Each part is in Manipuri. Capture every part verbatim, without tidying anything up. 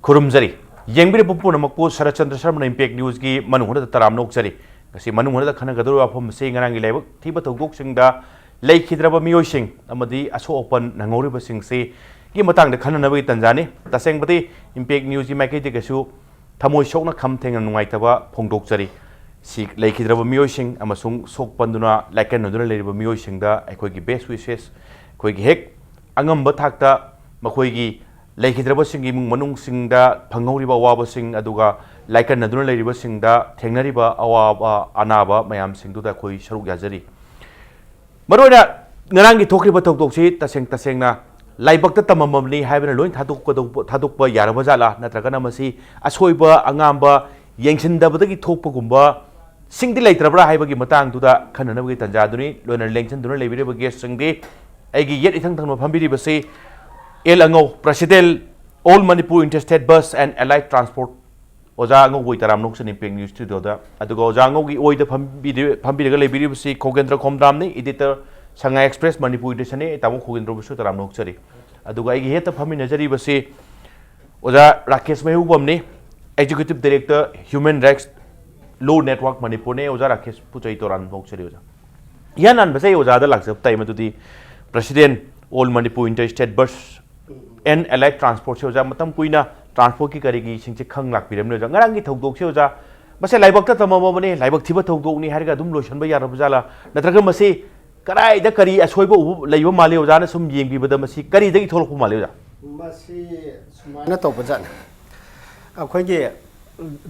ꯈꯨꯔꯨꯝꯖꯔꯤ꯫ ꯌꯦꯡꯕꯤꯔꯤꯕ ꯄꯨꯝꯅꯃꯛꯄꯨ ꯁꯔꯠꯆꯟꯗ꯭ꯔ ꯁꯔꯃꯅ ꯏꯝꯄꯦꯛ ꯅ꯭ꯌꯨꯁꯀꯤ ꯃꯅꯨꯡ ꯍꯨꯠꯅꯗ ꯇꯔꯥꯝꯅ ꯑꯣꯛꯆꯔꯤ꯫ ꯉꯁꯤ ꯃꯅꯨꯡ ꯍꯨꯠꯅꯗ ꯈꯟꯅꯒꯗꯧꯔꯤꯕ ꯋꯥꯐꯝ ꯑꯁꯤ ꯉꯔꯥꯡꯒꯤ ꯂꯥꯏꯕꯛ ꯊꯤꯕ ꯊꯧꯗꯣꯛꯁꯤꯡꯗ ꯂꯩꯈꯤꯗ꯭ꯔꯕ ꯃꯤꯑꯣꯏꯁꯤꯡ ꯑꯃꯗꯤ ꯑꯁꯣꯛ ꯑꯄꯟ ꯅꯪꯍꯧꯔꯤꯕꯁꯤꯡꯁꯤꯒꯤ ꯃꯇꯥꯡꯗ ꯈꯟꯅꯅꯕꯒꯤ ꯇꯥꯟꯖꯥꯅꯤ꯫ ꯇꯁꯦꯡꯕꯗꯤ ꯏꯝꯄꯦꯛ ꯅ꯭ꯌꯨꯁꯀꯤ ꯃꯥꯏꯀꯩꯗꯒꯤꯁꯨ ꯊꯃꯣꯏ ꯁꯣꯛꯅ ꯈꯝ ꯊꯦꯡꯅ ꯅꯨꯡꯉꯥꯏꯇꯕ ꯐꯣꯡꯗꯣꯛꯆꯔꯤ꯫ ꯁꯤ ꯂꯩꯈꯤꯗ꯭ꯔꯕ ꯃꯤꯑꯣꯏꯁꯤꯡ ꯑꯃꯁꯨꯡ ꯁꯣꯛ ꯄꯟꯗꯨꯅ ꯂꯥꯏꯀꯠꯅꯗꯨꯅ ꯂꯩꯔꯤꯕ ꯃꯤꯑꯣꯏꯁꯤꯡꯗ ꯑꯩꯈꯣꯏꯒꯤ best wishes, ꯑꯩꯈꯣꯏꯒꯤ ꯍꯦꯛ ꯑꯉꯝꯕ ꯊꯥꯛꯇ ꯃꯈꯣꯏꯒꯤ ꯂꯩꯈꯤꯗ꯭ꯔꯕꯁꯤꯡꯒꯤ ꯏꯃꯨꯡ ꯃꯅꯨꯡꯁꯤꯡꯗ ꯐꯪꯍꯧꯔꯤꯕ ꯑꯋꯥꯕꯁꯤꯡ, ꯑꯗꯨꯒ ꯂꯥꯏꯀꯠꯅꯗꯨꯅ ꯂꯩꯔꯤꯕꯁꯤꯡꯗ ꯊꯦꯡꯅꯔꯤꯕ ꯑꯋꯥꯕ ꯑꯅꯥꯕ ꯃꯌꯥꯝꯁꯤꯡꯗꯨꯗ ꯑꯩꯈꯣꯏ ꯁꯔꯨꯛ ꯌꯥꯖꯔꯤ꯫ ꯃꯔꯨꯑꯣꯏꯅ ꯉꯔꯥꯡꯒꯤ ꯊꯣꯛꯈꯤꯕ ꯊꯧꯗꯣꯛꯁꯤ ꯇꯁꯦꯡ ꯇꯁꯦꯡꯅ ꯂꯥꯏꯕꯛꯇ ꯇꯝꯃꯝꯃꯕꯅꯤ ꯍꯥꯏꯕꯅ ꯂꯣꯏ ꯊꯥꯗꯣꯛꯀꯗꯧꯕ, ꯊꯥꯗꯣꯛꯄ ꯌꯥꯔꯕ ꯖꯥꯠꯂꯥ? ꯅꯠꯇ꯭ꯔꯒꯅ ꯃꯁꯤ ꯑꯁꯣꯏꯕ ꯑꯉꯥꯝꯕ ꯌꯦꯡꯁꯤꯟꯗꯕꯗꯒꯤ ꯊꯣꯛꯄꯒꯨꯝꯕ ꯁꯤꯡꯗꯤ ꯂꯩꯇ꯭ꯔꯕ꯭ꯔꯥ ꯍꯥꯏꯕꯒꯤ ꯃꯇꯥꯡꯗꯨꯗ ꯈꯟꯅꯅꯕꯒꯤ ꯇꯥꯟꯖꯥꯗꯨꯅꯤ꯫ ꯂꯣꯏꯅ ꯂꯦꯡꯁꯤꯟꯗꯨꯅ ꯂꯩꯕꯤꯔꯤꯕ ꯒꯦꯁꯁꯤꯡꯗꯤ ꯑꯩꯒꯤ ꯌꯦꯠ ꯏꯊꯪ ꯊꯪꯕ ꯐꯝꯕꯤꯔꯤꯕꯁꯤ L ꯑꯉꯧ, President, All Manipur Interstate Bus and Allied Transport, ꯑꯣꯖꯥ ꯑꯉꯧꯕ ꯇꯔꯥꯝꯅ ꯑꯣꯛꯆꯔꯤ ꯏꯝꯄꯦꯛ ꯅ꯭ꯌꯨꯁ ꯁ꯭ꯇꯨꯗꯤꯑꯣꯗ꯫ ꯑꯗꯨꯒ ꯑꯣꯖꯥ ꯑꯉꯧꯒꯤ ꯑꯣꯏꯗ ꯐꯝꯕꯤꯔꯤ-, ꯐꯝꯕꯤꯔꯒ ꯂꯩꯕꯤꯔꯤꯕꯁꯤ ꯈꯣꯒꯦꯟꯗ꯭ꯔ ꯈꯣꯝꯗ꯭ꯔꯥꯝꯅꯤ, editor, ꯁꯉꯥꯏ ꯑꯦꯛꯁꯄ꯭ꯔꯦꯁ ꯃꯅꯤꯄꯨꯔ editionꯅꯤ꯫ ꯇꯥꯃꯣ ꯈꯣꯒꯦꯟꯗ꯭ꯔꯕꯨꯁꯨ ꯇꯔꯥꯝꯅ ꯑꯣꯛꯆꯔꯤ꯫ ꯑꯗꯨꯒ ꯑꯩꯒꯤ ꯍꯦꯠꯇ ꯐꯝꯃꯤꯟꯅꯖꯔꯤꯕꯁꯤ ꯑꯣꯖꯥ Rakesh ꯃꯩꯍꯧꯕꯝꯅꯤ, Executive Director, Human Rights Law Network ꯃꯅꯤꯄꯨꯔꯅꯤ꯫ ꯑꯣꯖꯥ ꯔꯥꯀꯦꯁ ꯄꯨꯆꯩ ꯇꯔꯥꯝꯅ ꯑꯣꯛꯆꯔꯤ ꯑꯣꯖꯥ꯫ ꯏꯍꯥꯟ ꯍꯥꯟꯕꯁꯦ ꯑꯩ ꯑꯣꯖꯥꯗ ꯂꯥꯛꯆꯕ ꯇꯥꯏ, ꯃꯗꯨꯗꯤ President, All Manipur Interstate Bus and Allied Transportꯁꯦ ꯑꯣꯖꯥ ꯃꯇꯝ ꯀꯨꯏꯅ transportꯀꯤ ꯀꯔꯤꯒꯤꯁꯤꯡꯁꯦ ꯈꯪ ꯂꯥꯛꯄꯤꯔꯝꯅꯦ ꯑꯣꯖꯥ꯫ ꯉꯔꯥꯡꯒꯤ ꯊꯧꯗꯣꯛꯁꯦ ꯑꯣꯖꯥ, ꯃꯁꯦ ꯂꯥꯏꯕꯛꯇ ꯇꯝꯃꯝꯃꯕꯅꯦ, ꯂꯥꯏꯕꯛ ꯊꯤꯕ ꯊꯧꯗꯣꯛꯅꯤ ꯍꯥꯏꯔꯒ ꯑꯗꯨꯝ ꯂꯣꯏꯁꯤꯟꯕ ꯌꯥꯔꯕ ꯖꯥꯠꯂꯥ? ꯅꯠꯇ꯭ꯔꯒ ꯃꯁꯤ ꯀꯗꯥꯏꯗ ꯀꯔꯤ ꯑꯁꯣꯏꯕ ꯎꯕ ꯂꯩꯕ ꯃꯥꯜꯂꯤ ꯑꯣꯖꯥꯅ ꯁꯨꯝ ꯌꯦꯡꯕꯤꯕꯗ ꯃꯁꯤ ꯀꯔꯤꯗꯒꯤ ꯊꯣꯛꯂꯛꯄ ꯃꯥꯜꯂꯤ ꯑꯣꯖꯥ? ꯃꯁꯤ ꯁꯨꯃꯥꯏꯅ ꯇꯧꯕꯖꯥꯠꯅꯤ꯫ ꯑꯩꯈꯣꯏꯒꯤ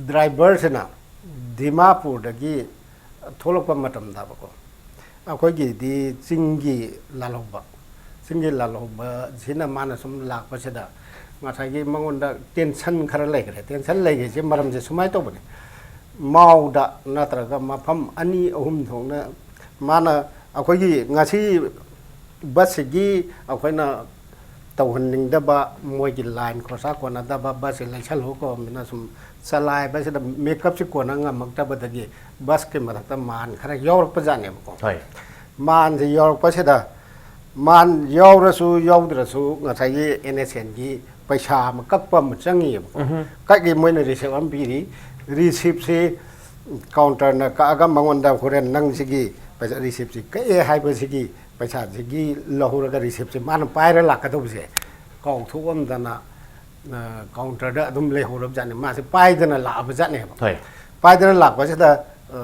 driverꯁꯤꯅ ꯗꯤꯃꯥꯄꯨꯔꯗꯒꯤ ꯊꯣꯛꯂꯛꯄ ꯃꯇꯝꯗꯕꯀꯣ, ꯑꯩꯈꯣꯏꯒꯤꯗꯤ ꯆꯤꯡꯒꯤ ꯂꯥꯜꯍꯧꯕ, ꯆꯤꯡꯒꯤ ꯂꯥꯜꯍꯧꯕꯁꯤꯅ ꯃꯥꯅ ꯁꯨꯝ ꯂꯥꯛꯄꯁꯤꯗ ꯉꯁꯥꯏꯒꯤ ꯃꯉꯣꯟꯗ tension ꯈꯔ ꯂꯩꯈ꯭ꯔꯦ꯫ Tension ꯂꯩꯈ꯭ꯔꯤꯁꯦ ꯃꯔꯝꯁꯦ ꯁꯨꯃꯥꯏꯅ ꯇꯧꯕꯅꯤ꯫ ꯃꯥꯎꯗ ꯅꯠꯇ꯭ꯔꯒ ꯃꯐꯝ ꯑꯅꯤ ꯑꯍꯨꯝ ꯊꯣꯛꯅ ꯃꯥꯅ ꯑꯩꯈꯣꯏꯒꯤ ꯉꯁꯤ busꯁꯤꯒꯤ ꯑꯩꯈꯣꯏꯅ ꯇꯧꯍꯟꯅꯤꯡꯗꯕ, ꯃꯣꯏꯒꯤ line ꯈꯣꯔꯁꯥ ꯀꯣꯟꯅꯗꯕ, busꯁꯤ ꯂꯩꯁꯜꯂꯨ ꯀꯧꯔꯝꯅꯤꯅ ꯁꯨꯝ ꯆꯂꯥꯏꯕꯁꯤꯗ makeupꯁꯤ ꯀꯣꯟꯅ ꯉꯝꯃꯛꯇꯕꯗꯒꯤ busꯀꯤ ꯃꯊꯛꯇ ꯃꯥꯟ ꯈꯔ ꯌꯥꯎꯔꯛꯄꯖꯥꯠꯅꯦꯕꯀꯣ꯫ ꯍꯣꯏ꯫ ꯃꯥꯟꯁꯦ ꯌꯧꯔꯛꯄꯁꯤꯗ, ꯃꯥꯟ ꯌꯧꯔꯁꯨ ꯌꯧꯗ꯭ꯔꯁꯨ ꯉꯁꯥꯏꯒꯤ ꯑꯦꯟ ꯑꯦꯁ ꯑꯦꯟꯒꯤ ꯄꯩꯁꯥ ꯑꯃ ꯀꯛꯄ ꯑꯃ ꯆꯪꯉꯤꯑꯕꯀꯣ꯫ ꯀꯛꯏ, ꯃꯣꯏꯅ ꯔꯤꯁꯤꯞ ꯑꯃ ꯄꯤꯔꯤ꯫ ꯔꯤꯁꯤꯞꯁꯤ ꯀꯥꯎꯟꯇꯔꯅ ꯀꯛꯑꯒ ꯃꯉꯣꯟꯗ ꯍꯣꯔꯦꯟ ꯅꯪꯁꯤꯒꯤ ꯄꯩꯁꯥ, ꯔꯤꯁꯤꯞꯁꯤ ꯀꯛꯑꯦ ꯍꯥꯏꯕꯁꯤꯒꯤ ꯄꯩꯁꯥꯁꯤꯒꯤ ꯂꯧꯍꯧꯔꯒ ꯔꯤꯁꯤꯞꯁꯤ ꯃꯥꯅ ꯄꯥꯏꯔ ꯂꯥꯛꯀꯗꯧꯕꯁꯦ ꯀꯥꯎꯊꯣꯛꯑꯝꯗꯅ, ꯑ, ꯀꯥꯎꯟꯇꯔꯗ ꯑꯗꯨꯝ ꯂꯩꯍꯧꯔꯕꯖꯥꯠꯅꯤ꯫ ꯃꯥꯁꯦ ꯄꯥꯏꯗꯅ ꯂꯥꯛꯑꯕꯖꯥꯠꯅꯦꯕ꯫ ꯍꯣꯏ꯫ ꯄꯥꯏꯗꯅ ꯂꯥꯛꯄꯁꯤꯗ, ꯑ,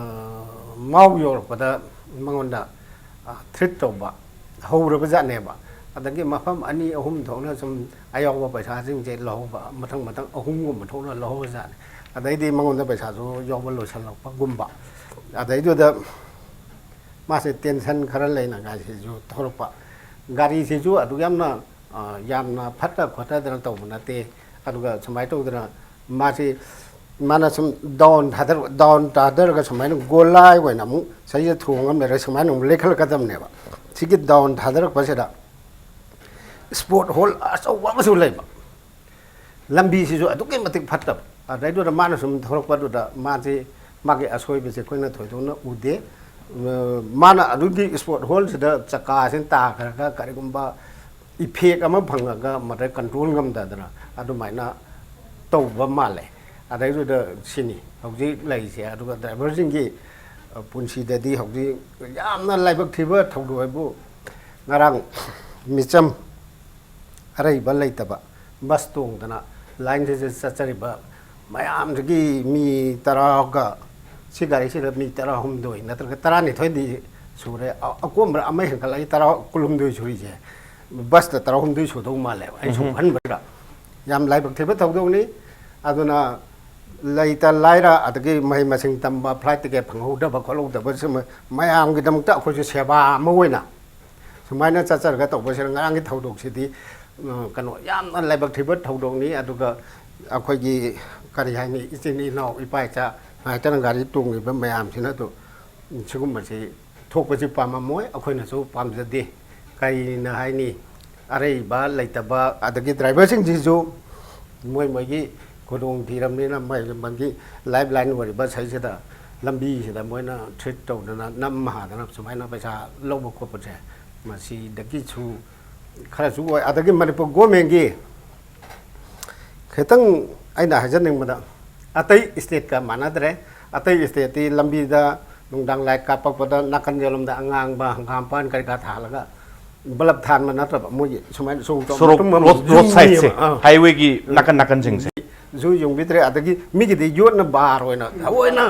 ꯃꯥꯎ ꯌꯧꯔꯛꯄꯗ ꯃꯉꯣꯟꯗ, ꯑ, ꯊ꯭ꯔꯤꯠ ꯇꯧꯕ ꯍꯧꯔꯕꯖꯥꯠꯅꯦꯕ꯫ ꯑꯗꯒꯤ ꯃꯐꯝ ꯑꯅꯤ ꯑꯍꯨꯝ ꯊꯣꯛꯅ ꯁꯨꯝ ꯑꯌꯥꯎꯕ ꯄꯩꯁꯥꯁꯤꯡꯁꯦ ꯂꯧꯍꯧꯕ, ꯃꯊꯪ ꯃꯊꯪ ꯑꯍꯨꯝꯒꯨꯝꯕ ꯊꯣꯛꯅ ꯂꯧꯍꯧꯕꯖꯥꯠꯅꯤ꯫ ꯑꯗꯩꯗꯤ ꯃꯉꯣꯟꯗ ꯄꯩꯁꯥꯁꯨ ꯌꯥꯎꯕ ꯂꯣꯏꯁꯤꯜꯂꯛꯄꯒꯨꯝꯕ꯫ ꯑꯗꯩꯗꯨꯗ ꯃꯥꯁꯦ ꯇꯦꯟꯁꯟ ꯈꯔ ꯂꯩꯅꯉꯥꯏꯁꯤꯁꯨ ꯊꯣꯛꯂꯛꯄ꯫ ꯒꯥꯔꯤꯁꯤꯁꯨ ꯑꯗꯨꯛ ꯌꯥꯝꯅ, ꯑ, ꯌꯥꯝꯅ ꯐꯠꯇ ꯈꯣꯠꯇꯗꯅ ꯇꯧꯕ ꯅꯠꯇꯦ꯫ ꯑꯗꯨꯒ ꯁꯨꯃꯥꯏꯅ ꯇꯧꯗꯅ ꯃꯥꯁꯤ, ꯃꯥꯅ ꯁꯨꯝ ꯗꯥꯎꯟ ꯊꯥꯗꯔ-, ꯗꯥꯎꯟ ꯊꯥꯗꯔꯒ ꯁꯨꯃꯥꯏꯅ ꯒꯣꯂꯥꯏ ꯑꯣꯏꯅ ꯑꯃꯨꯛ ꯁꯤꯗꯩꯗ ꯊꯣꯡ ꯑꯃ ꯂꯩꯔꯒ ꯁꯨꯃꯥꯏꯅ ꯑꯃꯨꯛ ꯂꯩꯈꯠꯂꯛꯀꯗꯕꯅꯦꯕ꯫ ꯁꯤꯒꯤ ꯗꯥꯎꯟ ꯊꯥꯗꯔꯛꯄꯁꯤꯗ ꯁ꯭ꯄꯣꯠ ꯍꯣꯜ ꯑꯆꯧꯕ ꯑꯃꯁꯨ ꯂꯩꯕ꯫ ꯂꯝꯕꯤꯁꯤꯁꯨ ꯑꯗꯨꯛꯀꯤ ꯃꯇꯤꯛ ꯐꯠꯇꯕ꯫ ꯑꯗꯩꯗꯨꯗ ꯃꯥꯅ ꯁꯨꯝ ꯊꯧꯔꯛꯄꯗꯨꯗ ꯃꯥꯁꯤ, ꯃꯥꯒꯤ ꯑꯁꯣꯏꯕꯁꯦ ꯑꯩꯈꯣꯏꯅ ꯊꯣꯏꯗꯣꯛꯅ ꯎꯗꯦ꯫ ꯑ, ꯃꯥꯅ ꯑꯗꯨꯒꯤ ꯁ꯭ꯄꯣꯠ ꯍꯣꯜꯁꯤꯗ ꯆꯀꯥꯁꯤꯅ ꯇꯥꯈ꯭ꯔꯒ ꯀꯔꯤꯒꯨꯝꯕ ꯏꯐꯦꯛ ꯑꯃ ꯐꯪꯉꯒ ꯃꯗꯩ ꯀꯟꯇ꯭ꯔꯣꯜ ꯉꯝꯗꯗꯅ ꯑꯗꯨꯃꯥꯏꯅ ꯇꯧꯕ ꯃꯥꯜꯂꯦ꯫ ꯑꯗꯩꯗꯨꯗ ꯁꯤꯅꯤ ꯍꯧꯖꯤꯛ ꯂꯩꯔꯤꯁꯦ꯫ ꯑꯗꯨꯒ ꯗ꯭ꯔꯥꯏꯚꯔꯁꯤꯡꯒꯤ, ꯑ, ꯄꯨꯟꯁꯤꯗꯗꯤ ꯍꯧꯖꯤꯛ ꯌꯥꯝꯅ ꯂꯥꯏꯕꯛ ꯊꯤꯕ ꯊꯧꯗꯣꯛ ꯍꯥꯏꯕꯨ, ꯉꯔꯥꯡ ꯃꯤꯆꯝ ꯑꯔꯩꯕ ꯂꯩꯇꯕ ꯕꯁ ꯇꯣꯡꯗꯅ ꯂꯥꯏꯟꯁꯤꯗ ꯆꯠꯆꯔꯤꯕ ꯃꯌꯥꯝꯁꯤꯒꯤ ꯃꯤ ꯇꯔꯥꯒ, ꯁꯤ ꯒꯥꯔꯤꯁꯤꯗ ꯃꯤ ꯇꯔꯥꯍꯨꯝꯗꯣꯏ ꯅꯠꯇ꯭ꯔꯒ ꯇꯔꯥꯅꯤꯊꯣꯏꯗꯤ ꯁꯨꯔꯦ꯫ ꯑ-, ꯑꯀꯣꯟꯕ ꯑꯃ ꯍꯦꯟꯒꯠꯂꯛꯏ, ꯇꯔꯥ, ꯀꯨꯟꯍꯨꯝꯗꯣꯏ ꯁꯨꯔꯤꯁꯦ꯫ ꯕꯁꯇ ꯇꯔꯥꯍꯨꯝꯗꯣꯏ ꯁꯨꯗꯧ ꯃꯥꯜꯂꯦꯕ, ꯑꯩ ꯁꯨꯝ ꯎꯝꯍꯨꯝ꯫ ꯈꯟꯕꯗ꯫ ꯌꯥꯝ ꯂꯥꯏꯕꯛ ꯊꯤꯕ ꯊꯧꯗꯣꯛꯅꯤ꯫ ꯑꯗꯨꯅ ꯂꯩꯇ ꯂꯥꯏꯔ, ꯑꯗꯒꯤ ꯃꯍꯩ ꯃꯁꯤꯡ ꯇꯝꯕ, ꯐ꯭ꯂꯥꯏꯠ ꯇꯤꯀꯦꯠ ꯐꯪꯍꯧꯗꯕ ꯈꯣꯠꯍꯧꯗꯕ, ꯁꯨꯝ ꯃꯌꯥꯝꯒꯤꯗꯃꯛꯇ ꯑꯩꯈꯣꯏꯁꯨ ꯁꯦꯕꯥ ꯑꯃ ꯑꯣꯏꯅ ꯁꯨꯃꯥꯏꯅ ꯆꯠꯆꯔꯒ ꯇꯧꯕꯁꯤꯅ ꯉꯔꯥꯡꯒꯤ ꯊꯧꯗꯣꯛꯁꯤꯗꯤ, ꯎꯝ, ꯀꯩꯅꯣ, ꯌꯥꯝꯅ ꯂꯥꯏꯕꯛ ꯊꯤꯕ ꯊꯧꯗꯣꯛꯅꯤ꯫ ꯑꯗꯨꯒ ꯑꯩꯈꯣꯏꯒꯤ, ꯀꯔꯤ ꯍꯥꯏꯅꯤ, ꯏꯆꯤꯟ ꯏꯅꯥꯎ, ꯏꯄꯥ ꯏꯆꯥ ꯉꯥꯏꯇꯅ ꯒꯥꯔꯤ ꯇꯣꯡꯂꯤꯕ ꯃꯌꯥꯝꯁꯤꯅ ꯑꯗꯨ ꯁꯤꯒꯨꯝꯕꯁꯤ ꯊꯣꯛꯄꯁꯤ ꯄꯥꯝꯃꯝꯃꯣꯏ, ꯑꯩꯈꯣꯏꯅꯁꯨ ꯄꯥꯝꯖꯗꯦ꯫ ꯀꯔꯤꯅ ꯍꯥꯏꯅꯤ, ꯑꯔꯩꯕ ꯂꯩꯇꯕ, ꯑꯗꯒꯤ ꯗ꯭ꯔꯥꯏꯚꯔꯁꯤꯡꯁꯤꯁꯨ ꯃꯣꯏ ꯃꯣꯏꯒꯤ ꯈꯨꯗꯣꯡ ꯊꯤꯔꯕꯅꯤꯅ ꯃꯣꯏ ꯃꯣꯏꯒꯤ ꯂꯥꯏꯐ ꯂꯥꯏꯟ ꯑꯣꯏꯔꯤꯕ ꯁꯤꯗꯩꯁꯤꯗ ꯂꯝꯕꯤꯁꯤꯗ ꯃꯣꯏꯅ ꯊ꯭ꯔꯤꯠ ꯇꯧꯗꯅ ꯅꯝ ꯍꯥꯗꯅ ꯁꯨꯃꯥꯏꯅ ꯄꯩꯁꯥ ꯂꯧꯕ ꯈꯣꯠꯄꯁꯦ, ꯃꯁꯤꯗꯒꯤꯁꯨ ꯈꯔꯁꯨ ꯑꯣꯏ꯫ ꯑꯗꯒꯤ ꯃꯅꯤꯄꯨꯔ ꯒꯣꯔꯃꯦꯟꯒꯤ ꯈꯤꯇꯪ ꯑꯩꯅ ꯍꯥꯏꯖꯅꯤꯡꯕꯗ, ꯑꯇꯩ ꯏꯁꯇꯦꯠꯀ ꯃꯥꯟꯅꯗ꯭ꯔꯦ꯫ ꯑꯇꯩ ꯏꯁꯇꯦꯠꯇꯤ ꯂꯝꯕꯤꯗ ꯅꯨꯡꯗꯥꯡ ꯂꯥꯏꯠ ꯀꯥꯞꯄꯛꯄꯗ ꯅꯥꯀꯟ ꯌꯦꯠꯂꯣꯝꯗ ꯑꯉꯥꯡꯕ, ꯍꯪꯒꯥꯝꯄꯥꯟ ꯀꯔꯤ ꯀꯔꯥ ꯊꯥꯜꯂꯒ, ꯕꯂꯞ ꯊꯥꯟꯕ ꯅꯠꯇꯕ, ꯃꯣꯏꯒꯤ ꯁꯨꯃꯥꯏꯅ ꯁꯣꯔꯣꯛ ꯁꯣꯔꯣꯛ ꯃꯇꯨꯝ ꯑꯃ ꯔꯣꯗ ꯔꯣꯗ ꯁꯥꯏꯠꯁꯦ, ꯌꯨꯡꯉꯦꯕ꯫ ꯑꯥ꯫ ꯍꯥꯏꯋꯦꯒꯤ ꯅꯥꯀꯟ ꯅꯥꯀꯟꯁꯤꯡꯁꯦ꯫ ꯖꯨ ꯌꯨꯡꯕꯤꯗ꯭ꯔꯦ꯫ ꯑꯗꯒꯤ ꯃꯤꯒꯤꯗꯤ ꯌꯣꯠꯅ ꯕꯥꯔ ꯑꯣꯏꯅ ꯊꯑꯣꯏꯅ,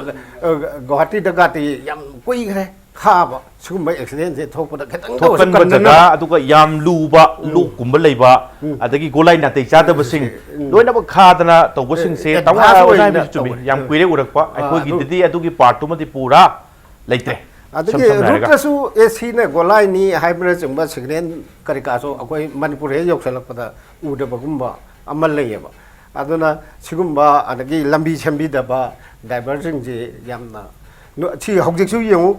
ꯑ, ꯒꯨꯋꯥꯍꯥꯇꯤꯗꯒꯗꯤ ꯌꯥꯝ ꯀꯨꯏꯈ꯭ꯔꯦ ꯈꯥꯕ꯫ ꯁꯤꯒꯨꯝꯕ ꯑꯦꯛꯁꯤꯗꯦꯟꯁꯦ ꯊꯣꯛꯄꯗ ꯈꯤꯇꯪꯗ ꯑꯣꯏꯔꯁꯨ ꯊꯣꯛꯀꯟꯕ ꯀꯟꯗꯅ ꯖꯒꯥ, ꯑꯗꯨꯒ ꯌꯥꯝ ꯂꯨꯕ, ꯎꯝ꯫ ꯂꯣꯛꯀꯨꯝꯕ ꯂꯩꯕ, ꯎꯝ꯫ ꯑꯗꯒꯤ ꯒꯣꯂꯥꯏ ꯅꯥꯇꯩ ꯆꯥꯗꯕꯁꯤꯡ ꯎꯝ꯫ ꯂꯣꯏꯅꯃꯛ ꯈꯥꯗꯅ ꯇꯧꯕꯁꯤꯡꯁꯦ ꯑꯦ, ꯇꯧꯕ ꯑꯦꯗꯚꯥꯟꯁ ꯑꯣꯖꯥ ꯑꯣꯏꯅ ꯍꯥꯏꯕꯁꯨ ꯆꯨꯝꯃꯤ꯫ ꯇꯧꯔꯦ꯫ ꯌꯥꯝ ꯎꯝ꯫ ꯀꯨꯏꯔꯦ ꯎꯔꯛꯄ꯫ ꯑꯥ, ꯑꯗꯨ ꯑꯩꯈꯣꯏꯒꯤꯗꯗꯤ ꯑꯗꯨꯒꯤ ꯄꯥꯔꯠꯇꯨꯃꯗꯤ ꯄꯨꯔꯥ ꯂꯩꯇ꯭ꯔꯦ꯫ ꯑꯗꯒꯤ ꯏꯁꯝ ꯁꯝꯅ ꯍꯥꯏꯔꯒ꯫ ꯔꯨꯠꯇꯁꯨ ꯑꯦ ꯁꯤꯅ ꯒꯣꯂꯥꯏꯅꯤ ꯍꯥꯏꯕꯅꯆꯤꯡꯕ ꯁꯤꯒꯅꯦꯜ ꯀꯔꯤ ꯀꯥꯁꯨ ꯑꯩꯈꯣꯏ ꯃꯅꯤꯄꯨꯔ ꯍꯦꯛ ꯌꯧꯁꯤꯜꯂꯛꯄꯗ ꯎꯗꯕꯒꯨꯝꯕ ꯑꯃ ꯂꯩꯌꯦꯕ꯫ ꯑꯗꯨꯅ ꯁꯤꯒꯨꯝꯕ, ꯑꯗꯒꯤ ꯂꯝꯕꯤ ꯁꯦꯝꯕꯤꯗꯕ ꯗ꯭ꯔꯥꯏꯚꯔꯁꯤꯡꯁꯤ ꯌꯥꯝꯅ ꯅꯨ-, ꯁꯤ ꯍꯧꯖꯤꯛꯁꯨ ꯌꯦꯡꯉꯨ,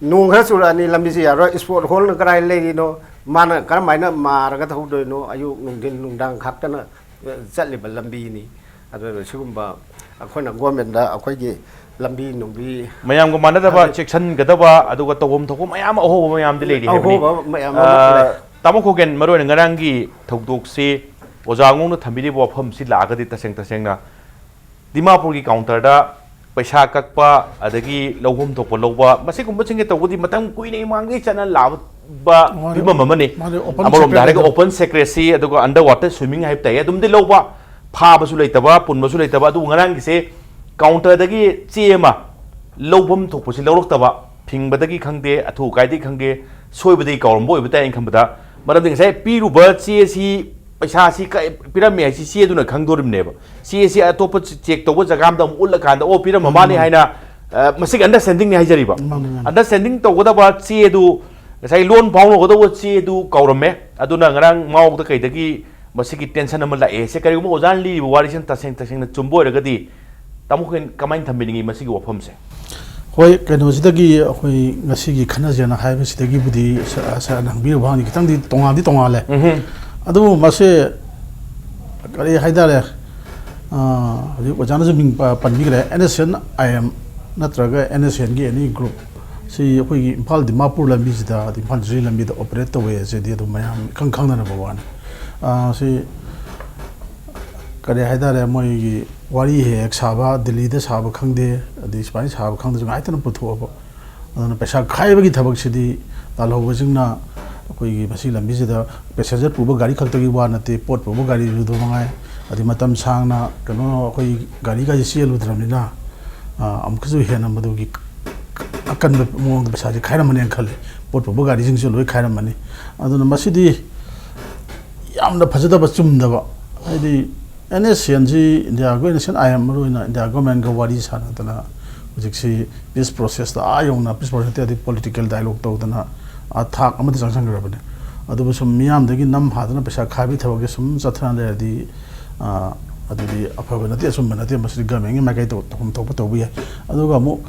ꯅꯣꯡ ꯈꯔ ꯆꯨꯔꯛꯑꯅꯤ, ꯂꯝꯕꯤꯁꯦ ꯌꯥꯔꯣꯏ꯫ ꯏꯁꯄꯣꯠ ꯍꯣꯜꯅ ꯀꯗꯥꯏ ꯂꯩꯔꯤꯅꯣ? ꯃꯥꯅ ꯀꯔꯝꯍꯥꯏꯅ ꯃꯥꯔꯒ ꯊꯧꯗꯣꯏꯅꯣ? ꯑꯌꯨꯛ, ꯅꯨꯡꯊꯤꯟ, ꯅꯨꯡꯗꯥꯡ ꯈꯥꯛꯇꯅ, ꯑ, ꯆꯠꯂꯤꯕ ꯂꯝꯕꯤꯅꯤ꯫ ꯑꯗꯨꯅ ꯁꯤꯒꯨꯝꯕ ꯑꯩꯈꯣꯏꯅ ꯒꯣꯔꯃꯦꯟꯗ ꯑꯩꯈꯣꯏꯒꯤ ꯂꯝꯕꯤ ꯅꯨꯡꯕꯤ ꯃꯌꯥꯝꯒ ꯃꯥꯟꯅꯗꯕ, ꯍꯥꯏꯗꯤ ꯆꯦꯛꯁꯤꯟꯒꯗꯕ, ꯑꯗꯨꯒ ꯇꯧꯐꯝ ꯊꯣꯛꯄ ꯃꯌꯥꯝ ꯑꯍꯣꯕ ꯃꯌꯥꯝꯗꯤ ꯂꯩꯔꯤ ꯍꯥꯏꯕꯅꯤ꯫ ꯑꯍꯣꯕ ꯃꯌꯥꯝ ꯑꯃ ꯑ, ꯂꯩ꯫ ꯇꯥꯃꯣ ꯈꯣꯒꯦꯟ, ꯃꯔꯨꯑꯣꯏꯅ ꯉꯔꯥꯡꯒꯤ ꯊꯧꯗꯣꯛꯁꯤ ꯑꯣꯖꯥ ꯉꯣꯡꯅ ꯊꯝꯕꯤꯔꯤꯕ ꯋꯥꯐꯝꯁꯤ ꯂꯥꯛꯑꯒꯗꯤ ꯇꯁꯦꯡ ꯇꯁꯦꯡꯅ ꯗꯤꯃꯥꯄꯨꯔꯒꯤ ꯀꯥꯎꯟꯇꯔꯗ ꯄꯩꯁꯥ ꯀꯛꯄ, ꯑꯗꯒꯤ ꯂꯧꯐꯝ ꯊꯣꯛꯄ ꯂꯧꯕ, ꯃꯁꯤꯒꯨꯝꯕꯁꯤꯡꯁꯦ ꯇꯧꯕꯗꯤ ꯃꯇꯝ ꯀꯨꯏꯅ ꯃꯃꯥꯡꯗꯒꯤ ꯆꯠꯅ ꯂꯥꯛꯄ ꯃꯥꯅꯦ, ꯐꯤꯕꯝ ꯑꯃꯅꯤ꯫ ꯃꯥꯅꯦ, open ꯑꯃꯔꯣꯝꯗ secret ꯍꯥꯏꯔꯒ ꯍꯥꯏꯗꯣ꯫ Open secrecy, ꯑꯗꯨꯒ underwater swimming ꯍꯥꯏꯕ ꯇꯥꯏ, ꯑꯗꯨꯝꯗꯤ ꯂꯧꯕ, ꯐꯥꯕꯁꯨ ꯂꯩꯇꯕ, ꯄꯨꯟꯕꯁꯨ ꯂꯩꯇꯕ꯫ ꯑꯗꯨꯕꯨ ꯉꯔꯥꯡꯒꯤꯁꯦ ꯀꯥꯎꯟꯇꯔꯗꯒꯤ ꯆꯦ ꯑꯃ ꯂꯧꯐꯝ ꯊꯣꯛꯄꯁꯤ ꯂꯧꯔꯛꯇꯕ, ꯐꯤꯡꯕꯗꯒꯤ ꯈꯪꯗꯦ, ꯑꯊꯨ ꯑꯀꯥꯏꯗꯒꯤ ꯈꯪꯗꯦ, ꯁꯣꯏꯕꯗꯒꯤ ꯀꯥꯎꯔꯝꯕ ꯑꯣꯏꯕ ꯇꯥꯏ ꯑꯩꯅ ꯈꯟꯕꯗ꯫ ꯃꯔꯝꯗꯤ ꯉꯁꯥꯏ ꯄꯤꯔꯨꯕ ꯆꯦ ꯑꯁꯤ, ꯄꯩꯁꯥ ꯑꯁꯤ ꯀ-, ꯄꯤꯔꯝꯃꯦ ꯍꯥꯏꯁꯤ ꯆꯦꯗꯨꯅ ꯈꯪꯗꯣꯔꯤꯕꯅꯦꯕ꯫ ꯆꯦ ꯑꯁꯤ ꯑꯇꯣꯞꯄ ꯆꯦꯛ ꯇꯧꯕ ꯖꯒꯥ ꯑꯃꯗ ꯑꯃꯨꯛ ꯎꯠꯂꯀꯥꯟꯗ, "ꯑꯣ, ꯄꯤꯔꯝꯕ ꯃꯥꯅꯤ" ꯃꯥꯅꯤ꯫ ꯍꯥꯏꯅ, ꯑ, ꯃꯁꯤꯒꯤ understandingꯅꯤ ꯍꯥꯏꯖꯔꯤꯕ꯫ ꯃꯥꯅꯤ, ꯃꯥꯅꯤ꯫ Understanding ꯇꯧꯒꯗꯕ ꯆꯦꯗꯨ, ꯉꯁꯥꯏ ꯂꯣꯟ ꯐꯥꯎꯅꯒꯗꯧꯕ ꯆꯦꯗꯨ ꯀꯥꯎꯔꯝꯃꯦ꯫ ꯑꯗꯨꯅ ꯉꯔꯥꯡ ꯃꯥꯋꯣꯛꯇ ꯀꯩꯗꯒꯤ ꯃꯁꯤꯒꯤ tension ꯑꯃ ꯂꯥꯛꯑꯦ꯫ ꯁꯦ, ꯀꯔꯤꯒꯨꯝꯕ ꯑꯣꯖꯥꯅ ꯂꯤꯔꯤꯕ ꯋꯥꯔꯤꯁꯤꯅ ꯇꯁꯦꯡ ꯇꯁꯦꯡꯅ ꯆꯨꯝꯕ ꯑꯣꯏꯔꯒꯗꯤ, ꯇꯥꯃꯣ ꯈꯣꯏ ꯀꯃꯥꯏꯅ ꯊꯝꯕꯤꯅꯤꯡꯉꯤ ꯃꯁꯤꯒꯤ ꯋꯥꯐꯝꯁꯦ? ꯍꯣꯏ, ꯀꯩꯅꯣꯁꯤꯗꯒꯤ ꯑꯩꯈꯣꯏ ꯉꯁꯤꯒꯤ ꯈꯟꯅꯁꯦꯅ ꯍꯥꯏꯕꯁꯤꯗꯒꯤꯕꯨꯗꯤ ꯁ-, ꯁꯥꯔꯅ ꯍꯪꯕꯤꯔꯤꯕ ꯋꯥꯍꯪꯁꯤ ꯈꯤꯇꯪꯗꯤ ꯇꯣꯉꯥꯟꯗꯤ ꯇꯣꯉꯥꯜꯂꯦ꯫ ꯎꯝꯍꯨꯝ꯫ ꯑꯗꯨꯕꯨ ꯃꯁꯦ ꯀꯔꯤ ꯍꯥꯏꯇꯥꯔꯦ, ꯑ, ꯍꯧꯖꯤꯛ ꯑꯣꯖꯥꯅꯁꯨ ꯃꯤꯡ ꯄ-, ꯄꯟꯕꯤꯈ꯭ꯔꯦ, NSCN IM꯫ ꯅꯠꯇ꯭ꯔꯒ ꯑꯦꯟ ꯑꯦꯁ ꯑꯦꯟꯒꯤ ꯑꯦꯅꯤ ꯒ꯭ꯔꯨꯞ ꯁꯤ ꯑꯩꯈꯣꯏꯒꯤ ꯏꯝꯐꯥꯜ ꯗꯤꯃꯥꯄꯨꯔ ꯂꯝꯕꯤꯁꯤꯗ, ꯑꯗꯩ ꯏꯝꯐꯥꯜ ꯖꯤꯔꯤ ꯂꯝꯕꯤꯗ ꯑꯣꯄꯔꯦꯠ ꯇꯧꯋꯦ ꯍꯥꯏꯁꯤꯗꯤ ꯑꯗꯨꯝ ꯃꯌꯥꯝ ꯏꯈꯪ ꯈꯪꯅꯔꯕ ꯋꯥꯅꯤ꯫ ꯑꯥ, ꯁꯤ ꯀꯔꯤ ꯍꯥꯏꯇꯥꯔꯦ, ꯃꯣꯏꯒꯤ ꯋꯥꯔꯤ ꯍꯦꯛ ꯍꯦꯛ ꯁꯥꯕ, ꯗꯤꯜꯂꯤꯗ ꯁꯥꯕ ꯈꯪꯗꯦ, ꯑꯗꯩ ꯁꯨꯃꯥꯏꯅ ꯁꯥꯕ ꯈꯪꯗꯦ, ꯁꯨꯃꯥꯏꯅ ꯇꯧꯅ ꯄꯨꯊꯣꯛꯑꯕ꯫ ꯑꯗꯨꯅ ꯄꯩꯁꯥ ꯈꯥꯏꯕꯒꯤ ꯊꯕꯛꯁꯤꯗꯤ ꯂꯥꯜꯍꯧꯕꯁꯤꯡꯅ, ꯑꯩꯈꯣꯏꯒꯤ ꯃꯁꯤ ꯂꯝꯕꯤꯁꯤꯗ ꯄꯦꯁꯦꯟꯖꯔ ꯄꯨꯕ ꯒꯥꯔꯤ ꯈꯛꯇꯒꯤ ꯋꯥ ꯅꯠꯇꯦ, ꯄꯣꯠ ꯄꯨꯕ ꯒꯥꯔꯤꯁꯨ ꯑꯗꯨ ꯃꯉꯥꯏ, ꯑꯗꯩ ꯃꯇꯝ ꯁꯥꯡꯅ ꯀꯩꯅꯣ ꯑꯩꯈꯣꯏ ꯒꯥꯔꯤꯒꯁꯦ ꯆꯦꯜꯂꯨꯗ꯭ꯔꯕꯅꯤꯅ, ꯑ, ꯑꯃꯨꯛꯀꯁꯨ ꯍꯦꯟꯅ ꯃꯗꯨꯒꯤ ꯑꯀꯟꯕ ꯃꯑꯣꯡꯗ ꯄꯩꯁꯥꯁꯦ ꯈꯥꯏꯔꯝꯃꯅꯦꯅ ꯈꯜꯂꯤ꯫ ꯄꯣꯠ ꯄꯨꯕ ꯒꯥꯔꯤꯁꯤꯡꯁꯨ ꯂꯣꯏ ꯈꯥꯏꯔꯝꯃꯅꯤ꯫ ꯑꯗꯨꯅ ꯃꯁꯤꯗꯤ ꯌꯥꯝꯅ ꯐꯖꯗꯕ, ꯆꯨꯝꯗꯕ, ꯍꯥꯏꯗꯤ ꯑꯦꯟ ꯑꯦꯁ ꯑꯦꯟꯁꯤ ꯏꯟꯗꯤꯌꯥꯒꯤ ꯑꯣꯏꯅ, ꯁꯦꯟ ꯑꯥꯏ ꯑꯦꯝ ꯃꯔꯨ ꯑꯣꯏꯅ ꯏꯟꯗꯤꯌꯥ ꯒꯣꯔꯃꯦꯟꯒ ꯋꯥꯔꯤ ꯁꯥꯟꯅꯗꯅ ꯍꯧꯖꯤꯛꯁꯤ ꯄꯤꯁ ꯄ꯭ꯔꯣꯁꯦꯁꯇ ꯑꯥ ꯌꯧꯅ, ꯄꯤꯁ ꯄ꯭ꯔꯣꯁꯦꯁꯇꯤ ꯑꯗꯩ ꯄꯣꯂꯤꯇꯤꯀꯦꯜ ꯗꯥꯏꯂꯣꯛ ꯇꯧꯗꯅ ꯑꯥ ꯊꯥꯛ ꯑꯃꯗꯤ ꯆꯪꯁꯟꯈ꯭ꯔꯕꯅꯤ꯫ ꯑꯗꯨꯕꯨ ꯁꯨꯝ ꯃꯤꯌꯥꯝꯗꯒꯤ ꯅꯝ ꯍꯥꯗꯅ ꯄꯩꯁꯥ ꯈꯥꯏꯕꯒꯤ ꯊꯕꯛꯁꯦ ꯁꯨꯝ ꯆꯠꯊꯅ ꯂꯩꯔꯗꯤ, ꯑꯥ, ꯑꯗꯨꯗꯤ ꯑꯐꯕ ꯅꯠꯇꯦ, ꯑꯆꯨꯝꯕ ꯅꯠꯇꯦ꯫ ꯃꯁꯤꯗꯤ ꯒꯃꯦꯟꯒꯤ ꯃꯥꯏꯀꯩ ꯇꯧ-, ꯇꯧꯐꯝ ꯊꯣꯛꯄ ꯇꯧꯕ ꯌꯥꯏ꯫ ꯑꯗꯨꯒ ꯑꯃꯨꯛ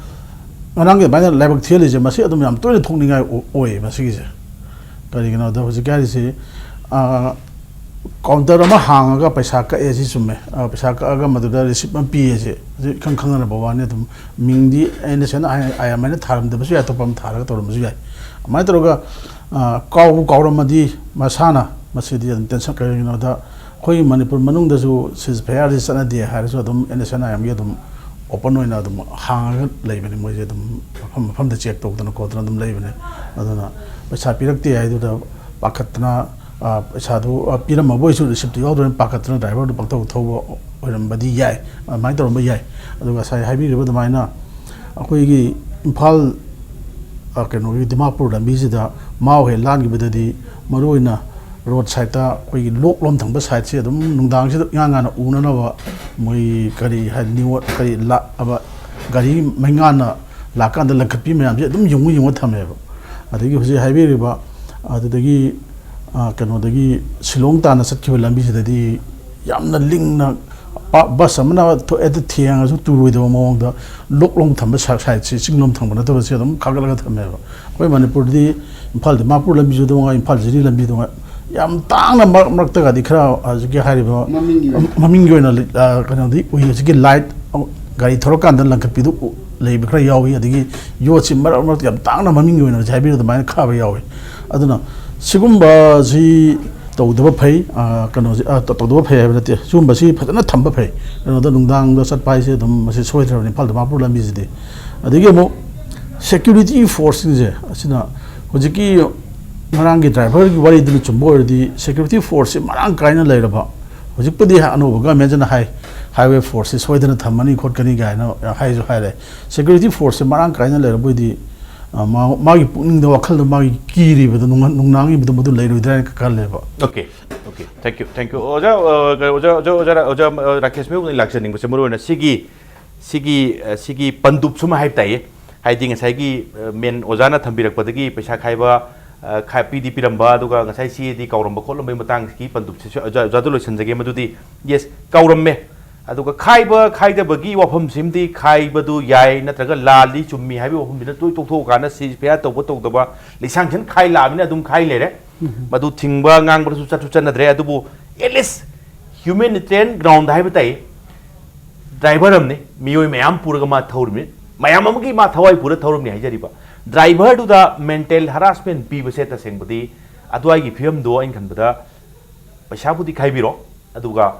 ꯉꯔꯥꯡꯒꯤ ꯑꯗꯨꯃꯥꯏꯅ ꯂꯥꯏꯕꯛ ꯊꯤꯍꯜꯂꯤꯁꯦ, ꯃꯁꯤ ꯑꯗꯨꯝ ꯌꯥꯝ ꯇꯣꯏꯅ ꯊꯣꯛꯅꯤꯡꯉꯥꯏ ꯑꯣ-, ꯑꯣꯏꯌꯦ ꯃꯁꯤꯒꯤꯁꯦ꯫ ꯀꯔꯤꯒꯤꯅꯣꯗ ꯍꯧꯖꯤꯛꯀꯤ ꯍꯥꯏꯔꯤꯁꯤ, ꯑꯥ, ꯀꯥꯎꯟꯇꯔ ꯑꯃ ꯍꯥꯡꯉꯒ ꯄꯩꯁꯥ ꯀꯛꯑꯦ, ꯁꯤ ꯆꯨꯝꯃꯦ꯫ ꯑꯥ, ꯄꯩꯁꯥ ꯀꯛꯑꯒ ꯃꯗꯨꯗ ꯔꯤꯁꯤꯞ ꯑꯃ ꯄꯤꯌꯦ, ꯁꯤ ꯍꯧꯖꯤꯛ ꯏꯈꯪ ꯈꯪꯅꯔꯕ ꯋꯥꯅꯤ꯫ ꯑꯗꯨꯝ ꯃꯤꯡꯗꯤ ꯑꯩꯅ ꯁꯦꯟ ꯑꯥꯏ-, ꯑꯥꯏ ꯑꯦꯝ ꯍꯥꯏꯅ ꯊꯥꯔꯝꯗꯕꯁꯨ ꯌꯥꯏ, ꯑꯇꯣꯞꯄ ꯑꯃ ꯊꯥꯔꯒ ꯇꯧꯔꯝꯕꯁꯨ ꯌꯥꯏ꯫ ꯑꯗꯨꯃꯥꯏꯅ ꯇꯧꯔꯒ, ꯑꯥ, ꯀꯥꯎꯕꯨ ꯀꯥꯎꯔꯝꯃꯗꯤ ꯃꯁꯥꯅ ꯃꯁꯤꯗꯤ ꯑꯗꯨꯝ ꯇꯦꯟꯁꯟ, ꯀꯔꯤꯒꯤꯅꯣꯗ ꯑꯩꯈꯣꯏꯒꯤ ꯃꯅꯤꯄꯨꯔ ꯃꯅꯨꯡꯗꯁꯨ ꯁꯤꯖ ꯐꯌꯥꯔꯁꯤ ꯆꯠꯅꯗꯦ ꯍꯥꯏꯔꯁꯨ ꯑꯗꯨꯝ ꯑꯦꯟ ꯑꯦꯁ ꯑꯦꯟ ꯑꯥꯏ ꯑꯦꯝꯒꯤ ꯑꯗꯨꯝ ꯑꯣꯄꯟ ꯑꯣꯏꯅ ꯑꯗꯨꯝ ꯍꯥꯡꯉꯒ ꯂꯩꯕꯅꯤ꯫ ꯃꯣꯏꯁꯦ ꯑꯗꯨꯝ ꯃꯐꯝ ꯃꯐꯝꯗ ꯆꯦꯛ ꯇꯧꯗꯅ ꯈꯣꯠꯇꯅ ꯑꯗꯨꯝ ꯂꯩꯕꯅꯦ꯫ ꯑꯗꯨꯅ ꯄꯩꯁꯥ ꯄꯤꯔꯛꯇꯦ ꯍꯥꯏꯗꯨꯗ ꯄꯥꯈꯠꯇꯅ, ꯑ, ꯄꯩꯁꯥꯗꯨ, ꯑ, ꯄꯤꯔꯝꯃꯕ ꯑꯣꯏꯁꯨ ꯔꯤꯁꯤꯞꯇꯨ ꯌꯥꯎꯗ꯭ꯔꯕꯅꯤꯅ ꯄꯥꯈꯠꯇꯅ ꯗ꯭ꯔꯥꯏꯚꯔꯗꯨ ꯄꯪꯊꯧ ꯊꯧꯕ ꯑꯣꯏꯔꯝꯕꯗꯤ ꯌꯥꯏ, ꯑꯗꯨꯃꯥꯏꯅ ꯇꯧꯔꯝꯕ ꯌꯥꯏ꯫ ꯑꯗꯨꯒ ꯉꯁꯥꯏ ꯍꯥꯏꯕꯤꯔꯤꯕ ꯑꯗꯨꯃꯥꯏꯅ ꯑꯩꯈꯣꯏꯒꯤ ꯏꯝꯐꯥꯜ, ꯑ, ꯀꯩꯅꯣꯒꯤ ꯗꯤꯃꯥꯄꯨꯔ ꯂꯝꯕꯤꯁꯤꯗ ꯃꯥꯎ ꯍꯦꯛ ꯂꯥꯟꯈꯤꯕꯗꯗꯤ ꯃꯔꯨꯑꯣꯏꯅ ꯔꯣꯗ ꯁꯥꯏꯠꯇ ꯑꯩꯈꯣꯏꯒꯤ ꯂꯣꯛꯂꯣꯝ ꯊꯪꯕ ꯁꯥꯏꯠꯁꯦ ꯑꯗꯨꯝ ꯅꯨꯡꯗꯥꯡꯁꯤꯗ ꯏꯉꯥꯟ ꯉꯥꯟꯅ ꯎꯅꯅꯕ ꯃꯣꯏ ꯀꯔꯤ ꯍꯥꯏ, ꯅꯤꯉꯣꯠ ꯀꯔꯤ ꯂꯥꯛꯑꯕ ꯒꯥꯔꯤ ꯃꯩꯉꯥꯟꯅ ꯂꯥꯛꯀꯥꯟꯗ ꯂꯪꯈꯠꯄꯤ ꯃꯌꯥꯝꯁꯦ ꯑꯗꯨꯝ ꯌꯨꯡꯉ ꯌꯨꯡꯉ ꯊꯝꯃꯦꯕ꯫ ꯑꯗꯒꯤ ꯍꯧꯖꯤꯛ ꯍꯥꯏꯕꯤꯔꯤꯕ ꯑꯗꯨꯗꯒꯤ, ꯑ, ꯀꯩꯅꯣꯗꯒꯤ ꯁꯤꯂꯣꯡ ꯇꯥꯟꯅ ꯆꯠꯈꯤꯕ ꯂꯝꯕꯤꯁꯤꯗꯗꯤ ꯌꯥꯝꯅ ꯂꯤꯡꯅ ꯄ-, ꯕꯁ ꯑꯃꯅ ꯊꯣꯛꯑꯦꯗ ꯊꯦꯡꯉꯁꯨ ꯇꯨꯔꯣꯏꯗꯕ ꯃꯑꯣꯡꯗ ꯂꯣꯛꯂꯣꯝ ꯊꯝꯕ ꯁꯥ-, ꯁꯥꯏꯠꯁꯦ, ꯆꯤꯡꯂꯣꯝ ꯊꯪꯕ ꯅꯠꯇꯕꯁꯦ ꯑꯗꯨꯝ ꯈꯥꯒꯠꯂꯒ ꯊꯝꯃꯦꯕ꯫ ꯑꯩꯈꯣꯏ ꯃꯅꯤꯄꯨꯔꯗꯤ ꯏꯝꯐꯥꯜ ꯗꯤꯃꯥꯄꯨꯔ ꯂꯝꯕꯤꯁꯨ ꯑꯗꯨꯝ ꯉꯥꯏ, ꯏꯝꯐꯥꯜ ꯖꯤꯔꯤ ꯂꯝꯕꯤꯗꯨ ꯉꯥꯏ, ꯌꯥꯝ ꯇꯥꯡꯅ ꯃꯔꯛ ꯃꯔꯛꯇꯒꯗꯤ ꯈꯔ ꯍꯧꯖꯤꯛꯀꯤ ꯍꯥꯏꯔꯤꯕ ꯃꯃꯤꯡꯒꯤ ꯑꯣꯏꯅ꯫ ꯃꯃꯤꯡꯒꯤ ꯑꯣꯏꯅ ꯂꯤ-, ꯑ, ꯀꯩꯅꯣꯗꯤ ꯎꯏ, ꯍꯧꯖꯤꯛꯀꯤ ꯂꯥꯏꯠ, ꯑ, ꯒꯥꯔꯤ ꯊꯧꯔꯀꯥꯟꯗ ꯂꯪꯈꯠꯄꯤꯗꯨ ꯎ-, ꯂꯩꯕ ꯈꯔ ꯌꯥꯎꯏ꯫ ꯑꯗꯒꯤ ꯌꯣꯠꯁꯤ ꯃꯔꯛ ꯃꯔꯛꯇ ꯌꯥꯝ ꯇꯥꯡꯅ ꯃꯃꯤꯡꯒꯤ ꯑꯣꯏꯅ ꯍꯧꯖꯤꯛ ꯍꯥꯏꯕꯤꯔꯤꯕ ꯑꯗꯨꯃꯥꯏꯅ ꯈꯥꯕ ꯌꯥꯎꯏ꯫ ꯑꯗꯨꯅ ꯁꯤꯒꯨꯝꯕꯁꯤ ꯇꯧꯗꯕ ꯐꯩ꯫ ꯑ, ꯀꯩꯅꯣꯁꯤ, ꯑ, ꯇ-, ꯇꯧꯗꯕ ꯐꯩ ꯍꯥꯏꯕ ꯅꯠꯇꯦ, ꯁꯤꯒꯨꯝꯕꯁꯤ ꯐꯖꯅ ꯊꯝꯕ ꯐꯩ꯫ ꯀꯩꯅꯣꯗ ꯅꯨꯡꯗꯥꯡꯗ ꯆꯠꯄ ꯍꯥꯏꯁꯦ ꯑꯗꯨꯝ ꯃꯁꯤ ꯁꯣꯏꯗ꯭ꯔꯕꯅꯤ ꯏꯝꯐꯥꯜ ꯗꯤꯃꯥꯄꯨꯔ ꯂꯝꯕꯤꯁꯤꯗꯤ꯫ ꯑꯗꯒꯤ ꯑꯃꯨꯛ ꯁꯦꯀ꯭ꯌꯨꯔꯤꯇꯤ ꯐꯣꯔꯁꯁꯤꯡꯁꯦ ꯑꯁꯤꯅ ꯍꯧꯖꯤꯛꯀꯤ ꯉꯔꯥꯡꯒꯤ ꯗ꯭ꯔꯥꯏꯚꯔꯒꯤ ꯋꯥꯔꯤꯗꯨꯅ ꯆꯨꯝꯕ ꯑꯣꯏꯔꯗꯤ ꯁꯦꯀ꯭ꯌꯨꯔꯤꯇꯤ ꯐꯣꯔꯁꯁꯤ ꯃꯔꯥꯡ ꯀꯥꯏꯅ ꯂꯩꯔꯕ, ꯍꯧꯖꯤꯛꯄꯨꯗꯤ ꯑꯅꯧꯕ ꯒꯃꯦꯟꯁꯤꯅ ꯍꯥꯏ, ꯍꯥꯏꯋꯦ ꯐꯣꯔꯁꯁꯤ ꯁꯣꯏꯗꯅ ꯊꯝꯃꯅꯤ ꯈꯣꯠꯀꯅꯤ ꯀꯥꯏꯅ ꯍꯥꯏꯁꯨ ꯍꯥꯏꯔꯦ꯫ ꯁꯦꯀ꯭ꯌꯨꯔꯤꯇꯤ ꯐꯣꯔꯁꯁꯦ ꯃꯔꯥꯡ ꯀꯥꯏꯅ ꯂꯩꯔꯕ ꯑꯣꯏꯗꯤ, ꯑ, ꯃꯥ-, ꯃꯥꯒꯤ ꯄꯨꯛꯅꯤꯡꯗ ꯋꯥꯈꯜꯗ ꯃꯥꯒꯤ ꯀꯤꯔꯤꯕꯗꯣ, ꯅꯨꯡ-, ꯅꯨꯡꯅꯥꯡꯉꯤꯕꯗꯣ ꯃꯗꯨ ꯂꯩꯔꯣꯏꯗ꯭ꯔꯥ ꯍꯥꯏꯅ ꯈꯜꯂꯦꯕ꯫ Okay, okay, thank you, thank you. ꯑꯣꯖꯥ, ꯑ, ꯑꯣꯖꯥ, ꯑꯣꯖꯥ, ꯑꯣꯖꯥ, ꯑꯣꯖꯥ, ꯑ, ꯔꯥꯀꯦꯁ ꯃꯌꯨꯝꯗ ꯂꯥꯛꯆꯅꯤꯡꯕꯁꯦ ꯃꯔꯨꯑꯣꯏꯅ ꯁꯤꯒꯤ, ꯁꯤꯒꯤ, ꯑ, ꯁꯤꯒꯤ ꯄꯟꯗꯨꯞ ꯁꯨꯝ ꯍꯥꯏꯕ ꯇꯥꯏꯌꯦ꯫ ꯍꯥꯏꯗꯤ ꯉꯁꯥꯏꯒꯤ, ꯑ, ꯃꯦꯟ ꯑꯣꯖꯥꯅ ꯊꯝꯕꯤꯔꯛꯄꯗꯒꯤ ꯄꯩꯁꯥ ꯈꯥꯏꯕ, ꯑ, ꯈꯥ-, ꯄꯤꯗꯤ ꯄꯤꯔꯝꯕ, ꯑꯗꯨꯒ ꯉꯁꯥꯏ ꯁꯤꯗꯤ ꯀꯥꯎꯔꯝꯕ ꯈꯣꯠꯂꯝꯕꯒꯤ ꯃꯇꯥꯡꯁꯤꯒꯤ ꯄꯟꯗꯨꯞꯁꯤꯁꯨ ꯑꯣꯖꯥ, ꯑꯣꯖꯥꯗ ꯂꯣꯏꯁꯤꯟꯖꯒꯦ꯫ ꯃꯗꯨꯗꯤ, ꯌꯦꯁ, ꯀꯥꯎꯔꯝꯃꯦ꯫ ꯑꯗꯨꯒ ꯈꯥꯏꯕ ꯈꯥꯏꯗꯕꯒꯤ ꯋꯥꯐꯝꯁꯤꯃꯗꯤ ꯈꯥꯏꯕꯗꯨ ꯌꯥꯏ ꯅꯠꯇ꯭ꯔꯒ ꯂꯥꯜꯂꯤ ꯆꯨꯝꯃꯤ ꯍꯥꯏꯕꯒꯤ ꯋꯥꯐꯝꯁꯤꯅ ꯂꯣꯏ ꯇꯣꯛꯊꯣꯛꯑꯀꯥꯟꯗ ꯁꯤ ꯐꯤꯌꯥꯔ ꯇꯧꯕ ꯇꯧꯗꯕ ꯂꯤꯁꯥꯡꯁꯤꯟ ꯈꯥꯏ ꯂꯥꯛꯑꯕꯅꯤꯅ ꯑꯗꯨꯝ ꯈꯥꯏ ꯂꯩꯔꯦ꯫ ꯃꯗꯨ ꯊꯤꯡꯕ ꯉꯥꯡꯕꯗꯁꯨ ꯆꯠꯁꯨ ꯆꯠꯅꯗ꯭ꯔꯦ꯫ ꯑꯗꯨꯕꯨ at least humanitarian ground ꯍꯥꯏꯕ ꯇꯥꯏ, ꯗ꯭ꯔꯥꯏꯚꯔ ꯑꯃꯅꯤ, ꯃꯤꯑꯣꯏ ꯃꯌꯥꯝ ꯄꯨꯔꯒ ꯃꯥ ꯊꯧꯔꯤꯕꯅꯤ, ꯃꯌꯥꯝ ꯑꯃꯒꯤ ꯃꯥ ꯊꯋꯥꯏ ꯄꯨꯔ ꯊꯧꯔꯝꯅꯤ ꯍꯥꯏꯖꯔꯤꯕ ꯗ꯭ꯔꯥꯏꯚꯔꯗꯨꯗ mental harassment ꯄꯤꯕꯁꯦ ꯇꯁꯦꯡꯕꯗꯤ ꯑꯗꯨꯋꯥꯏꯒꯤ ꯐꯤꯕꯝꯗꯣ ꯑꯩꯅ ꯈꯟꯕꯗ ꯄꯩꯁꯥꯕꯨꯗꯤ ꯈꯥꯏꯕꯤꯔꯣ, ꯑꯗꯨꯒ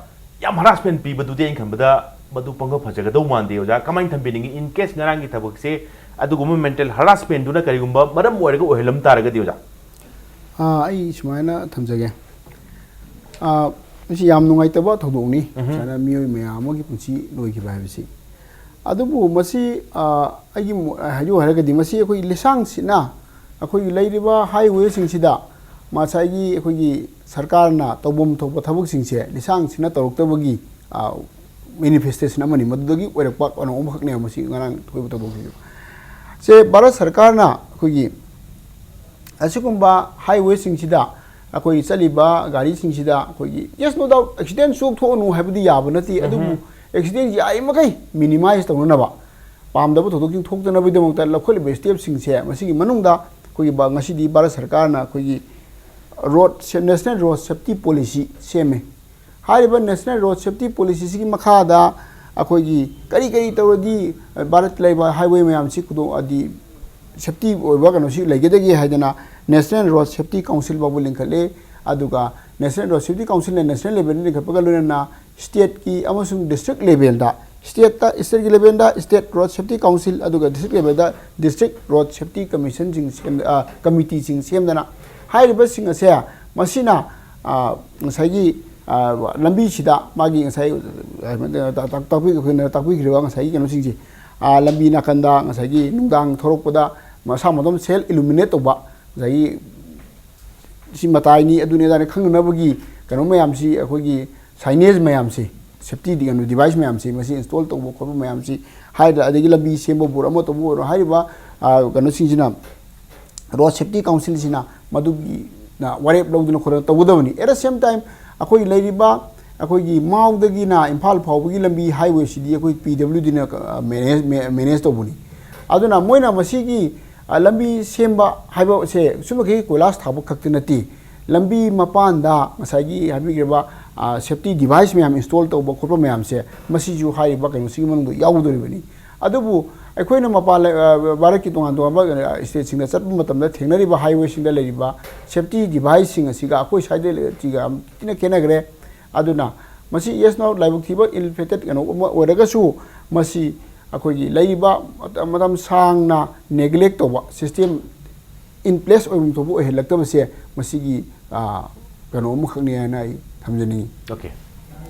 ꯌꯥꯝ harassment ꯄꯤꯕꯗꯨꯗꯤ ꯑꯩꯅ ꯈꯟꯕꯗ ꯃꯗꯨ ꯄꯪꯐ ꯐꯖꯒꯗꯧ ꯃꯥꯟꯗꯦ꯫ ꯑꯣꯖꯥ, ꯀꯃꯥꯏꯅ ꯊꯝꯕꯤꯅꯤꯡꯉꯤ? In case ꯉꯔꯥꯡꯒꯤ ꯊꯕꯛꯁꯦ ꯑꯗꯨꯒꯨꯝꯕ mental harassmentꯗꯨꯅ ꯀꯔꯤꯒꯨꯝꯕ ꯃꯔꯝ ꯑꯣꯏꯔꯒ ꯑꯣꯏꯍꯜꯂꯝ ꯇꯥꯔꯒꯗꯤ, ꯑꯣꯖꯥ? ꯑꯥ, ꯑꯩ ꯁꯨꯃꯥꯏꯅ ꯊꯝꯖꯒꯦ꯫ ꯑꯥ, ꯃꯁꯤ ꯌꯥꯝ ꯅꯨꯡꯉꯥꯏꯇꯕ ꯊꯧꯗꯣꯛꯅꯤ, ꯁꯨꯃꯥꯏꯅ ꯃꯤꯑꯣꯏ ꯃꯌꯥꯝ ꯑꯃꯒꯤ ꯄꯨꯟꯁꯤ ꯂꯣꯏꯈꯤꯕ ꯍꯥꯏꯕꯁꯤ꯫ ꯑꯗꯨꯕꯨ ꯃꯁꯤ, ꯑꯥ, ꯑꯩꯒꯤ ꯃꯣ-, ꯍꯥꯏꯖꯧ ꯍꯥꯏꯔꯒꯗꯤ ꯃꯁꯤ ꯑꯩꯈꯣꯏ ꯂꯤꯁꯥꯡ ꯁꯤꯠꯅ ꯑꯩꯈꯣꯏꯒꯤ ꯂꯩꯔꯤꯕ highwayꯁꯤꯡꯁꯤꯗ ꯉꯁꯥꯏꯒꯤ ꯑꯩꯈꯣꯏꯒꯤ ꯁꯔꯀꯥꯔꯅ ꯇꯧꯐꯝ ꯊꯣꯛꯄ ꯊꯕꯛꯁꯤꯡꯁꯦ ꯂꯤꯁꯥꯡ ꯁꯤꯠꯅ ꯇꯧꯔꯛꯇꯕꯒꯤ, ꯑꯥ, manifestation ꯑꯃꯅꯤ꯫ ꯃꯗꯨꯗꯒꯤ ꯑꯣꯏꯔꯛꯄ ꯀꯩꯅꯣ ꯑꯃꯈꯛꯅꯦꯕ ꯃꯁꯤ ꯉꯔꯥꯡ ꯊꯣꯛꯏꯕ ꯊꯧꯗꯣꯛꯁꯤꯁꯨ꯫ ꯁꯦ ꯚꯥꯔꯠ ꯁꯔꯀꯥꯔꯅ ꯑꯩꯈꯣꯏꯒꯤ ꯑꯁꯤꯒꯨꯝꯕ highwayꯁꯤꯡꯁꯤꯗ ꯑꯩꯈꯣꯏ ꯆꯠꯂꯤꯕ ꯒꯥꯔꯤꯁꯤꯡꯁꯤꯗ ꯑꯩꯈꯣꯏꯒꯤ, yes, no doubt, accident ꯁꯣꯛ ꯊꯣꯛꯑꯅꯨ ꯍꯥꯏꯕꯗꯤ ꯌꯥꯕ ꯅꯠꯇꯦ, ꯑꯗꯨꯕꯨ accident ꯌꯥꯔꯤꯃꯈꯩ minimize ꯇꯧꯅꯅꯕ, ꯄꯥꯝꯗꯕ ꯊꯧꯗꯣꯛꯁꯤꯡ ꯊꯣꯛꯇꯅꯕꯒꯤꯗꯃꯛꯇ ꯂꯧꯈꯠꯂꯤꯕ stepꯁꯤꯡꯁꯦ, ꯃꯁꯤꯒꯤ ꯃꯅꯨꯡꯗ ꯑꯩꯈꯣꯏꯒꯤ ꯕ-, ꯉꯁꯤꯗꯤ ꯚꯥꯔꯠ ꯁꯔꯀꯥꯔꯅ ꯑꯩꯈꯣꯏꯒꯤ road, National Road Safety Policy ꯁꯦꯝꯃꯦ꯫ ꯍꯥꯏꯔꯤꯕ National Road Safety Policyꯁꯤꯒꯤ ꯃꯈꯥꯗ ꯑꯩꯈꯣꯏꯒꯤ ꯀꯔꯤ ꯀꯔꯤ ꯇꯧꯔꯗꯤ ꯚꯥꯔꯠꯇ ꯂꯩꯕ ꯍꯥꯏꯋꯦ ꯃꯌꯥꯝꯁꯤ ꯈꯨꯗꯣꯡ ꯍꯥꯏꯗꯤ ꯁꯦꯐꯇꯤ ꯑꯣꯏꯕ ꯀꯩꯅꯣꯁꯤ ꯂꯩꯒꯗꯒꯦ ꯍꯥꯏꯗꯅ ꯅꯦꯁꯅꯦꯜ ꯔꯣꯗ ꯁꯦꯐꯇꯤ ꯀꯥꯎꯟꯁꯤꯜ ꯐꯥꯎꯕ ꯂꯤꯡꯈꯠꯂꯦ꯫ ꯑꯗꯨꯒ ꯅꯦꯁꯅꯦꯜ ꯔꯣꯗ ꯁꯦꯐꯇꯤ ꯀꯥꯎꯟꯁꯤꯜꯅ ꯅꯦꯁꯅꯦꯜ ꯂꯦꯚꯦꯜꯗ ꯂꯤꯡꯈꯠꯄꯒ ꯂꯣꯏꯅꯅ ꯁ꯭ꯇꯦꯠꯀꯤ ꯑꯃꯁꯨꯡ ꯗꯤꯁꯇ꯭ꯔꯤꯛ ꯂꯦꯚꯦꯜꯗ, ꯁ꯭ꯇꯦꯠꯇ, ꯁ꯭ꯇꯦꯠꯀꯤ ꯂꯦꯚꯦꯜꯗ ꯁ꯭ꯇꯦꯠ ꯔꯣꯗ ꯁꯦꯐꯇꯤ ꯀꯥꯎꯟꯁꯤꯜ, ꯑꯗꯨꯒ ꯗꯤꯁꯇ꯭ꯔꯤꯛ ꯂꯦꯚꯦꯜꯗ ꯗꯤꯁꯇ꯭ꯔꯤꯛ ꯔꯣꯗ ꯁꯦꯐꯇꯤ ꯀꯃꯤꯁꯟꯁꯤꯡ ꯁꯦꯝ-, ꯑ, ꯀꯃꯤꯇꯤꯁꯤꯡ ꯁꯦꯝꯗꯅ ꯍꯥꯏꯔꯤꯕꯁꯤꯡ ꯑꯁꯦ ꯃꯁꯤꯅ, ꯑ, ꯉꯁꯥꯏꯒꯤ, ꯑ, ꯂꯝꯕꯤꯁꯤꯗ ꯃꯥꯒꯤ ꯉꯁꯥꯏ, ꯑ, ꯇꯥꯛ-, ꯇꯥꯛꯄꯤ-, ꯑꯩꯈꯣꯏꯅ ꯇꯥꯛꯄꯤꯈ꯭ꯔꯤꯕ ꯉꯁꯥꯏꯒꯤ ꯀꯩꯅꯣꯁꯤꯡꯁꯦ, ꯑ, ꯂꯝꯕꯤ ꯅꯥꯀꯟꯗ ꯉꯁꯥꯏꯒꯤ ꯅꯨꯡꯗꯥꯡ ꯊꯣꯔꯛꯄꯗ ꯃꯁꯥ ꯃꯇꯣꯝ ꯁꯦꯜꯐ ꯏꯂꯨꯃꯤꯅꯦꯠ ꯇꯧꯕ, ꯉꯁꯥꯏꯒꯤ ꯁꯤ ꯃꯇꯥꯏꯅꯤ, ꯑꯗꯨꯅꯤ ꯑꯗꯥꯅꯤ ꯈꯪꯅꯅꯕꯒꯤ ꯀꯩꯅꯣ ꯃꯌꯥꯝꯁꯤ, ꯑꯩꯈꯣꯏꯒꯤ ꯁꯥꯏꯅꯦꯖ ꯃꯌꯥꯝꯁꯤ, ꯁꯦꯐꯇꯤ ꯀꯩꯅꯣ ꯗꯤꯚꯥꯏꯁ ꯃꯌꯥꯝꯁꯤ, ꯃꯁꯤ ꯏꯟꯁꯇꯣꯜ ꯇꯧꯕ ꯈꯣꯠꯄ ꯃꯌꯥꯝꯁꯤ ꯍꯥꯏꯗ꯭ꯔꯥ, ꯑꯗꯒꯤ ꯂꯝꯕꯤ ꯁꯦꯝꯕꯕꯨ ꯑꯣꯏꯔꯣ, ꯑꯃ ꯇꯧꯕꯕꯨ ꯑꯣꯏꯔꯣ, ꯍꯥꯏꯔꯤꯕ, ꯑ, ꯀꯩꯅꯣꯁꯤꯡꯁꯤꯅ, ꯔꯣꯗ ꯁꯦꯐꯇꯤ ꯀꯥꯎꯟꯁꯤꯜꯁꯤꯅ ꯃꯗꯨꯒꯤ, ꯅ, ꯋꯥꯔꯦꯞ ꯂꯧꯗꯅ ꯈꯣꯠꯇꯅ ꯇꯧꯒꯗꯕꯅꯤ꯫ At the same time, ꯑꯩꯈꯣꯏ ꯂꯩꯔꯤꯕ, ꯑꯩꯈꯣꯏꯒꯤ ꯃꯥꯎꯗꯒꯤꯅ ꯏꯝꯐꯥꯜ ꯐꯥꯎꯕꯒꯤ ꯂꯝꯕꯤ ꯍꯥꯏꯋꯦꯁꯤꯗꯤ ꯑꯩꯈꯣꯏ ꯄꯤ ꯗꯕ꯭ꯂꯤꯎ ꯗꯤꯅ, ꯑ, ꯃꯦꯅꯦꯖ-, ꯃꯦ-, ꯃꯦꯅꯦꯖ ꯇꯧꯕꯅꯤ꯫ ꯑꯗꯨꯅ ꯃꯣꯏꯅ ꯃꯁꯤꯒꯤ, ꯑ, ꯂꯝꯕꯤ ꯁꯦꯝꯕ ꯍꯥꯏꯕꯁꯦ ꯁꯨꯝꯕꯈꯩ ꯀꯣꯏꯂꯥꯁ ꯊꯥꯕ ꯈꯛꯇ ꯅꯠꯇꯦ꯫ ꯂꯝꯕꯤ ꯃꯄꯥꯟꯗ ꯉꯁꯥꯏꯒꯤ ꯍꯥꯏꯕꯤꯈ꯭ꯔꯤꯕ, ꯑ, ꯁꯦꯐꯇꯤ ꯗꯤꯚꯥꯏꯁ ꯃꯌꯥꯝ ꯏꯟꯁꯇꯣꯜ ꯇꯧꯕ ꯈꯣꯠꯄ ꯃꯌꯥꯝꯁꯦ ꯃꯁꯤꯁꯨ ꯍꯥꯏꯔꯤꯕ ꯀꯩꯅꯣꯁꯤꯒꯤ ꯃꯅꯨꯡꯗ ꯌꯥꯎꯗꯣꯔꯤꯕꯅꯤ꯫ ꯑꯗꯨꯕꯨ ꯑꯩꯈꯣꯏꯅ ꯃꯄꯥꯟ ꯂꯩ-, ꯑ, ꯚꯥꯔꯠꯀꯤ ꯇꯣꯉꯥꯟ ꯇꯣꯉꯥꯟꯕ, ꯑ, ꯁ꯭ꯇꯦꯠꯁꯤꯡꯗ ꯆꯠꯄ ꯃꯇꯝꯗ ꯊꯦꯡꯅꯔꯤꯕ ꯍꯥꯏꯋꯦꯁꯤꯡꯗ ꯂꯩꯔꯤꯕ ꯁꯦꯐꯇꯤ ꯗꯤꯚꯥꯏꯁꯁꯤꯡ ꯑꯁꯤꯒ ꯑꯩꯈꯣꯏ ꯁ꯭ꯋꯥꯏꯗ ꯂꯩꯔꯤꯕꯁꯤꯒ ꯌꯥꯝ ꯊꯤꯅ ꯈꯦꯠꯅꯈ꯭ꯔꯦ꯫ ꯑꯗꯨꯅ ꯃꯁꯤ, yes, no, ꯂꯥꯏꯕꯛ ꯊꯤꯕ, ꯏꯜ ꯐꯦꯇꯦꯠ ꯀꯩꯅꯣ ꯑꯃ ꯑꯣꯏꯔꯒꯁꯨ, ꯃꯁꯤ ꯑꯩꯈꯣꯏꯒꯤ ꯂꯩꯔꯤꯕ ꯃꯇꯝ, ꯃꯇꯝ ꯁꯥꯡꯅ ꯅꯦꯒ꯭ꯂꯦꯛ ꯇꯧꯕ, ꯁꯤꯁꯇꯦꯝ ꯏꯟ ꯄ꯭ꯂꯦꯁ ꯑꯣꯏꯐꯝ ꯊꯣꯛꯄ ꯑꯣꯏꯍꯜꯂꯛꯇꯕꯁꯦ ꯃꯁꯤꯒꯤ, ꯑ, ꯀꯩꯅꯣ ꯑꯃꯈꯛꯅꯤ ꯍꯥꯏꯅ ꯑꯩ ꯊꯝꯖꯅꯤꯡꯉꯤ꯫ Okay,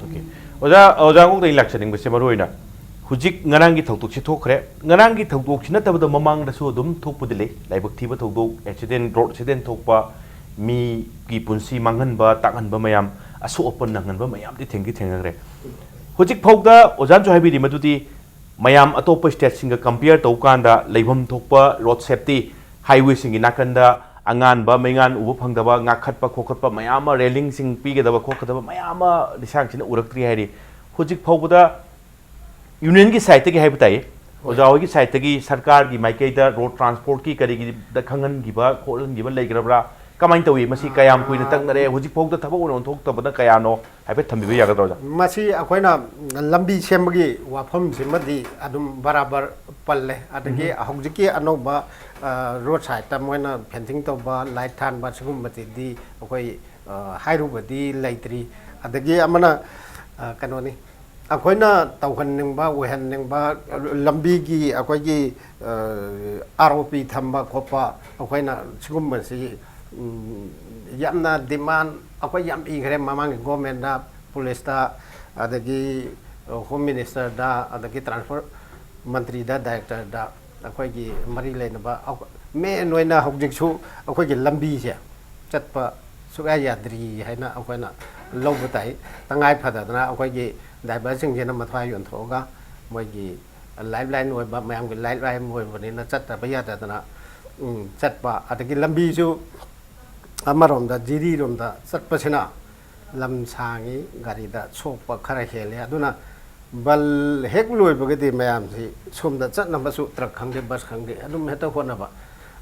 okay. ꯑꯣꯖꯥ, ꯑꯣꯖꯥ ꯉꯣꯛꯇ ꯑꯩ ꯂꯥꯛꯆꯅꯤꯡꯕꯁꯦ ꯃꯔꯨ ꯑꯣꯏꯅ ꯍꯧꯖꯤꯛ ꯉꯔꯥꯡꯒꯤ ꯊꯧꯗꯣꯛꯁꯤ ꯊꯣꯛꯈ꯭ꯔꯦ꯫ ꯉꯔꯥꯡꯒꯤ ꯊꯧꯗꯣꯛꯁꯤ ꯅꯠꯇꯕꯗ ꯃꯃꯥꯡꯗꯁꯨ ꯑꯗꯨꯝ ꯊꯣꯛꯄꯗꯤ ꯂꯩ꯫ ꯂꯥꯏꯕꯛ ꯊꯤꯕ ꯊꯧꯗꯣꯛ, ꯑꯦꯛꯁꯤꯗꯦꯟ, ꯔꯣꯗ ꯑꯦꯛꯁꯤꯗꯦꯟ ꯊꯣꯛꯄ, ꯃꯤꯒꯤ ꯄꯨꯟꯁꯤ ꯃꯥꯡꯍꯟꯕ, ꯇꯥꯛꯍꯟꯕ ꯃꯌꯥꯝ, ꯑꯁꯣꯛ ꯑꯄꯟ ꯅꯪꯍꯟꯕ ꯃꯌꯥꯝꯗꯤ ꯊꯦꯡꯗꯤ ꯊꯦꯡꯅꯈ꯭ꯔꯦ꯫ ꯍꯧꯖꯤꯛ ꯐꯥꯎꯗ ꯑꯣꯖꯥꯅꯁꯨ ꯍꯥꯏꯕꯤꯔꯤ ꯃꯗꯨꯗꯤ ꯃꯌꯥꯝ ꯑꯇꯣꯞꯄ ꯁ꯭ꯇꯦꯠꯁꯤꯡꯒ ꯀꯝꯄꯤꯌꯔ ꯇꯧꯕ ꯀꯥꯟꯗ ꯂꯩꯐꯝ ꯊꯣꯛꯄ ꯔꯣꯗ ꯁꯦꯐꯇꯤ, ꯍꯥꯏꯋꯦꯁꯤꯡꯒꯤ ꯅꯥꯀꯟꯗ ꯑꯉꯥꯟꯕ ꯃꯩꯉꯥꯟ ꯎꯕ ꯐꯪꯗꯕ, ꯉꯥꯛꯈꯠꯄ ꯈꯣꯀꯠꯄ ꯃꯌꯥꯝ ꯑꯃ, ꯔꯦꯂꯤꯡꯁꯤꯡ ꯄꯤꯒꯗꯕ ꯈꯣꯠꯀꯗꯕ ꯃꯌꯥꯝ ꯑꯃ ꯂꯤꯁꯥꯡꯁꯤꯟꯅ ꯎꯔꯛꯇ꯭ꯔꯤ ꯍꯥꯏꯔꯤ꯫ ꯍꯧꯖꯤꯛ ꯐꯥꯎꯕꯗ ꯌꯨꯅꯤꯌꯟꯒꯤ ꯁꯥꯏꯠꯇꯒꯤ ꯍꯥꯏꯕ ꯇꯥꯏ, ꯑꯣꯖꯥ ꯍꯣꯏꯒꯤ ꯁꯥꯏꯠꯇꯒꯤ ꯁꯔꯀꯥꯔꯒꯤ ꯃꯥꯏꯀꯩꯗ ꯔꯣꯗ ꯇ꯭ꯔꯥꯟꯁꯄꯣꯔꯠꯀꯤ ꯀꯔꯤꯒꯤꯗ ꯈꯪꯍꯟꯈꯤꯕ ꯈꯣꯠꯍꯟꯈꯤꯕ ꯂꯩꯈ꯭ꯔꯕ꯭ꯔꯥ? ꯀꯃꯥꯏꯅ ꯇꯧꯏ? ꯃꯁꯤ ꯀꯌꯥꯝ ꯀꯨꯏꯅ ꯇꯛꯅꯔꯦ? ꯍꯧꯖꯤꯛꯐꯥꯎꯗ ꯊꯕꯛ ꯑꯣꯏꯅ ꯑꯣꯟꯊꯣꯛꯇꯕꯅ ꯀꯌꯥꯅꯣ? ꯍꯥꯏꯐꯦꯠ ꯊꯝꯕꯤꯕ ꯌꯥꯒꯗ꯭ꯔꯥ, ꯑꯣꯖꯥ? ꯃꯁꯤ ꯑꯩꯈꯣꯏꯅ ꯂꯝꯕꯤ ꯁꯦꯝꯕꯒꯤ ꯋꯥꯐꯝꯁꯤꯃꯗꯤ ꯑꯗꯨꯝ ꯕꯔꯥꯕꯔ ꯄꯜꯂꯦ꯫ ꯑꯗꯒꯤ ꯍꯧꯖꯤꯛꯀꯤ ꯑꯅꯧꯕ ꯔꯣꯗ ꯁꯥꯏꯗꯇ ꯃꯣꯏꯅ ꯐꯦꯟꯁꯤꯡ ꯇꯧꯕ, ꯂꯥꯏꯠ ꯊꯥꯟꯕ, ꯁꯤꯒꯨꯝꯕꯁꯤꯗꯤ ꯑꯩꯈꯣꯏ ꯑ, ꯍꯥꯏꯔꯨꯕꯗꯤ ꯂꯩꯇ꯭ꯔꯤ꯫ ꯑꯗꯒꯤ ꯑꯃꯅ ꯑ, ꯀꯩꯅꯣꯅꯤ, ꯑꯩꯈꯣꯏꯅ ꯇꯧꯍꯟꯅꯤꯡꯕ, ꯑꯣꯏꯍꯟꯅꯤꯡꯕ ꯂꯝꯕꯤꯒꯤ ꯑꯩꯈꯣꯏꯒꯤ ꯑꯥꯔ ꯑꯣ ꯄꯤ ꯊꯝꯕ ꯈꯣꯠꯄ, ꯑꯩꯈꯣꯏꯅ ꯁꯤꯒꯨꯝꯕꯁꯤ ꯎꯝ, ꯌꯥꯝꯅ ꯗꯤꯃꯥꯟ ꯑꯩꯈꯣꯏ ꯌꯥꯝ ꯏꯈ꯭ꯔꯦ ꯃꯃꯥꯡꯒꯤ ꯒꯣꯔꯃꯦꯟꯗ, ꯄꯨꯂꯤꯁꯇ, ꯑꯗꯒꯤ ꯍꯣꯝ ꯃꯤꯅꯤꯁꯇꯔꯗ, ꯑꯗꯒꯤ ꯇ꯭ꯔꯥꯟꯁꯄꯣꯔꯠ ꯃꯟꯇ꯭ꯔꯤꯗ, ꯗꯥꯏꯔꯦꯛꯇꯔꯗ, ꯑꯩꯈꯣꯏꯒꯤ ꯃꯔꯤ ꯂꯩꯅꯕ ꯃꯦꯟ ꯑꯣꯏꯅ ꯍꯧꯖꯤꯛꯁꯨ ꯑꯩꯈꯣꯏꯒꯤ ꯂꯝꯕꯤꯁꯦ ꯆꯠꯄ ꯁꯨꯛꯌꯥ ꯌꯥꯗ꯭ꯔꯤ ꯍꯥꯏꯅ ꯑꯩꯈꯣꯏꯅ ꯂꯧꯕ ꯇꯥꯏ꯫ ꯇꯉꯥꯏ ꯐꯗꯗꯅ ꯑꯩꯈꯣꯏꯒꯤ ꯗ꯭ꯔꯥꯏꯚꯔꯁꯤꯡꯁꯤꯅ ꯃꯊ꯭ꯋꯥꯏ ꯌꯣꯟꯊꯣꯛꯑꯒ ꯃꯣꯏꯒꯤ ꯂꯥꯏꯐ ꯂꯥꯏꯟ ꯑꯣꯏꯕ, ꯃꯌꯥꯝꯒꯤ ꯂꯥꯏꯐ ꯂꯥꯏꯟ ꯑꯣꯏꯕꯅꯤꯅ ꯆꯠꯇꯕ ꯌꯥꯗꯗꯅ, ꯎꯝ, ꯆꯠꯄ꯫ ꯑꯗꯒꯤ ꯂꯝꯕꯤꯁꯨ ꯑꯃꯔꯣꯝꯗ ꯖꯤꯔꯤꯔꯣꯝꯗ ꯆꯠꯄꯁꯤꯅ ꯂꯝ ꯁꯥꯡꯉꯤ, ꯒꯥꯔꯤꯗ ꯁꯣꯛꯄ ꯈꯔ ꯍꯦꯜꯂꯤ꯫ ꯑꯗꯨꯅ ꯕꯜ ꯍꯦꯛ ꯂꯣꯏꯕꯒꯗꯤ ꯃꯌꯥꯝꯁꯤ ꯁꯣꯝꯗ ꯆꯠꯅꯕꯁꯨ ꯇ꯭ꯔꯛ ꯈꯪꯗꯦ, ꯕꯁ ꯈꯪꯗꯦ, ꯑꯗꯨꯝ ꯍꯦꯛꯇ ꯍꯣꯠꯅꯕ꯫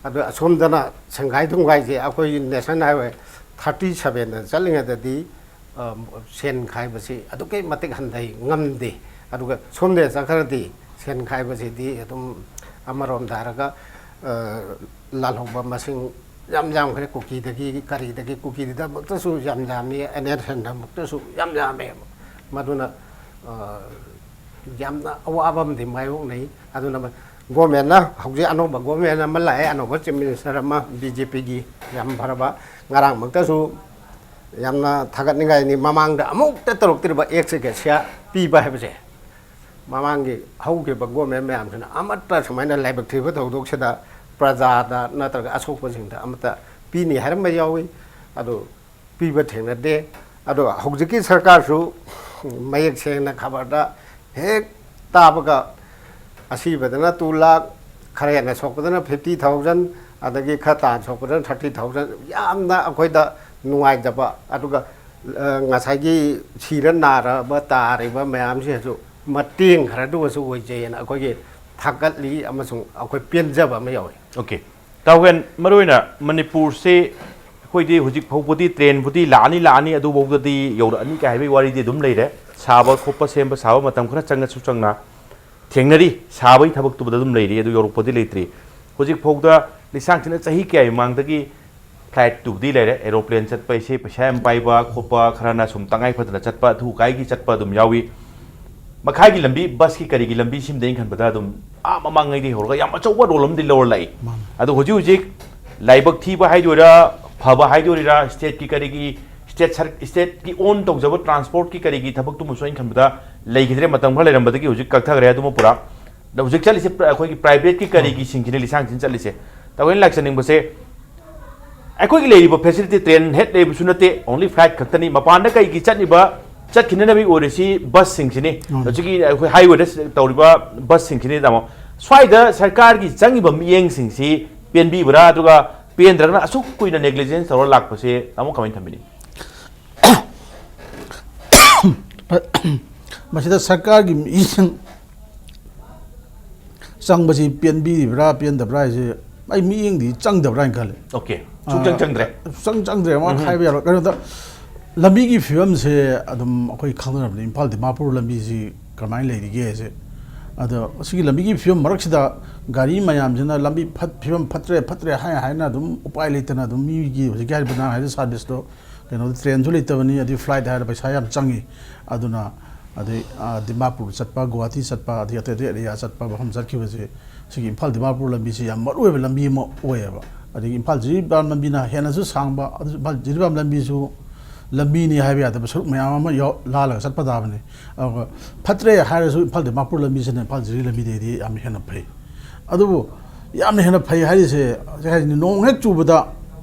ꯑꯗꯣ ꯑꯁꯣꯝꯗꯅ ꯁꯦꯡꯒꯥꯏ ꯊꯨꯝꯒꯥꯏꯁꯦ ꯑꯩꯈꯣꯏ ꯅꯦꯁꯅꯦꯜ ꯍꯥꯏꯋꯦ ꯊꯥꯔꯇꯤ ꯁꯕꯦꯟꯗ ꯆꯠꯂꯤꯉꯩꯗꯗꯤ, ꯑ, ꯁꯦꯟ ꯈꯥꯏꯕꯁꯤ ꯑꯗꯨꯛꯀꯤ ꯃꯇꯤꯛ ꯍꯟꯊꯩ, ꯉꯝꯗꯦ꯫ ꯑꯗꯨꯒ ꯁꯣꯝꯗ ꯆꯠꯈ꯭ꯔꯗꯤ ꯁꯦꯟ ꯈꯥꯏꯕꯁꯤꯗꯤ ꯑꯗꯨꯝ ꯑꯃꯔꯣꯝꯗ ꯍꯥꯏꯔꯒ, ꯑ, ꯂꯥꯜꯍꯧꯕ ꯃꯁꯤꯡ ꯌꯥꯝ ꯌꯥꯝꯈ꯭ꯔꯦ꯫ ꯀꯨꯀꯤꯗꯒꯤ ꯀꯔꯤꯗꯒꯤ ꯀꯨꯀꯤꯗꯃꯛꯇꯁꯨ ꯌꯥꯝ ꯌꯥꯝꯃꯤ, ꯑꯦꯟ ꯑꯦꯜ ꯁꯦꯟꯗꯃꯛꯇꯁꯨ ꯌꯥꯝ ꯌꯥꯝꯃꯦ꯫ ꯃꯗꯨꯅ, ꯑ, ꯌꯥꯝꯅ ꯑꯋꯥꯕ ꯑꯃꯗꯤ ꯃꯥꯌꯣꯛꯅꯩ꯫ ꯑꯗꯨꯅ ꯒꯣꯔꯃꯦꯟꯅ ꯍꯧꯖꯤꯛ ꯑꯅꯧꯕ ꯒꯣꯔꯃꯦꯟ ꯑꯃ ꯂꯥꯛꯑꯦ, ꯑꯅꯧꯕ ꯆꯤꯐ ꯃꯤꯅꯤꯁꯇꯔ ꯑꯃ, ꯕꯤ ꯖꯦ ꯄꯤꯒꯤ, ꯌꯥꯝ ꯐꯔꯕ꯫ ꯉꯔꯥꯡꯃꯛꯇꯁꯨ ꯌꯥꯝꯅ ꯊꯥꯒꯠꯅꯤꯡꯉꯥꯏꯅꯤ, ꯃꯃꯥꯡꯗ ꯑꯃꯨꯛꯇ ꯇꯧꯔꯛꯇ꯭ꯔꯤꯕ ꯑꯦꯛꯁ ꯒ꯭ꯔꯦꯁꯤꯌꯥ ꯄꯤꯕ ꯍꯥꯏꯕꯁꯦ꯫ ꯃꯃꯥꯡꯒꯤ ꯍꯧꯈꯤꯕ ꯒꯣꯔꯃꯦꯟ ꯃꯌꯥꯝꯁꯤꯅ ꯑꯃꯠꯇ ꯁꯨꯃꯥꯏꯅ ꯂꯥꯏꯕꯛ ꯊꯤꯕ ꯊꯧꯗꯣꯛꯁꯤꯗ ꯄ꯭ꯔꯖꯥꯗ ꯅꯠꯇ꯭ꯔꯒ ꯑꯁꯣꯛꯄꯁꯤꯡꯗ ꯑꯃꯠꯇ ꯄꯤꯅꯤ ꯍꯥꯏꯔꯝꯕ ꯌꯥꯎꯏ, ꯑꯗꯨ ꯄꯤꯕ ꯊꯦꯡꯅꯗꯦ꯫ ꯑꯗꯣ ꯍꯧꯖꯤꯛꯀꯤ ꯁꯔꯀꯥꯔꯁꯨ ꯃꯌꯦꯛ ꯁꯦꯡꯅ ꯈꯕꯔꯗ ꯍꯦꯛ ꯇꯥꯕꯒ ꯑꯁꯤꯕꯗꯅ ꯇꯨ ꯂꯥꯈ, ꯈꯔ ꯍꯦꯟꯅ ꯁꯣꯛꯄꯗꯅ ꯐꯤꯐꯇꯤ ꯊꯥꯎꯖꯟ, ꯑꯗꯒꯤ ꯈꯔ ꯇꯥꯅ ꯁꯣꯛꯄꯗꯅ ꯊꯥꯔꯇꯤ ꯊꯥꯎꯖꯟ, ꯌꯥꯝꯅ ꯑꯩꯈꯣꯏꯗ ꯅꯨꯡꯉꯥꯏꯇꯕ꯫ ꯑꯗꯨꯒ, ꯑ, ꯉꯁꯥꯏꯒꯤ ꯁꯤꯔ ꯅꯥꯔꯕ ꯇꯥꯔꯤꯕ ꯃꯌꯥꯝꯁꯤꯁꯨ ꯃꯇꯦꯡ ꯈꯔꯗ ꯑꯣꯏꯔꯁꯨ ꯑꯣꯏꯖꯩꯑꯅ ꯑꯩꯈꯣꯏꯒꯤ ꯊꯥꯒꯠꯂꯤ ꯑꯃꯁꯨꯡ ꯑꯩꯈꯣꯏ ꯄꯦꯟꯖꯕ ꯑꯃ ꯌꯥꯎꯏ꯫ ꯑꯣꯀꯦ꯫ ꯇꯥꯎꯍꯦꯟ, ꯃꯔꯨꯑꯣꯏꯅ ꯃꯅꯤꯄꯨꯔꯁꯤ ꯑꯩꯈꯣꯏꯗꯤ ꯍꯧꯖꯤꯛ ꯐꯥꯎꯕꯗꯤ ꯇ꯭ꯔꯦꯟꯕꯨꯗꯤ ꯂꯥꯛꯑꯅꯤ ꯂꯥꯛꯑꯅꯤ ꯑꯗꯨꯐꯥꯎꯗꯗꯤ ꯌꯧꯔꯛꯑꯅꯤ ꯀꯥꯏ ꯍꯥꯏꯕꯒꯤ ꯋꯥꯔꯤꯗꯤ ꯑꯗꯨꯝ ꯂꯩꯔꯦ꯫ ꯁꯥꯕ ꯈꯣꯠꯄ ꯁꯦꯝꯕ ꯁꯥꯕ ꯃꯇꯝ ꯈꯔ ꯆꯪꯉꯁꯨ ꯆꯪꯅ ꯊꯦꯡꯅꯔꯤ꯫ ꯁꯥꯕꯒꯤ ꯊꯕꯛꯇꯨꯕꯨꯗ ꯑꯗꯨꯝ ꯂꯩꯔꯤ, ꯑꯗꯨ ꯌꯧꯔꯛꯄꯗꯤ ꯂꯩꯇ꯭ꯔꯤ꯫ ꯍꯧꯖꯤꯛ ꯐꯥꯎꯗ ꯂꯤꯁꯥꯡꯁꯤꯅ ꯆꯍꯤ ꯀꯌꯥꯒꯤ ꯃꯃꯥꯡꯗꯒꯤ ꯐ꯭ꯂꯥꯏꯠꯇꯨꯕꯨꯗꯤ ꯂꯩꯔꯦ꯫ ꯑꯦꯔꯣꯄ꯭ꯂꯦꯟ ꯆꯠꯄ ꯍꯥꯏꯁꯦ ꯄꯩꯁꯥ ꯌꯥꯝ ꯄꯥꯏꯕ ꯈꯣꯠꯄ ꯈꯔꯅ ꯁꯨꯝ ꯇꯉꯥꯏ ꯐꯗꯅ ꯆꯠꯄ ꯑꯊꯨ ꯑꯀꯥꯏꯒꯤ ꯆꯠꯄ ꯑꯗꯨꯝ ꯌꯥꯎꯏ꯫ ꯃꯈꯥꯒꯤ ꯂꯝꯕꯤ, ꯕꯁꯀꯤ ꯀꯔꯤꯒꯤ ꯂꯝꯕꯤ ꯁꯤꯃꯗꯤ ꯑꯩꯅ ꯈꯟꯕꯗ ꯑꯗꯨꯝ ꯑꯥ ꯃꯃꯥꯡꯉꯩꯗꯒꯤ ꯍꯧꯔꯒ ꯌꯥꯝ ꯑꯆꯧꯕ ꯔꯣꯜ ꯑꯃꯗꯤ ꯂꯧꯔ ꯂꯥꯛꯏ꯫ ꯃꯥꯅꯤ꯫ ꯑꯗꯣ ꯍꯧꯖꯤꯛ ꯍꯧꯖꯤꯛ ꯂꯥꯏꯕꯛ ꯊꯤꯕ ꯍꯥꯏꯗꯣꯏꯔꯥ, ꯐꯕ ꯍꯥꯏꯗꯣꯔꯤꯔꯥ, ꯁ꯭ꯇꯦꯠꯀꯤ ꯀꯔꯤꯒꯤ, ꯁ꯭ꯇꯦꯠ ꯁꯔ-, ꯁ꯭ꯇꯦꯠꯀꯤ ꯑꯣꯟ ꯇꯧꯖꯕ ꯇ꯭ꯔꯥꯟꯁꯄꯣꯔꯠꯀꯤ ꯀꯔꯤꯒꯤ ꯊꯕꯛꯇꯨꯃꯁꯨ ꯑꯩꯅ ꯈꯟꯕꯗ ꯂꯩꯈꯤꯗ꯭ꯔꯦ꯫ ꯃꯇꯝ ꯈꯔ ꯂꯩꯔꯝꯕꯗꯒꯤ ꯍꯧꯖꯤꯛ ꯀꯛꯊꯈ꯭ꯔꯦ ꯑꯗꯨꯃ ꯄꯨꯔꯥ꯫ ꯑꯗꯣ ꯍꯧꯖꯤꯛ ꯆꯠꯂꯤꯁꯦ ꯄ꯭ꯔ-, ꯑꯩꯈꯣꯏꯒꯤ ꯄ꯭ꯔꯥꯏꯚꯦꯠꯀꯤ ꯀꯔꯤꯒꯤꯁꯤꯡꯁꯤꯅ ꯂꯤꯁꯥꯡꯁꯤꯟ ꯆꯠꯂꯤꯁꯦ꯫ ꯇꯧꯋꯦꯅ ꯂꯥꯛꯆꯅꯤꯡꯕꯁꯦ, ꯑꯩꯈꯣꯏꯒꯤ ꯂꯩꯔꯤꯕ ꯐꯦꯁꯤꯂꯤꯇꯤ, ꯇ꯭ꯔꯦꯟ ꯍꯦꯛ ꯂꯩꯕꯁꯨ ꯅꯠꯇꯦ, ꯑꯣꯡꯂꯤ ꯐ꯭ꯂꯥꯏꯠ ꯈꯛꯇꯅꯤ꯫ ꯃꯄꯥꯟꯗ ꯀꯩꯒꯤ ꯆꯠꯂꯤꯕ, ꯆꯠꯈꯤꯅꯅꯕꯒꯤ ꯑꯣꯏꯔꯤꯁꯤ ꯕꯁꯁꯤꯡꯁꯤꯅꯤ꯫ ꯎꯝ꯫ ꯍꯧꯖꯤꯛꯀꯤ ꯑꯩꯈꯣꯏ ꯍꯥꯏꯋꯦꯗ ꯇꯧꯔꯤꯕ ꯕꯁꯁꯤꯡꯁꯤꯅꯤ, ꯇꯥꯃꯣ꯫ ꯁ꯭ꯋꯥꯏꯗ ꯁꯔꯀꯥꯔꯒꯤ ꯆꯪꯉꯤꯕ ꯃꯤꯠꯌꯦꯡꯁꯤꯡꯁꯤ ꯄꯦꯟꯕꯤꯕ꯭ꯔꯥ? ꯑꯗꯨꯒ ꯄꯦꯟꯗ꯭ꯔꯒꯅ ꯑꯁꯨꯛ ꯀꯨꯏꯅ ꯅꯦꯒ꯭ꯂꯤꯖꯦꯟꯁ ꯇꯧꯔ ꯂꯥꯛꯄꯁꯦ, ꯇꯥꯃꯣ, ꯀꯃꯥꯏꯅ ꯊꯝꯕꯤꯅꯤ? ꯃꯁꯤꯗ ꯁꯔꯀꯥꯔꯒꯤ ꯃꯤꯁꯤꯡ ꯆꯪꯕꯁꯤ ꯄꯦꯟꯕꯤꯔꯤꯕ꯭ꯔꯥ ꯄꯦꯟꯗꯕ꯭ꯔꯥ ꯍꯥꯏꯁꯦ ꯑꯩ ꯃꯤꯠꯌꯦꯡꯗꯤ ꯆꯪꯗꯕ꯭ꯔꯥ ꯍꯥꯏꯅ ꯈꯜꯂꯦ꯫ ꯑꯣꯀꯦ꯫ ꯁꯨꯡꯆꯪ ꯆꯪꯗ꯭ꯔꯦ꯫ ꯁꯨꯡꯆꯪ ꯆꯪꯗ꯭ꯔꯦ꯫ ꯑꯃ ꯍꯥꯏꯕ ꯌꯥꯔꯣꯏ꯫ ꯀꯩꯅꯣꯗ, ꯂꯝꯕꯤꯒꯤ ꯐꯤꯕꯝꯁꯦ ꯑꯗꯨꯝ ꯑꯩꯈꯣꯏ ꯈꯪꯅꯔꯕꯅꯤ, ꯏꯝꯐꯥꯜ ꯗꯤꯃꯥꯄꯨꯔ ꯂꯝꯕꯤꯁꯤ ꯀꯃꯥꯏꯅ ꯂꯩꯔꯤꯒꯦ ꯍꯥꯏꯁꯦ꯫ ꯑꯗꯣ ꯁꯤꯒꯤ ꯂꯝꯕꯤꯒꯤ ꯐꯤꯕꯝ ꯃꯔꯛꯁꯤꯗ ꯒꯥꯔꯤ ꯃꯌꯥꯝꯁꯤꯅ ꯂꯝꯕꯤ ꯐꯠ-, ꯐꯤꯕꯝ ꯐꯠꯇ꯭ꯔꯦ ꯐꯠꯇ꯭ꯔꯦ ꯍꯥꯏ ꯍꯥꯏꯅ ꯑꯗꯨꯝ ꯎꯄꯥꯏ ꯂꯩꯇꯅ ꯑꯗꯨꯝ ꯃꯤꯒꯤ ꯍꯧꯖꯤꯛꯀꯤ ꯍꯥꯏꯔꯤꯕ ꯅꯍꯥꯟ ꯍꯥꯏꯔꯤꯕ ꯁꯥꯔꯚꯤꯁꯇꯣ, ꯀꯩꯅꯣꯗ ꯇ꯭ꯔꯦꯟꯁꯨ ꯂꯩꯇꯕꯅꯤ, ꯑꯗꯩ ꯐ꯭ꯂꯥꯏꯠ ꯍꯥꯏꯔ ꯄꯩꯁꯥ ꯌꯥꯝ ꯆꯪꯉꯤ꯫ ꯑꯗꯨꯅ ꯑꯗꯩ, ꯑ, ꯗꯤꯃꯥꯄꯨꯔ ꯆꯠꯄ, ꯒꯨꯋꯥꯍꯥꯇꯤ ꯆꯠꯄ, ꯑꯗꯩ ꯑꯇꯩ ꯑꯇꯩ ꯑꯦꯔꯤꯌꯥ ꯆꯠꯄ ꯃꯐꯝ ꯆꯠꯈꯤꯕꯁꯦ, ꯁꯤꯒꯤ ꯏꯝꯐꯥꯜ ꯗꯤꯃꯥꯄꯨꯔ ꯂꯝꯕꯤꯁꯤ ꯌꯥꯝ ꯃꯔꯨ ꯑꯣꯏꯕ ꯂꯝꯕꯤ ꯑꯃ ꯑꯣꯏꯌꯦꯕ꯫ ꯑꯗꯒꯤ ꯏꯝꯐꯥꯜ ꯖꯤꯔꯤꯕꯥꯝ ꯂꯝꯕꯤꯅ ꯍꯦꯟꯅꯁꯨ ꯁꯥꯡꯕ, ꯑꯗꯨ ꯏꯝꯐꯥꯜ ꯖꯤꯔꯤꯕꯥꯝ ꯂꯝꯕꯤꯁꯨ ꯂꯝꯕꯤꯅꯤ ꯍꯥꯏꯕ ꯌꯥꯗꯕ ꯁꯔꯨꯛ ꯃꯌꯥꯝ ꯑꯃ ꯌꯥꯎ-, ꯂꯥꯜꯂꯒ ꯆꯠꯄ ꯇꯥꯕꯅꯤ꯫ ꯑꯗꯨꯒ ꯐꯠꯇ꯭ꯔꯦ ꯍꯥꯏꯔꯁꯨ ꯏꯝꯐꯥꯜ ꯗꯤꯃꯥꯄꯨꯔ ꯂꯝꯕꯤꯁꯤꯅ ꯏꯝꯐꯥꯜ ꯖꯤꯔꯤ ꯂꯝꯕꯤꯗꯩꯗꯤ ꯌꯥꯝ ꯍꯦꯟꯅ ꯐꯩ꯫ ꯑꯗꯨꯕꯨ ꯌꯥꯝꯅ ꯍꯦꯟꯅ ꯐꯩ ꯍꯥꯏꯔꯤꯁꯦ, ꯍꯧꯖꯤꯛ ꯍꯥꯏꯁꯤꯅꯤ, ꯅꯣꯡ ꯍꯦꯛ ꯆꯨꯕꯗ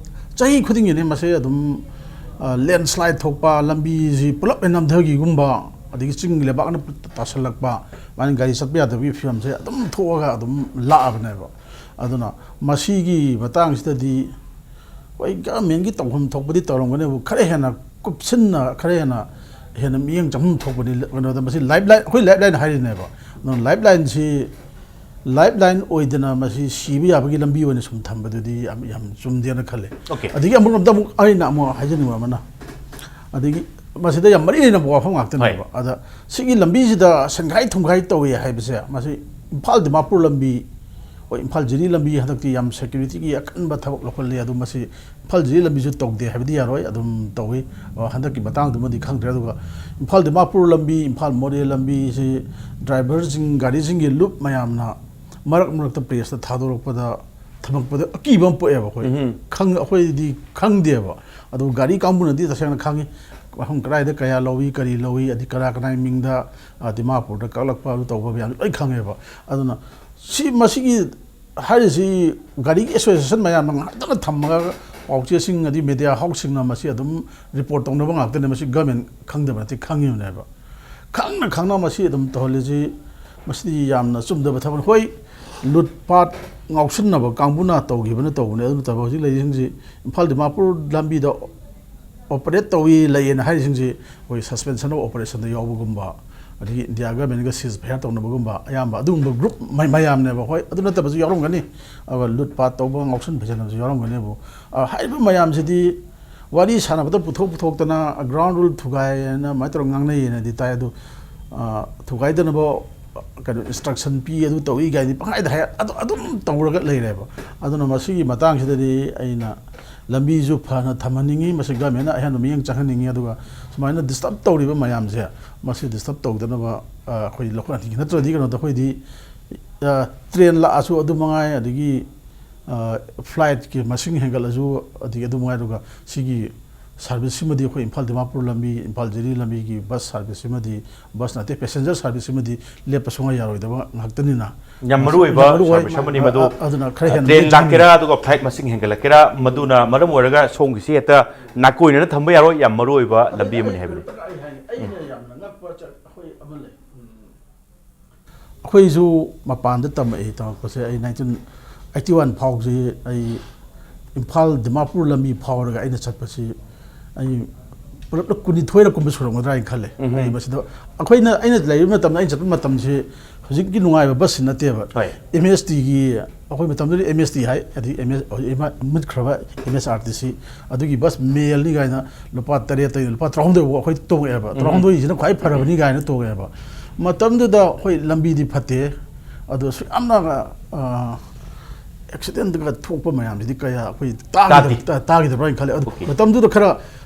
ꯆꯍꯤ ꯈꯨꯗꯤꯡꯒꯤꯅꯤ ꯃꯁꯦ ꯑꯗꯨꯝ, ꯑ, ꯂꯦꯟꯁ꯭ꯂꯥꯏꯠ ꯊꯣꯛꯄ, ꯂꯝꯕꯤꯁꯤ ꯄꯨꯂꯞ ꯍꯦꯛ ꯅꯝꯊꯈꯤꯒꯨꯝꯕ, ꯑꯗꯒꯤ ꯆꯤꯡ ꯂꯩꯕꯥꯛꯅ ꯇꯥꯁꯜꯂꯛꯄ, ꯑꯗꯨꯃꯥꯏꯅ ꯒꯥꯔꯤ ꯆꯠꯄ ꯌꯥꯗꯕꯒꯤ ꯐꯤꯕꯝꯁꯦ ꯑꯗꯨꯝ ꯊꯣꯛꯑꯒ ꯑꯗꯨꯝ ꯂꯥꯛꯑꯕꯅꯦꯕ꯫ ꯑꯗꯨꯅ ꯃꯁꯤꯒꯤ ꯃꯇꯥꯡꯁꯤꯗꯗꯤ ꯍꯣꯏ, ꯒꯚꯔꯟꯃꯦꯟꯒꯤ ꯇꯧꯐꯝ ꯊꯣꯛꯄꯗꯤ ꯇꯧꯔꯝꯒꯅꯤ, ꯑꯗꯨꯕꯨ ꯈꯔ ꯍꯦꯟꯅ ꯀꯨꯞꯁꯤꯟꯅ, ꯈꯔ ꯍꯦꯟꯅ, ꯍꯦꯟꯅ ꯃꯤꯠꯌꯦꯡ ꯆꯪꯐꯝ ꯊꯣꯛꯄꯅꯤ꯫ ꯀꯩꯅꯣꯗ ꯃꯁꯤ ꯂꯥꯏꯐ ꯂꯥꯏꯟ, ꯑꯩꯈꯣꯏ ꯂꯥꯏꯐ ꯂꯥꯏꯟ ꯍꯥꯏꯔꯤꯅꯦꯕ꯫ ꯑꯗꯨꯅ ꯂꯥꯏꯐ ꯂꯥꯏꯟꯁꯤ ꯂꯥꯏꯐ ꯂꯥꯏꯟ ꯑꯣꯏꯗꯅ ꯃꯁꯤ ꯁꯤꯕ ꯌꯥꯕꯒꯤ ꯂꯝꯕꯤ ꯑꯣꯏꯅ ꯁꯨꯝ ꯊꯝꯕꯗꯨꯗꯤ ꯌꯥꯝ ꯌꯥꯝ ꯆꯨꯝꯗꯦꯅ ꯈꯜꯂꯦ꯫ Okay. ꯑꯗꯒꯤ ꯑꯃꯔꯣꯝꯗ ꯑꯃꯨꯛ ꯑꯩꯅ ꯑꯃꯨꯛ ꯍꯥꯏꯖꯅꯤꯡꯕ ꯑꯃꯅ, ꯑꯗꯒꯤ ꯃꯁꯤꯗ ꯌꯥꯝ ꯃꯔꯤ ꯂꯩꯅꯕ ꯋꯥꯐꯝ ꯉꯥꯛꯇꯅꯦꯕ꯫ ꯑꯗ ꯁꯤꯒꯤ ꯂꯝꯕꯤꯁꯤꯗ ꯁꯦꯟꯈꯥꯏ ꯊꯨꯝꯈꯥꯏ ꯇꯧꯏ ꯍꯥꯏꯕꯁꯦ, ꯃꯁꯤ ꯏꯝꯐꯥꯜ ꯗꯤꯃꯥꯄꯨꯔ ꯂꯝꯕꯤ, ꯍꯣꯏ, ꯏꯝꯐꯥꯜ ꯖꯤꯔꯤ ꯂꯝꯕꯤ ꯍꯟꯗꯛꯇꯤ ꯌꯥꯝ ꯁꯦꯀ꯭ꯌꯨꯔꯤꯇꯤꯒꯤ ꯑꯀꯟꯕ ꯊꯕꯛ ꯂꯧꯈꯠꯂꯤ꯫ ꯑꯗꯨ ꯃꯁꯤ ꯏꯝꯐꯥꯜ ꯖꯤꯔꯤ ꯂꯝꯕꯤꯁꯨ ꯇꯧꯗꯦ ꯍꯥꯏꯕꯗꯤ ꯌꯥꯔꯣꯏ, ꯑꯗꯨꯝ ꯇꯧꯏ꯫ ꯑ, ꯍꯟꯗꯛꯀꯤ ꯃꯇꯥꯡꯗꯨꯃꯗꯤ ꯈꯪꯗ꯭ꯔꯦ꯫ ꯑꯗꯨꯒ ꯏꯝꯐꯥꯜ ꯗꯤꯃꯥꯄꯨꯔ ꯂꯝꯕꯤ, ꯏꯝꯐꯥꯜ ꯃꯣꯔꯦ ꯂꯝꯕꯤꯁꯤ ꯗ꯭ꯔꯥꯏꯚꯔꯁꯤꯡ, ꯒꯥꯔꯤꯁꯤꯡꯒꯤ ꯂꯨꯞ ꯃꯌꯥꯝꯅ ꯃꯔꯛ ꯃꯔꯛꯇ ꯄ꯭ꯔꯦꯁꯇ ꯊꯥꯗꯣꯔꯛꯄꯗ ꯊꯝꯃꯛꯄꯗ ꯑꯀꯤꯕ ꯑꯃ ꯄꯣꯛꯑꯦꯕ ꯑꯩꯈꯣꯏ꯫ ꯈꯪ-, ꯑꯩꯈꯣꯏꯗꯤ ꯈꯪꯗꯦꯕ꯫ ꯑꯗꯨ ꯒꯥꯔꯤ ꯀꯥꯡꯕꯨꯅꯗꯤ ꯇꯁꯦꯡꯅ ꯈꯪꯉꯤ, ꯃꯐꯝ ꯀꯗꯥꯏꯗ ꯀꯌꯥ ꯂꯧꯏ, ꯀꯔꯤ ꯂꯧꯏ, ꯑꯗꯩ ꯀꯅꯥ ꯀꯅꯥꯒꯤ ꯃꯤꯡꯗ, ꯑ, ꯗꯤꯃꯥꯄꯨꯔꯗ ꯀꯛꯂꯛꯄ, ꯑꯗꯨ ꯇꯧꯕ ꯃꯌꯥꯝꯗꯨ ꯂꯣꯏ ꯈꯪꯉꯦꯕ꯫ ꯑꯗꯨꯅ ꯁꯤ, ꯃꯁꯤꯒꯤ ꯍꯥꯏꯔꯤꯁꯤ ꯒꯥꯔꯤꯒꯤ ꯑꯦꯁꯣꯁꯤꯌꯦꯁꯟ ꯃꯌꯥꯝꯅ ꯉꯥꯏꯍꯥꯛꯇꯪ ꯊꯝꯃꯒ ꯄꯥꯎꯆꯦꯁꯤꯡ ꯑꯗꯩ ꯃꯦꯗꯤꯌꯥ ꯍꯥꯎꯁꯁꯤꯡꯅ ꯃꯁꯤ ꯑꯗꯨꯝ ꯔꯤꯄꯣꯔꯠ ꯇꯧꯅꯕ ꯉꯥꯛꯇꯅꯦ꯫ ꯃꯁꯤ ꯒꯃꯦꯟ ꯈꯪꯗꯕ ꯅꯠꯇꯦ, ꯈꯪꯉꯤꯕꯅꯦꯕ꯫ ꯈꯪꯅ ꯈꯪꯅ ꯃꯁꯤ ꯑꯗꯨꯝ ꯇꯧꯍꯜꯂꯤꯁꯤ, ꯃꯁꯤꯗꯤ ꯌꯥꯝꯅ ꯆꯨꯝꯗꯕ ꯊꯕꯛꯅꯤ꯫ ꯍꯣꯏ, ꯂꯨꯠ ꯄꯥꯠ ꯉꯥꯎꯁꯤꯟꯅꯕ ꯀꯥꯡꯕꯨꯅ ꯇꯧꯈꯤꯕꯅ ꯇꯧꯕꯅꯦ, ꯑꯗꯨ ꯅꯠꯇꯕ ꯍꯧꯖꯤꯛ ꯂꯩꯔꯤꯁꯤꯡꯁꯤ ꯏꯝꯐꯥꯜ ꯗꯤꯃꯥꯄꯨꯔ ꯂꯝꯕꯤꯗ ꯑꯣꯄꯔꯦꯠ ꯇꯧꯏ ꯂꯩꯌꯦꯅ ꯍꯥꯏꯔꯤꯁꯤꯡꯁꯤ ꯑꯩꯈꯣꯏ suspension of operationꯗ ꯌꯥꯎꯕꯒꯨꯝꯕ, ꯑꯗꯒꯤ ꯏꯟꯗꯤꯌꯥ ꯒꯃꯦꯟꯒ ceasefire ꯇꯧꯅꯕꯒꯨꯝꯕ, ꯑꯌꯥꯝꯕ ꯑꯗꯨꯒꯨꯝꯕ ꯒ꯭ꯔꯨꯞ ꯃ-, ꯃꯌꯥꯝꯅꯦꯕ꯫ ꯍꯣꯏ, ꯑꯗꯨ ꯅꯠꯇꯕꯁꯨ ꯌꯥꯎꯔꯝꯒꯅꯤ, ꯑꯗꯨꯒ ꯂꯨꯠ ꯄꯥꯠ ꯇꯧꯕ, ꯉꯥꯎꯁꯟ ꯐꯩꯁꯟꯕꯁꯨ ꯌꯥꯎꯔꯝꯒꯅꯦꯕꯨ꯫ ꯑ, ꯍꯥꯏꯔꯤꯕ ꯃꯌꯥꯝꯁꯤꯗꯤ ꯋꯥꯔꯤ ꯁꯥꯟꯅꯕꯗ ꯄꯨꯊꯣꯛ ꯄꯨꯊꯣꯛꯇꯅ ground rule ꯊꯨꯒꯥꯏꯌꯦꯅ ꯑꯗꯨꯃꯥꯏꯅ ꯇꯧꯔꯒ ꯉꯥꯡꯅꯩꯌꯦꯅꯗꯤ ꯇꯥꯏ꯫ ꯑꯗꯨ, ꯑ, ꯊꯨꯒꯥꯏꯗꯅꯕ ꯀꯩꯅꯣ instruction ꯄꯤ, ꯑꯗꯨ ꯇꯧꯏ ꯀꯥꯏꯅꯗꯤ ꯄꯪꯍꯥꯏꯗ ꯍꯥꯏ, ꯑꯗꯨ ꯑꯗꯨꯝ ꯇꯧꯔꯒ ꯂꯩꯔꯦꯕ꯫ ꯑꯗꯨꯅ ꯃꯁꯤꯒꯤ ꯃꯇꯥꯡꯁꯤꯗꯗꯤ ꯑꯩꯅ ꯂꯝꯕꯤꯁꯨ ꯐꯅ ꯊꯝꯍꯟꯅꯤꯡꯉꯤ, ꯃꯁꯤ ꯒꯃꯦꯟꯅ ꯑꯍꯦꯟꯕ ꯃꯤꯠꯌꯦꯡ ꯆꯪꯍꯟꯅꯤꯡꯉꯤ꯫ ꯑꯗꯨꯒ ꯁꯨꯃꯥꯏꯅ ꯗꯤꯁꯇꯔꯕ ꯇꯧꯔꯤꯕ ꯃꯌꯥꯝꯁꯦ, ꯃꯁꯤ ꯗꯤꯁꯇꯔꯕ ꯇꯧꯗꯅꯕ, ꯑ, ꯑꯩꯈꯣꯏ ꯂꯧꯈꯠꯍꯟꯅꯤꯡꯉꯤ꯫ ꯅꯠꯇ꯭ꯔꯗꯤ ꯀꯩꯅꯣꯗ ꯑꯩꯈꯣꯏꯗꯤ, ꯑ, ꯇ꯭ꯔꯦꯟ ꯂꯥꯛꯑꯁꯨ ꯑꯗꯨ ꯃꯉꯥꯏ, ꯑꯗꯒꯤ, ꯑ, ꯐ꯭ꯂꯥꯏꯠꯀꯤ ꯃꯁꯤꯡ ꯍꯦꯟꯒꯠꯂꯁꯨ, ꯑꯗꯒꯤ ꯑꯗꯨ ꯃꯉꯥꯏ꯫ ꯑꯗꯨꯒ ꯁꯤꯒꯤ ꯁꯥꯔꯚꯤꯁꯁꯤꯃꯗꯤ ꯑꯩꯈꯣꯏ ꯏꯝꯐꯥꯜ ꯗꯤꯃꯥꯄꯨꯔ ꯂꯝꯕꯤ, ꯏꯝꯐꯥꯜ ꯖꯤꯔꯤ ꯂꯝꯕꯤꯒꯤ ꯕꯁ ꯁꯥꯔꯚꯤꯁꯁꯤꯃꯗꯤ, ꯕꯁ ꯅꯠꯇꯦ, ꯄꯦꯁꯦꯟꯖꯔ ꯁꯥꯔꯚꯤꯁꯁꯤꯃꯗꯤ ꯂꯦꯞꯄ ꯁꯨꯡꯌꯥ ꯌꯥꯔꯣꯏꯗꯕ ꯉꯥꯛꯇꯅꯤꯅ, ꯌꯥꯝ ꯃꯔꯨ ꯑꯣꯏꯕ ꯌꯥꯝ ꯃꯔꯨ ꯑꯣꯏ꯫ ꯁꯥꯔꯚꯤꯁ ꯑꯃꯅꯤ ꯃꯗꯨ꯫ ꯑ, ꯑꯗꯨꯅ ꯈꯔ ꯍꯦꯟꯅ ꯇ꯭ꯔꯦꯟ ꯃꯤꯠꯌꯦꯡ ꯂꯥꯛꯀꯦꯔꯥ, ꯑꯗꯨꯒ ꯐ꯭ꯂꯥꯏꯠ ꯃꯁꯤꯡ ꯍꯦꯟꯒꯠꯂꯛꯀꯦꯔꯥ, ꯃꯗꯨꯅ ꯃꯔꯝ ꯑꯣꯏꯔꯒ ꯁꯣꯝꯒꯤꯁꯤ ꯍꯦꯛꯇ ꯅꯥꯀꯣꯏꯅꯅ ꯊꯝꯕ ꯌꯥꯔꯣꯏ, ꯌꯥꯝ ꯃꯔꯨ ꯑꯣꯏꯕ ꯂꯝꯕꯤ ꯑꯃꯅꯤ ꯍꯥꯏꯕꯅꯤ꯫ ꯑꯩꯅ ꯌꯥꯝꯅ ꯉꯛꯄ ꯆꯠ-, ꯑꯩꯈꯣꯏ ꯑꯃ ꯂꯩ꯫ ꯑꯩꯈꯣꯏꯁꯨ ꯃꯄꯥꯟꯗ ꯇꯝꯃꯛꯏ, ꯇꯝꯃꯛꯄꯁꯦ ꯑꯩ nineteen eighty one ꯐꯥꯎꯁꯤ ꯑꯩ ꯏꯝꯐꯥꯜ ꯗꯤꯃꯥꯄꯨꯔ ꯂꯝꯕꯤ ꯐꯥꯎꯔꯒ ꯑꯩꯅ ꯆꯠꯄꯁꯤ ꯑꯩ ꯄꯨꯂꯞꯅ ꯀꯨꯟꯅꯤꯊꯣꯏꯔ ꯀꯨꯝꯕ ꯁꯨꯔꯝꯒꯗ꯭ꯔꯥ ꯍꯥꯏꯅ ꯈꯜꯂꯦ꯫ ꯑꯩ ꯃꯁꯤꯗ ꯑꯩꯈꯣꯏꯅ, ꯑꯩꯅ ꯂꯩꯔꯤꯕ ꯃꯇꯝꯗ, ꯑꯩꯅ ꯆꯠꯄ ꯃꯇꯝꯁꯤ ꯍꯧꯖꯤꯛꯀꯤ ꯅꯨꯡꯉꯥꯏꯕ ꯕꯁꯁꯤ ꯅꯠꯇꯦꯕ꯫ ꯍꯣꯏ꯫ ꯑꯦꯝ ꯑꯦꯁ ꯇꯤꯒꯤ, ꯑꯩꯈꯣꯏ ꯃꯇꯝꯗꯨꯗꯤ ꯑꯦꯝ ꯑꯦꯁ ꯇꯤ ꯍꯥꯏ, ꯑꯗꯩ ꯑꯦꯝ ꯑꯦꯁ, ꯍꯧꯖꯤꯛ ꯏꯃꯥ-, ꯃꯨꯠꯈ꯭ꯔꯕ ꯑꯦꯝ ꯑꯦꯁ ꯑꯥꯔ ꯇꯤ ꯁꯤ, ꯑꯗꯨꯒꯤ ꯕꯁ ꯃꯦꯜꯅꯤ ꯀꯥꯏꯅ ꯂꯨꯄꯥ ꯇꯔꯦꯠꯇꯒꯤ ꯂꯨꯄꯥ ꯇꯔꯥꯍꯨꯝꯗꯣꯏ ꯐꯥꯎ ꯑꯩꯈꯣꯏ ꯇꯣꯡꯉꯛꯑꯦꯕ꯫ ꯇꯔꯥꯍꯨꯝꯗꯣꯏꯁꯤꯅ ꯈ꯭ꯋꯥꯏ ꯐꯔꯕꯅꯤ ꯀꯥꯏꯅ ꯇꯣꯡꯉꯛꯑꯦꯕ꯫ ꯃꯇꯝꯗꯨꯗ ꯑꯩꯈꯣꯏ ꯂꯝꯕꯤꯗꯤ ꯐꯠꯇꯦ, ꯑꯗꯣ ꯁꯨꯛ ꯌꯥꯝꯅ, ꯑ, ꯑꯦꯛꯁꯤꯗꯦꯟꯠꯒ ꯊꯣꯛꯄ ꯃꯌꯥꯝꯁꯤꯗꯤ ꯀꯌꯥ ꯑꯩꯈꯣꯏ ꯇꯥꯈꯤꯗ-, ꯇꯥꯗꯦ꯫ ꯇꯥ-, ꯇꯥꯈꯤꯗꯕ꯭ꯔꯥ ꯍꯥꯏꯅ ꯈꯜꯂꯦ꯫ ꯑꯗꯣ Okay꯫ ꯃꯇꯝꯗꯨꯗ ꯈꯔ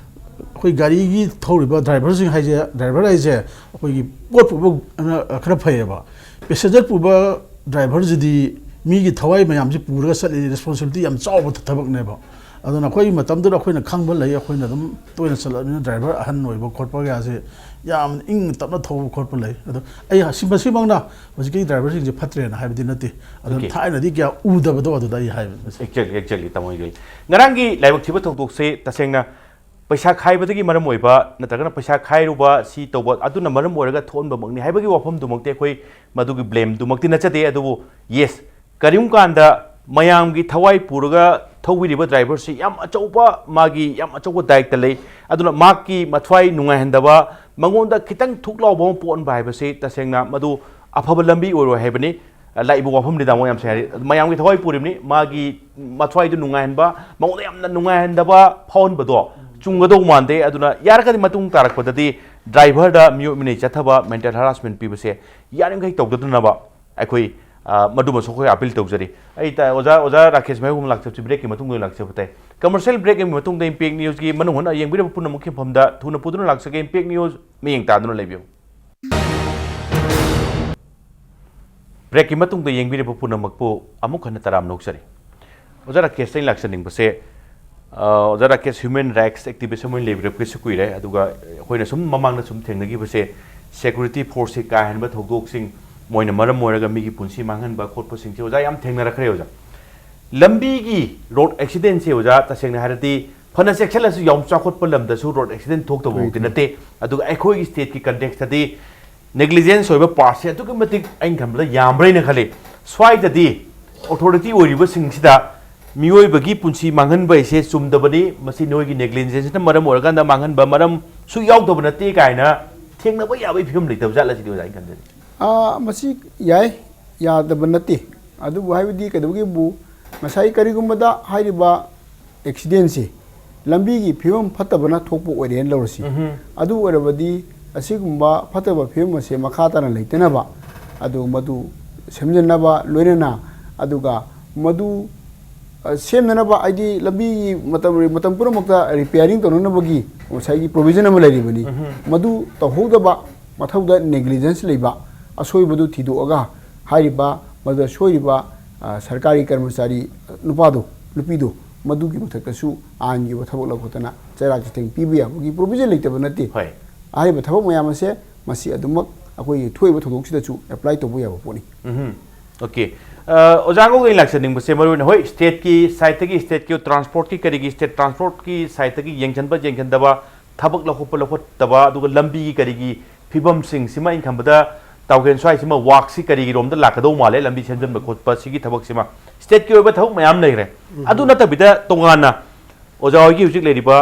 ꯑꯩꯈꯣꯏ ꯒꯥꯔꯤꯒꯤ ꯊꯧꯔꯤꯕ ꯗ꯭ꯔꯥꯏꯚꯔꯁꯤꯡ ꯍꯥꯏꯁꯦ, ꯗ꯭ꯔꯥꯏꯚꯔ ꯍꯥꯏꯁꯦ ꯑꯩꯈꯣꯏꯒꯤ ꯄꯣꯠ ꯄꯨꯕ ꯈꯔ ꯐꯩꯌꯦꯕ꯫ ꯄꯦꯁꯦꯟꯖꯔ ꯄꯨꯕ ꯗ꯭ꯔꯥꯏꯚꯔꯁꯤꯗꯤ ꯃꯤꯒꯤ ꯊꯋꯥꯏ ꯃꯌꯥꯝꯁꯤ ꯄꯨꯔꯒ ꯆꯠꯂꯤ, ꯔꯦꯁꯄꯣꯟꯁꯤꯕꯤꯂꯤꯇꯤ ꯌꯥꯝ ꯆꯥꯎꯕ ꯊꯕꯛꯅꯦꯕ꯫ ꯑꯗꯨꯅ ꯑꯩꯈꯣꯏꯒꯤ ꯃꯇꯝꯗꯨꯗ ꯑꯩꯈꯣꯏꯅ ꯈꯪꯕ ꯂꯩ, ꯑꯩꯈꯣꯏꯅ ꯑꯗꯨꯝ ꯇꯣꯏꯅ ꯆꯠꯂꯛꯑꯕꯅꯤꯅ ꯗ꯭ꯔꯥꯏꯚꯔ ꯑꯍꯟ ꯑꯣꯏꯕ ꯈꯣꯠꯄ ꯀꯌꯥꯁꯦ ꯌꯥꯝ ꯏꯪ ꯇꯞꯅ ꯊꯧꯕ ꯈꯣꯠꯄ ꯂꯩ꯫ ꯑꯗꯣ ꯑꯩ ꯁꯤ, ꯃꯁꯤꯃꯛꯅ ꯍꯧꯖꯤꯛꯀꯤ ꯗ꯭ꯔꯥꯏꯚꯔꯁꯤꯡꯁꯦ ꯐꯠꯇ꯭ꯔꯦꯅ ꯍꯥꯏꯕꯗꯤ ꯅꯠꯇꯦ, ꯑꯗꯨꯅ Okay꯫ ꯊꯥꯏꯅꯗꯤ ꯀꯌꯥ ꯎꯗꯕꯗꯣ ꯑꯗꯨꯗ ꯑꯩ ꯍꯥꯏꯕꯅꯤ꯫ Exactly, exactly, ꯇꯥꯃꯣ ꯍꯣꯏꯒꯤ ꯉꯔꯥꯡꯒꯤ ꯂꯥꯏꯕꯛ ꯊꯤꯕ ꯊꯧꯗꯣꯛꯁꯦ ꯇꯁꯦꯡꯅ ꯄꯩꯁꯥ ꯈꯥꯏꯕꯗꯒꯤ ꯃꯔꯝ ꯑꯣꯏꯕ ꯅꯠꯇ꯭ꯔꯒꯅ ꯄꯩꯁꯥ ꯈꯥꯏꯔꯨꯕ, ꯁꯤ ꯇꯧꯕ, ꯑꯗꯨꯅ ꯃꯔꯝ ꯑꯣꯏꯔꯒ ꯊꯣꯛꯍꯟꯕꯃꯛꯅꯤ ꯍꯥꯏꯕꯒꯤ ꯋꯥꯐꯝꯗꯨꯃꯛꯇꯤ ꯑꯩꯈꯣꯏ ꯃꯗꯨꯒꯤ blameꯗꯨꯃꯛꯇꯤ ꯅꯠꯆꯗꯦ꯫ ꯑꯗꯨꯕꯨ yes, ꯀꯔꯤꯒꯨꯝꯕ ꯀꯥꯟꯗ ꯃꯌꯥꯝꯒꯤ ꯊꯋꯥꯏ ꯄꯨꯔꯒ ꯊꯧꯕꯤꯔꯤꯕ ꯗ꯭ꯔꯥꯏꯚꯔꯁꯤ ꯌꯥꯝ ꯑꯆꯧꯕ, ꯃꯥꯒꯤ ꯌꯥꯝ ꯑꯆꯧꯕ ꯗꯥꯌꯤꯠꯇ ꯂꯩ꯫ ꯑꯗꯨꯅ ꯃꯍꯥꯛꯀꯤ ꯃꯊ꯭ꯋꯥꯏ ꯅꯨꯡꯉꯥꯏꯍꯟꯗꯕ, ꯃꯉꯣꯟꯗ ꯈꯤꯇꯪ ꯊꯨꯛ ꯂꯥꯎꯕ ꯑꯃ ꯄꯣꯛꯍꯟꯕ ꯍꯥꯏꯕꯁꯤ ꯇꯁꯦꯡꯅ ꯃꯗꯨ ꯑꯐꯕ ꯂꯝꯕꯤ ꯑꯣꯏꯔꯣꯏ ꯍꯥꯏꯕꯅꯤ꯫ ꯂꯥꯛꯏꯕ ꯋꯥꯐꯝꯅꯤ ꯇꯥꯃꯣ, ꯌꯥꯝ ꯁꯦꯡꯅ ꯍꯥꯏꯔꯗꯤ꯫ ꯃꯌꯥꯝꯒꯤ ꯊꯋꯥꯏ ꯄꯨꯔꯤꯕꯅꯤ, ꯃꯥꯒꯤ ꯃꯊ꯭ꯋꯥꯏꯗꯨ ꯅꯨꯡꯉꯥꯏꯍꯟꯕ, ꯃꯉꯣꯟꯗ ꯌꯥꯝꯅ ꯅꯨꯡꯉꯥꯏꯍꯟꯗꯕ ꯐꯥꯎꯍꯟꯕꯗꯣ ꯆꯨꯝꯒꯗꯧ ꯃꯥꯟꯗꯦ꯫ ꯑꯗꯨꯅ ꯌꯥꯔꯒꯗꯤ ꯃꯇꯨꯡ ꯇꯥꯔꯛꯄꯗꯗꯤ ꯗ꯭ꯔꯥꯏꯚꯔꯗ ꯃꯤꯑꯣꯠ ꯃꯤꯅꯩ ꯆꯠꯊꯕ, mental harassment ꯄꯤꯕꯁꯦ ꯌꯥꯔꯤꯃꯈꯩ ꯇꯧꯗꯅꯕ ꯑꯩꯈꯣꯏ, ꯑ, ꯃꯗꯨꯃꯁꯨ ꯑꯩꯈꯣꯏ appeal ꯇꯧꯖꯔꯤ꯫ ꯑꯩ ꯇ-, ꯑꯣꯖꯥ, ꯑꯣꯖꯥ ꯔꯥꯀꯦꯁ ꯃꯩꯍꯧꯕꯝ ꯂꯥꯛꯆꯕꯁꯤ breakꯀꯤ ꯃꯇꯨꯡꯗ ꯑꯣꯏꯅ ꯂꯥꯛꯆꯕ ꯇꯥꯏ꯫ Commercial break ꯑꯃꯒꯤ ꯃꯇꯨꯡꯗ Impact Newsꯀꯤ ꯃꯅꯨꯡ ꯍꯨꯠꯅ ꯌꯦꯡꯕꯤꯔꯕ ꯄꯨꯝꯅꯃꯛꯀꯤ ꯃꯐꯝꯗ ꯊꯨꯅ ꯄꯨꯗꯨꯅ ꯂꯥꯛꯆꯒꯦ꯫ Impact News ꯃꯤꯠꯌꯦꯡ ꯇꯥꯗꯨꯅ ꯂꯩꯕꯤꯌꯨ꯫ Breakꯀꯤ ꯃꯇꯨꯡꯗ ꯌꯦꯡꯕꯤꯔꯤꯕ ꯄꯨꯝꯅꯃꯛꯄꯨ ꯑꯃꯨꯛ ꯍꯟꯅ ꯇꯔꯥꯝꯅ ꯑꯣꯛꯆꯔꯤ꯫ ꯑꯣꯖꯥ ꯔꯥꯀꯦꯁꯇ ꯑꯩꯅ ꯂꯥꯛꯆꯅꯤꯡꯕꯁꯦ, ꯑ, ꯑꯣꯖꯥ ꯔꯥꯀꯦꯁ human rights activist ꯑꯃ ꯑꯣꯏꯅ ꯂꯩꯕꯤꯔꯛꯄ ꯀꯩꯁꯨ ꯀꯨꯏꯔꯦ, ꯑꯗꯨꯒ ꯑꯩꯈꯣꯏꯅ ꯁꯨꯝ ꯃꯃꯥꯡꯗ ꯁꯨꯝ ꯊꯦꯡꯅꯈꯤꯕꯁꯦ, security forceꯀꯤ ꯀꯥ ꯍꯦꯟꯕ ꯊꯧꯗꯣꯛꯁꯤꯡ, ꯃꯣꯏꯅ ꯃꯔꯝ ꯑꯣꯏꯔꯒ ꯃꯤꯒꯤ ꯄꯨꯟꯁꯤ ꯃꯥꯡꯍꯟꯕ ꯈꯣꯠꯄꯁꯤꯡꯁꯦ ꯑꯣꯖꯥ ꯌꯥꯝ ꯊꯦꯡꯅꯔꯛꯈ꯭ꯔꯦ ꯑꯣꯖꯥ꯫ ꯂꯝꯕꯤꯒꯤ road accidentꯁꯦ ꯑꯣꯖꯥ, ꯇꯁꯦꯡꯅ ꯍꯥꯏꯔꯗꯤ ꯐꯅ ꯆꯦꯛꯁꯤꯜꯂꯁꯨ ꯌꯥꯝ ꯆꯥꯎꯈꯠꯄ ꯂꯝꯗꯁꯨ road accident ꯊꯣꯛꯇꯕ ꯃꯛꯇꯤ ꯅꯠꯇꯦ꯫ ꯑꯗꯨꯒ ꯑꯩꯈꯣꯏꯒꯤ stateꯀꯤ contextꯇꯗꯤ negligence ꯑꯣꯏꯕ partꯁꯦ ꯑꯗꯨꯛꯀꯤ ꯃꯇꯤꯛ ꯑꯩꯅ ꯈꯟꯕꯗ ꯌꯥꯝꯕ꯭ꯔꯥ ꯍꯥꯏꯅ ꯈꯜꯂꯤ꯫ ꯁ꯭ꯋꯥꯏꯗꯗꯤ authority ꯑꯣꯏꯔꯤꯕꯁꯤꯡꯁꯤꯗ ꯃꯤꯑꯣꯏꯕꯒꯤ ꯄꯨꯟꯁꯤ ꯃꯥꯡꯍꯟꯕ ꯍꯥꯏꯁꯦ ꯆꯨꯝꯗꯕꯅꯤ, ꯃꯁꯤ ꯅꯣꯏꯒꯤ ꯅꯦꯒ꯭ꯂꯤꯖꯦꯟꯁꯅ ꯃꯔꯝ ꯑꯣꯏꯔꯀꯥꯟꯗ ꯃꯥꯡꯍꯟꯕ ꯃꯔꯝꯁꯨ ꯌꯥꯎꯗꯕ ꯅꯠꯇꯦ ꯀꯥꯏꯅ ꯊꯦꯡꯅꯕ ꯌꯥꯕꯒꯤ ꯐꯤꯕꯝ ꯂꯩꯇꯕ ꯖꯥꯠꯂ ꯁꯤꯗꯤ ꯑꯣꯖꯥ, ꯑꯩꯅ ꯈꯟꯖꯅꯤꯡꯉꯤ꯫ ꯑꯥ, ꯃꯁꯤ ꯌꯥꯏ, ꯌꯥꯗꯕ ꯅꯠꯇꯦ꯫ ꯑꯗꯨꯕꯨ ꯍꯥꯏꯕꯗꯤ ꯀꯩꯗꯧꯕꯒꯤꯕꯨ ꯉꯁꯥꯏ ꯀꯔꯤꯒꯨꯝꯕꯗ ꯍꯥꯏꯔꯤꯕ ꯑꯦꯛꯁꯤꯗꯦꯟꯁꯤ ꯂꯝꯕꯤꯒꯤ ꯐꯤꯕꯝ ꯐꯠꯇꯕꯅ ꯊꯣꯛꯄ ꯑꯣꯏꯔꯦꯅ ꯂꯧꯔꯁꯤ꯫ ꯎꯝꯍꯨꯝ꯫ ꯑꯗꯨ ꯑꯣꯏꯔꯕꯗꯤ ꯑꯁꯤꯒꯨꯝꯕ ꯐꯠꯇꯕ ꯐꯤꯕꯝ ꯑꯁꯦ ꯃꯈꯥ ꯇꯥꯅ ꯂꯩꯇꯅꯕ, ꯑꯗꯨ ꯃꯗꯨ ꯁꯦꯝꯖꯤꯟꯅꯕ ꯂꯣꯏꯅꯅ, ꯑꯗꯨꯒ ꯃꯗꯨ, ꯑ, ꯁꯦꯝꯅꯅꯕ, ꯍꯥꯏꯗꯤ ꯂꯝꯕꯤꯒꯤ ꯃꯇꯝ, ꯃꯇꯝ ꯄꯨꯝꯅꯃꯛꯇ ꯔꯤꯄꯤꯌꯥꯔꯤꯡ ꯇꯧꯅꯅꯕꯒꯤ ꯉꯁꯥꯏꯒꯤ ꯄ꯭ꯔꯣꯕꯤꯖꯟ ꯑꯃ ꯂꯩꯔꯤꯕꯅꯤ꯫ ꯎꯝꯍꯨꯝ꯫ ꯃꯗꯨ ꯇꯧꯍꯧꯗꯕ, ꯃꯊꯧꯗ ꯅꯦꯒ꯭ꯂꯤꯖꯦꯟꯁ ꯂꯩꯕ, ꯑꯁꯣꯏꯕꯗꯨ ꯊꯤꯗꯣꯛꯑꯒ ꯍꯥꯏꯔꯤꯕ ꯃꯗꯨꯗ ꯁꯣꯏꯔꯤꯕ, ꯑ, ꯁꯔꯀꯥꯔꯤ ꯀꯔꯃꯆꯥꯔꯤ ꯅꯨꯄꯥꯗꯣ, ꯅꯨꯄꯤꯗꯣ, ꯃꯗꯨꯒꯤ ꯃꯊꯛꯇꯁꯨ ꯑꯥꯏꯟꯒꯤ ꯑꯣꯏꯕ ꯊꯕꯛ ꯂꯧꯈꯠꯇꯅ ꯆꯩꯔꯥꯛ ꯆꯩꯊꯦꯡ ꯄꯤꯕ ꯌꯥꯕꯒꯤ ꯄ꯭ꯔꯣꯕꯤꯖꯟ ꯂꯩꯇꯕ ꯅꯠꯇꯦ꯫ ꯍꯣꯏ꯫ ꯍꯥꯏꯔꯤꯕ ꯊꯕꯛ ꯃꯌꯥꯝ ꯑꯁꯦ ꯃꯁꯤ ꯑꯗꯨꯃꯛ ꯑꯩꯈꯣꯏꯒꯤ ꯊꯣꯛꯏꯕ ꯊꯧꯗꯣꯛꯁꯤꯗꯁꯨ ꯑꯦꯄ꯭ꯂꯥꯏ ꯇꯧꯕ ꯌꯥꯕ ꯄꯣꯠꯅꯤ꯫ ꯎꯝꯍꯨꯝ꯫ ꯑꯣꯀꯦ꯫ ꯑ, ꯑꯣꯖꯥ ꯉꯧꯒ ꯑꯩꯅ ꯂꯥꯛꯆꯅꯤꯡꯕꯁꯦ ꯃꯔꯨ ꯑꯣꯏꯅ, ꯍꯣꯏ, ꯁ꯭ꯇꯦꯠꯀꯤ ꯁꯥꯏꯠꯇꯒꯤ, ꯁ꯭ꯇꯦꯠꯀꯤ ꯇ꯭ꯔꯥꯟꯁꯄꯣꯔꯠꯀꯤ ꯀꯔꯤꯒꯤ, ꯁ꯭ꯇꯦꯠ ꯇ꯭ꯔꯥꯟꯁꯄꯣꯔꯠꯀꯤ ꯁꯥꯏꯠꯇꯒꯤ ꯌꯦꯡꯁꯤꯟꯕ ꯌꯦꯡꯁꯤꯟꯗꯕ, ꯊꯕꯛ ꯂꯧꯈꯠꯄ ꯂꯧꯈꯠꯇꯕ, ꯑꯗꯨꯒ ꯂꯝꯕꯤꯒꯤ ꯀꯔꯤꯒꯤ ꯐꯤꯕꯝꯁꯤꯡꯁꯤꯃ ꯑꯩꯅ ꯈꯟꯕꯗ ꯇꯥꯎꯒꯦꯟ ꯁ꯭ꯋꯥꯏꯁꯤꯃ ꯋꯥꯛꯁꯤ ꯀꯔꯤꯒꯤꯔꯣꯝꯗ ꯂꯥꯛꯀꯗꯧ ꯃꯥꯜꯂꯦ, ꯂꯝꯕꯤ ꯁꯦꯝꯖꯤꯟꯕ ꯈꯣꯠꯄ ꯁꯤꯒꯤ ꯊꯕꯛꯁꯤꯃ꯫ ꯁ꯭ꯇꯦꯠꯀꯤ ꯑꯣꯏꯕ ꯊꯕꯛ ꯃꯌꯥꯝ ꯂꯩꯔꯦ꯫ ꯎꯝ꯫ ꯑꯗꯨ ꯅꯠꯇꯕꯤꯗ ꯇꯣꯉꯥꯟꯅ ꯑꯣꯖꯥ ꯍꯣꯏꯒꯤ ꯍꯧꯖꯤꯛ ꯂꯩꯔꯤꯕ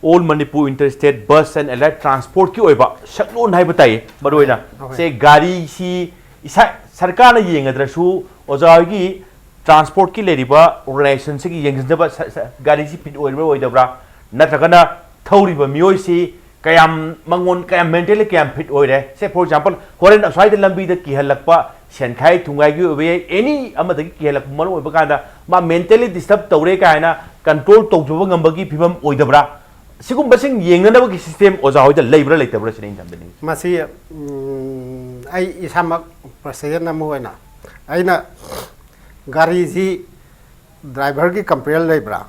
All Manipur Inter-State Bus and Allied Transportꯀꯤ ꯑꯣꯏꯕ ꯁꯛꯂꯣꯟ ꯍꯥꯏꯕ ꯇꯥꯏꯌꯦ, ꯃꯔꯨ ꯑꯣꯏꯅ꯫ ꯍꯣꯏ꯫ ꯁꯦ ꯒꯥꯔꯤꯁꯤ ꯏꯁꯥ ꯁꯔꯀꯥꯔꯅ ꯌꯦꯡꯒꯗ꯭ꯔꯁꯨ ꯑꯣꯖꯥ ꯍꯣꯏꯒꯤ ꯇ꯭ꯔꯥꯟꯁꯄꯣꯔꯠꯀꯤ ꯂꯩꯔꯤꯕ ꯑꯣꯔꯒꯅꯥꯏꯖꯦꯁꯟꯁꯤꯒꯤ ꯌꯦꯡꯁꯤꯟꯖꯕ ꯁ-, ꯁ-, ꯒꯥꯔꯤꯁꯤ ꯐꯤꯠ ꯑꯣꯏꯔꯤꯕ꯭ꯔꯥ ꯑꯣꯏꯗꯕ꯭ꯔꯥ, ꯅꯠꯇ꯭ꯔꯒꯅ ꯊꯧꯔꯤꯕ ꯃꯤꯑꯣꯏꯁꯤ ꯀꯌꯥꯝ ꯃꯉꯣꯟ-, ꯀꯌꯥꯝ ꯃꯦꯟꯇꯦꯜꯂꯤ ꯀꯌꯥꯝ ꯐꯤꯠ ꯑꯣꯏꯔꯦ? ꯁꯦ, for example, ꯍꯣꯔꯦꯟ ꯑꯁ꯭ꯋꯥꯏꯗ ꯂꯝꯕꯤꯗ ꯀꯤꯍꯜꯂꯛꯄ, ꯁꯦꯟꯈꯥꯏ ꯊꯨꯝꯈꯥꯏꯒꯤ ꯑꯣꯏꯕ ꯌꯥꯏ, ꯑꯦꯅꯤ ꯑꯃꯗꯒꯤ ꯀꯤꯍꯜꯂꯛꯄ ꯃꯔꯝ ꯑꯣꯏꯕ ꯀꯥꯟꯗ ꯃꯥ ꯃꯦꯟꯇꯦꯜꯂꯤ ꯗꯤꯁꯇꯔꯕ ꯇꯧꯔꯦ ꯀꯥꯏꯅ ꯀꯟꯇ꯭ꯔꯣꯜ ꯇꯧꯖꯕ ꯉꯝꯕꯒꯤ ꯐꯤꯕꯝ ꯑꯣꯏꯗꯕ꯭ꯔꯥ? ꯁꯤꯒꯨꯝꯕꯁꯤꯡ ꯌꯦꯡꯅꯅꯕꯒꯤ ꯁꯤꯁꯇꯦꯝ ꯑꯣꯖꯥ ꯍꯣꯏꯗ ꯂꯩꯕ꯭ꯔꯥ ꯂꯩꯇꯕ꯭ꯔꯥ ꯁꯤꯅꯤ ꯑꯩꯅ ꯊꯝꯖꯅꯤꯡꯉꯤ꯫ ꯃꯁꯤ, ꯎꯝ, ꯑꯩ ꯏꯁꯥꯃꯛ ꯄ꯭ꯔꯁꯤꯗꯦꯟ ꯑꯃ ꯑꯣꯏꯅ ꯑꯩꯅ ꯒꯥꯔꯤꯁꯤ ꯗ꯭ꯔꯥꯏꯚꯔꯒꯤ ꯀꯝꯄ꯭ꯂꯦꯟ ꯂꯩꯕ꯭ꯔꯥ?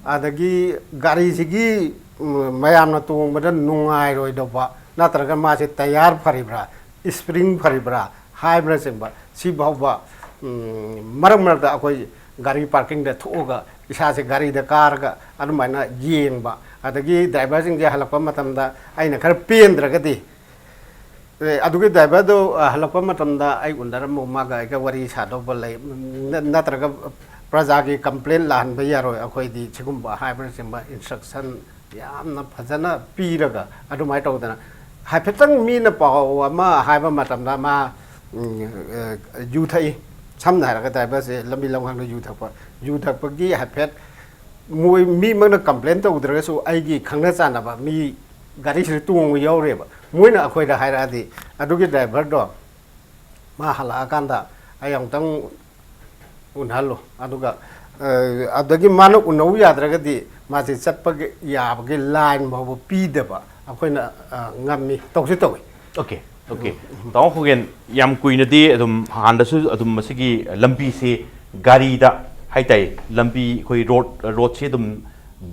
ꯑꯗꯒꯤ ꯒꯥꯔꯤꯁꯤꯒꯤ, ꯎꯝ, ꯃꯌꯥꯝꯅ ꯇꯣꯡꯕꯗ ꯅꯨꯡꯉꯥꯏꯔꯣꯏꯗꯧꯕ, ꯅꯠꯇ꯭ꯔꯒ ꯃꯥꯁꯦ ꯇꯌꯥꯔ ꯐꯔꯤꯕ꯭ꯔꯥ, ꯏꯁꯄ꯭ꯔꯤꯡ ꯐꯔꯤꯕ꯭ꯔꯥ ꯍꯥꯏꯕꯅꯆꯤꯡꯕ, ꯁꯤ ꯐꯥꯎꯕ, ꯎꯝ, ꯃꯔꯛ ꯃꯔꯛꯇ ꯑꯩꯈꯣꯏ ꯒꯥꯔꯤ ꯄꯥꯔꯀꯤꯡꯗ ꯊꯣꯛꯑꯒ ꯏꯁꯥꯁꯦ ꯒꯥꯔꯤꯗ ꯀꯥꯔꯒ ꯑꯗꯨꯃꯥꯏꯅ ꯌꯦꯡꯕ, ꯑꯗꯒꯤ ꯗ꯭ꯔꯥꯏꯚꯔꯁꯤꯡꯁꯦ ꯍꯜꯂꯛꯄ ꯃꯇꯝꯗ ꯑꯩꯅ ꯈꯔ ꯄꯦꯟꯗ꯭ꯔꯒꯗꯤ, ꯑꯦ, ꯑꯗꯨꯒꯤ ꯗ꯭ꯔꯥꯏꯚꯔꯗꯣ, ꯑ, ꯍꯜꯂꯛꯄ ꯃꯇꯝꯗ ꯑꯩ ꯎꯅꯔꯝꯃꯣ, ꯃꯥꯒ ꯑꯩꯒ ꯋꯥꯔꯤ ꯁꯥꯗꯧꯕ ꯂꯩ, ꯅ-, ꯅꯠꯇ꯭ꯔꯒ ꯄ꯭ꯔꯖꯥꯒꯤ ꯀꯝꯄ꯭ꯂꯦꯟ ꯂꯥꯛꯍꯟꯕ ꯌꯥꯔꯣꯏ, ꯑꯩꯈꯣꯏꯗꯤ ꯁꯤꯒꯨꯝꯕ ꯍꯥꯏꯕꯅꯆꯤꯡꯕ ꯏꯟꯁꯇ꯭ꯔꯛꯁꯟ ꯌꯥꯝꯅ ꯐꯖꯅ ꯄꯤꯔꯒ ꯑꯗꯨꯃꯥꯏꯅ ꯇꯧꯗꯅ, ꯍꯥꯏꯐꯦꯠꯇꯪ ꯃꯤꯅ ꯄꯥꯎ ꯑꯃ ꯍꯥꯏꯕ ꯃꯇꯝꯗ ꯃꯥ, ꯎꯝ, ꯑ, ꯌꯨ ꯊꯛꯏ, ꯁꯝꯅ ꯍꯥꯏꯔꯒ ꯗ꯭ꯔꯥꯏꯚꯔꯁꯦ ꯂꯝꯕꯤ ꯂꯝꯈꯥꯡꯗ ꯌꯨ ꯊꯛꯄ, ꯌꯨ ꯊꯛꯄꯒꯤ ꯍꯥꯏꯐꯦꯠ ꯃꯣꯏ ꯃꯤꯃꯛꯅ ꯀꯝꯄ꯭ꯂꯦꯟ ꯇꯧꯗ꯭ꯔꯒꯁꯨ ꯑꯩꯒꯤ ꯈꯪꯅ ꯆꯥꯟꯅꯕ ꯃꯤ ꯒꯥꯔꯤꯁꯤꯗ ꯇꯣꯡꯕ ꯌꯥꯎꯔꯦꯕ, ꯃꯣꯏꯅ ꯑꯩꯈꯣꯏꯗ ꯍꯥꯏꯔꯛꯑꯗꯤ ꯑꯗꯨꯒꯤ ꯗ꯭ꯔꯥꯏꯚꯔꯗꯣ ꯃꯥ ꯍꯜꯂꯛꯑꯀꯥꯟꯗ ꯑꯩ ꯑꯃꯨꯛꯇꯪ ꯎꯅꯍꯜꯂꯨ, ꯑꯗꯨꯒ, ꯑ, ꯑꯗꯒꯤ ꯃꯥꯅ ꯎꯅꯧ ꯌꯥꯗ꯭ꯔꯒꯗꯤ ꯃꯥꯁꯦ ꯆꯠꯄꯒꯤ ꯌꯥꯕꯒꯤ ꯂꯥꯏꯟ ꯐꯥꯎꯕ ꯄꯤꯗꯕ ꯑꯩꯈꯣꯏꯅ, ꯑ, ꯉꯝꯃꯤ, ꯇꯧꯁꯨ ꯇꯧꯏ꯫ Okay, okay. ꯇꯥꯃꯣ ꯈꯨꯒꯦꯟ, ꯌꯥꯝ ꯀꯨꯏꯅꯗꯤ ꯑꯗꯨꯝ ꯍꯥꯟꯅꯁꯨ ꯑꯗꯨꯝ ꯃꯁꯤꯒꯤ ꯂꯝꯕꯤꯁꯤ ꯒꯥꯔꯤꯗ ꯍꯥꯏꯇꯥꯏ, ꯂꯝꯕꯤ ꯑꯩꯈꯣꯏ ꯔꯣꯗ, ꯔꯣꯗꯁꯤ ꯑꯗꯨꯝ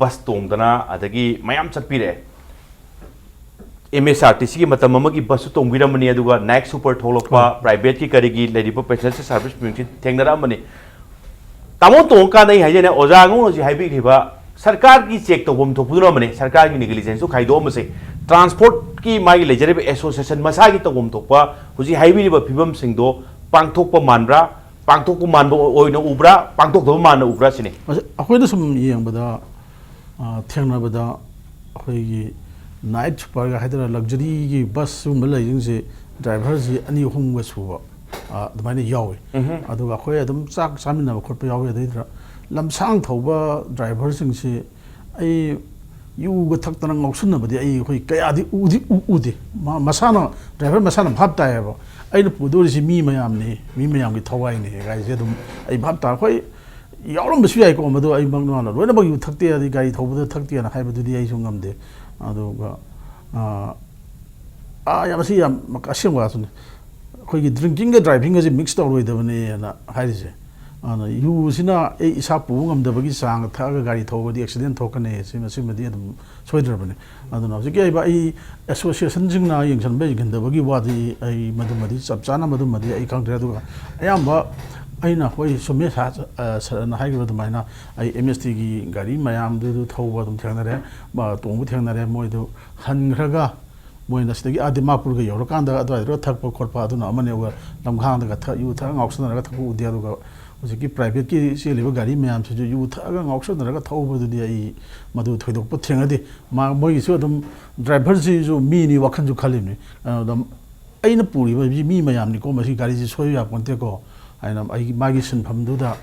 ꯕꯁ ꯇꯣꯡꯗꯅ ꯑꯗꯒꯤ ꯃꯌꯥꯝ ꯆꯠꯄꯤꯔꯛꯑꯦ꯫ ꯑꯦꯝ ꯑꯦꯁ ꯑꯥꯔ ꯇꯤ ꯁꯤꯒꯤ ꯃꯇꯝ ꯑꯃꯒꯤ ꯕꯁꯁꯨ ꯇꯣꯡꯕꯤꯔꯝꯕꯅꯤ, ꯑꯗꯨꯒ ꯅꯥꯏꯠ ꯁꯨꯄꯔ ꯊꯣꯛꯂꯛꯄ, ꯄ꯭ꯔꯥꯏꯚꯦꯠꯀꯤ ꯀꯔꯤꯒꯤ ꯂꯩꯔꯤꯕ ꯄꯦꯁꯦꯟꯖꯔ ꯁꯥꯔꯚꯤꯁ ꯃꯌꯥꯝꯁꯤ ꯊꯦꯡꯅꯔꯛꯑꯝꯕꯅꯤ꯫ ꯇꯥꯃꯣ ꯇꯣꯡꯉꯀꯥꯟꯗ ꯑꯩ ꯍꯥꯏꯖꯩꯅꯦ, ꯑꯣꯖꯥ ꯑꯉꯣꯟ ꯍꯧꯖꯤꯛ ꯍꯥꯏꯕꯤꯈꯤꯕ ꯁꯔꯀꯥꯔꯒꯤ ꯆꯦꯛ ꯇꯧꯐꯝ ꯊꯣꯛꯄꯗꯨꯅ ꯑꯃꯅꯤ, ꯁꯔꯀꯥꯔꯒꯤ ꯅꯦꯒ꯭ꯂꯤꯖꯦꯟꯁꯁꯨ ꯈꯥꯏꯗꯣꯛꯑꯝꯕꯁꯦ, ꯇ꯭ꯔꯥꯟꯁꯄꯣꯔꯠꯀꯤ ꯃꯥꯒꯤ ꯂꯩꯖꯔꯤꯕ ꯑꯦꯁꯣꯁꯤꯌꯦꯁꯟ ꯃꯁꯥꯒꯤ ꯇꯧꯐꯝ ꯊꯣꯛꯄ ꯍꯧꯖꯤꯛ ꯍꯥꯏꯕꯤꯔꯤꯕ ꯐꯤꯕꯝꯁꯤꯡꯗꯣ ꯄꯥꯡꯊꯣꯛꯄ ꯃꯥꯟꯕ꯭ꯔꯥ, ꯄꯥꯡꯊꯣꯛꯄ ꯃꯥꯟꯕ ꯑꯣꯏꯅ ꯎꯕ꯭ꯔꯥ, ꯄꯥꯡꯊꯣꯛꯇꯕ ꯃꯥꯟꯅ ꯎꯕ꯭ꯔꯥ ꯁꯤꯅꯤ꯫ ꯑꯁ, ꯑꯩꯈꯣꯏꯅ ꯁꯨꯝ ꯌꯦꯡꯕꯗ, ꯑ, ꯊꯦꯡꯅꯕꯗ, ꯑꯩꯈꯣꯏꯒꯤ ꯅꯥꯏꯠ ꯁꯨꯄꯔꯒ ꯍꯥꯏꯗꯅ ꯂꯛꯖꯔꯤꯒꯤ ꯕꯁ ꯁꯤꯒꯨꯝꯕ ꯂꯩꯁꯤꯡꯁꯦ ꯗ꯭ꯔꯥꯏꯚꯔꯁꯤ ꯑꯅꯤ ꯑꯍꯨꯝꯒ ꯁꯨꯕ, ꯑ, ꯑꯗꯨꯃꯥꯏꯅ ꯌꯥꯎꯋꯤ꯫ ꯑꯗꯨꯒ ꯑꯩꯈꯣꯏ ꯑꯗꯨꯝ ꯆꯥꯛ ꯆꯥꯃꯤꯟꯅꯕ ꯈꯣꯠꯄ ꯌꯥꯎꯋꯤ꯫ ꯑꯗꯩꯗꯨꯗ ꯂꯝꯁꯥꯡ ꯊꯧꯕ ꯗ꯭ꯔꯥꯏꯚꯔꯁꯤꯡꯁꯤ ꯑꯩ ꯌꯨꯒ ꯊꯛꯇꯅ ꯉꯥꯎꯁꯤꯟꯅꯕꯗꯤ ꯑꯩ ꯑꯩꯈꯣꯏ ꯀꯌꯥꯗꯤ ꯎꯗꯤ ꯎ- ꯎꯗꯦ꯫ ꯃꯥ ꯃꯁꯥꯅ, ꯗ꯭ꯔꯥꯏꯚꯔ ꯃꯁꯥꯅ ꯚꯥꯞ ꯇꯥꯏꯌꯦꯕ, ꯑꯩꯅ ꯄꯨꯗꯣꯔꯤꯁꯤ ꯃꯤ ꯃꯌꯥꯝꯅꯤ, ꯃꯤ ꯃꯌꯥꯝꯒꯤ ꯊꯋꯥꯏꯅꯤ ꯀꯥꯏꯁꯦ ꯑꯗꯨꯝ ꯑꯩ ꯚꯥꯞ ꯇꯥꯏ꯫ ꯑꯩꯈꯣꯏ ꯌꯥꯎꯔꯝꯕꯁꯨ ꯌꯥꯏꯀꯣ, ꯃꯗꯨ ꯑꯩ ꯃꯛꯅ ꯂꯣꯏꯅꯃꯛ ꯌꯨ ꯊꯛꯇꯦ, ꯑꯗꯩ ꯒꯥꯔꯤ ꯊꯧꯕꯗ ꯊꯛꯇꯦꯅ ꯍꯥꯏꯕꯗꯨꯗꯤ ꯑꯩꯁꯨ ꯉꯝꯗꯦ꯫ ꯑꯗꯨꯒ, ꯑꯥ, ꯑꯥ, ꯌꯥꯝ, ꯃꯁꯤ ꯌꯥꯝ ꯑꯁꯦꯡꯕ ꯋꯥꯁꯨꯅꯤ꯫ ꯑꯩꯈꯣꯏꯒꯤ ꯗ꯭ꯔꯤꯡꯀꯤꯡꯒ ꯗ꯭ꯔꯥꯏꯚꯤꯡꯒꯁꯦ ꯃꯤꯛꯁ ꯇꯧꯔꯣꯏꯗꯕꯅꯦꯅ ꯍꯥꯏꯔꯤꯁꯦ꯫ ꯑꯗꯨꯅ ꯌꯨꯁꯤꯅ ꯑꯩ ꯏꯁꯥ ꯄꯨꯕ ꯉꯝꯗꯕꯒꯤ ꯆꯥꯡ ꯊꯛꯑꯒ ꯒꯥꯔꯤ ꯊꯧꯕꯗꯤ ꯑꯦꯛꯁꯤꯗꯦꯟ ꯊꯣꯛꯀꯅꯤ, ꯁꯤ, ꯃꯁꯤꯃꯗꯤ ꯑꯗꯨꯝ ꯁꯣꯏꯗ꯭ꯔꯕꯅꯤ꯫ ꯑꯗꯨꯅ ꯍꯧꯖꯤꯛꯀꯤ ꯑꯩꯕ-, ꯑꯩ ꯑꯦꯁꯣꯁꯤꯌꯦꯁꯟꯁꯤꯡꯅ ꯌꯦꯡꯁꯤꯟꯕ ꯌꯦꯡꯁꯤꯟꯗꯕꯒꯤ ꯋꯥꯗꯤ ꯑꯩ ꯃꯗꯨꯃꯗꯤ ꯆꯞ ꯆꯥꯅ ꯃꯗꯨꯃꯗꯤ ꯑꯩ ꯈꯪꯗ꯭ꯔꯦ꯫ ꯑꯗꯨꯒ ꯑꯌꯥꯝꯕ ꯑꯩꯅ ꯑꯩꯈꯣꯏ ꯁꯨꯃꯦꯁ ꯁꯥ-, ꯑ, ꯁꯔꯅ ꯍꯥꯏꯈꯤꯕ ꯑꯗꯨꯃꯥꯏꯅ ꯑꯩ ꯑꯦꯝ ꯑꯦꯁ ꯇꯤꯒꯤ ꯒꯥꯔꯤ ꯃꯌꯥꯝꯗꯨ ꯊꯧꯕ ꯑꯗꯨꯝ ꯊꯦꯡꯅꯔꯦ, ꯃ-, ꯇꯣꯡꯕ ꯊꯦꯡꯅꯔꯦ꯫ ꯃꯣꯏꯗꯨ ꯍꯟꯈ꯭ꯔꯒ ꯃꯣꯏꯅ ꯁꯤꯗꯒꯤ ꯑꯥ ꯗꯤꯃꯥꯄꯨꯔꯒ ꯌꯧꯔꯀꯥꯟꯗ ꯑꯗꯨꯋꯥꯏꯗ ꯊꯛꯄ ꯈꯣꯠꯄ ꯑꯗꯨꯅ ꯑꯃꯅꯤ꯫ ꯑꯗꯨꯒ ꯂꯝꯈꯥꯡꯗꯒ ꯊꯛ-, ꯌꯨ ꯊꯛ ꯉꯥꯎꯁꯟꯅꯔꯒ ꯊꯛꯄ ꯎꯗꯦ꯫ ꯑꯗꯨꯒ ꯍꯧꯖꯤꯛꯀꯤ ꯄ꯭ꯔꯥꯏꯚꯦꯠꯀꯤ ꯆꯦꯜꯂꯤꯕ ꯒꯥꯔꯤ ꯃꯌꯥꯝꯁꯤꯁꯨ ꯌꯨ ꯊꯛꯑꯒ ꯉꯥꯎꯁꯟꯅꯔꯒ ꯊꯧꯕꯗꯨꯗꯤ ꯑꯩ ꯃꯗꯨ ꯊꯣꯏꯗꯣꯛꯄ ꯊꯦꯡꯅꯗꯦ꯫ ꯃꯥ ꯃꯣꯏꯒꯤꯁꯨ ꯑꯗꯨꯝ ꯗ꯭ꯔꯥꯏꯚꯔꯁꯤꯁꯨ ꯃꯤꯅꯤ, ꯋꯥꯈꯜꯁꯨ ꯈꯜꯂꯤꯕꯅꯤ꯫ ꯑꯗꯨꯝ ꯑꯩꯅ ꯄꯨꯔꯤꯕ ꯃꯤ ꯃꯌꯥꯝꯅꯤꯀꯣ, ꯃꯁꯤ ꯒꯥꯔꯤꯁꯤ ꯁꯣꯏꯕ ꯌꯥꯄꯣꯟꯇꯦꯀꯣ ꯍꯥꯏꯅ ꯑꯩ ꯃꯥꯒꯤ ꯁꯤꯟꯐꯝꯗꯨꯗ,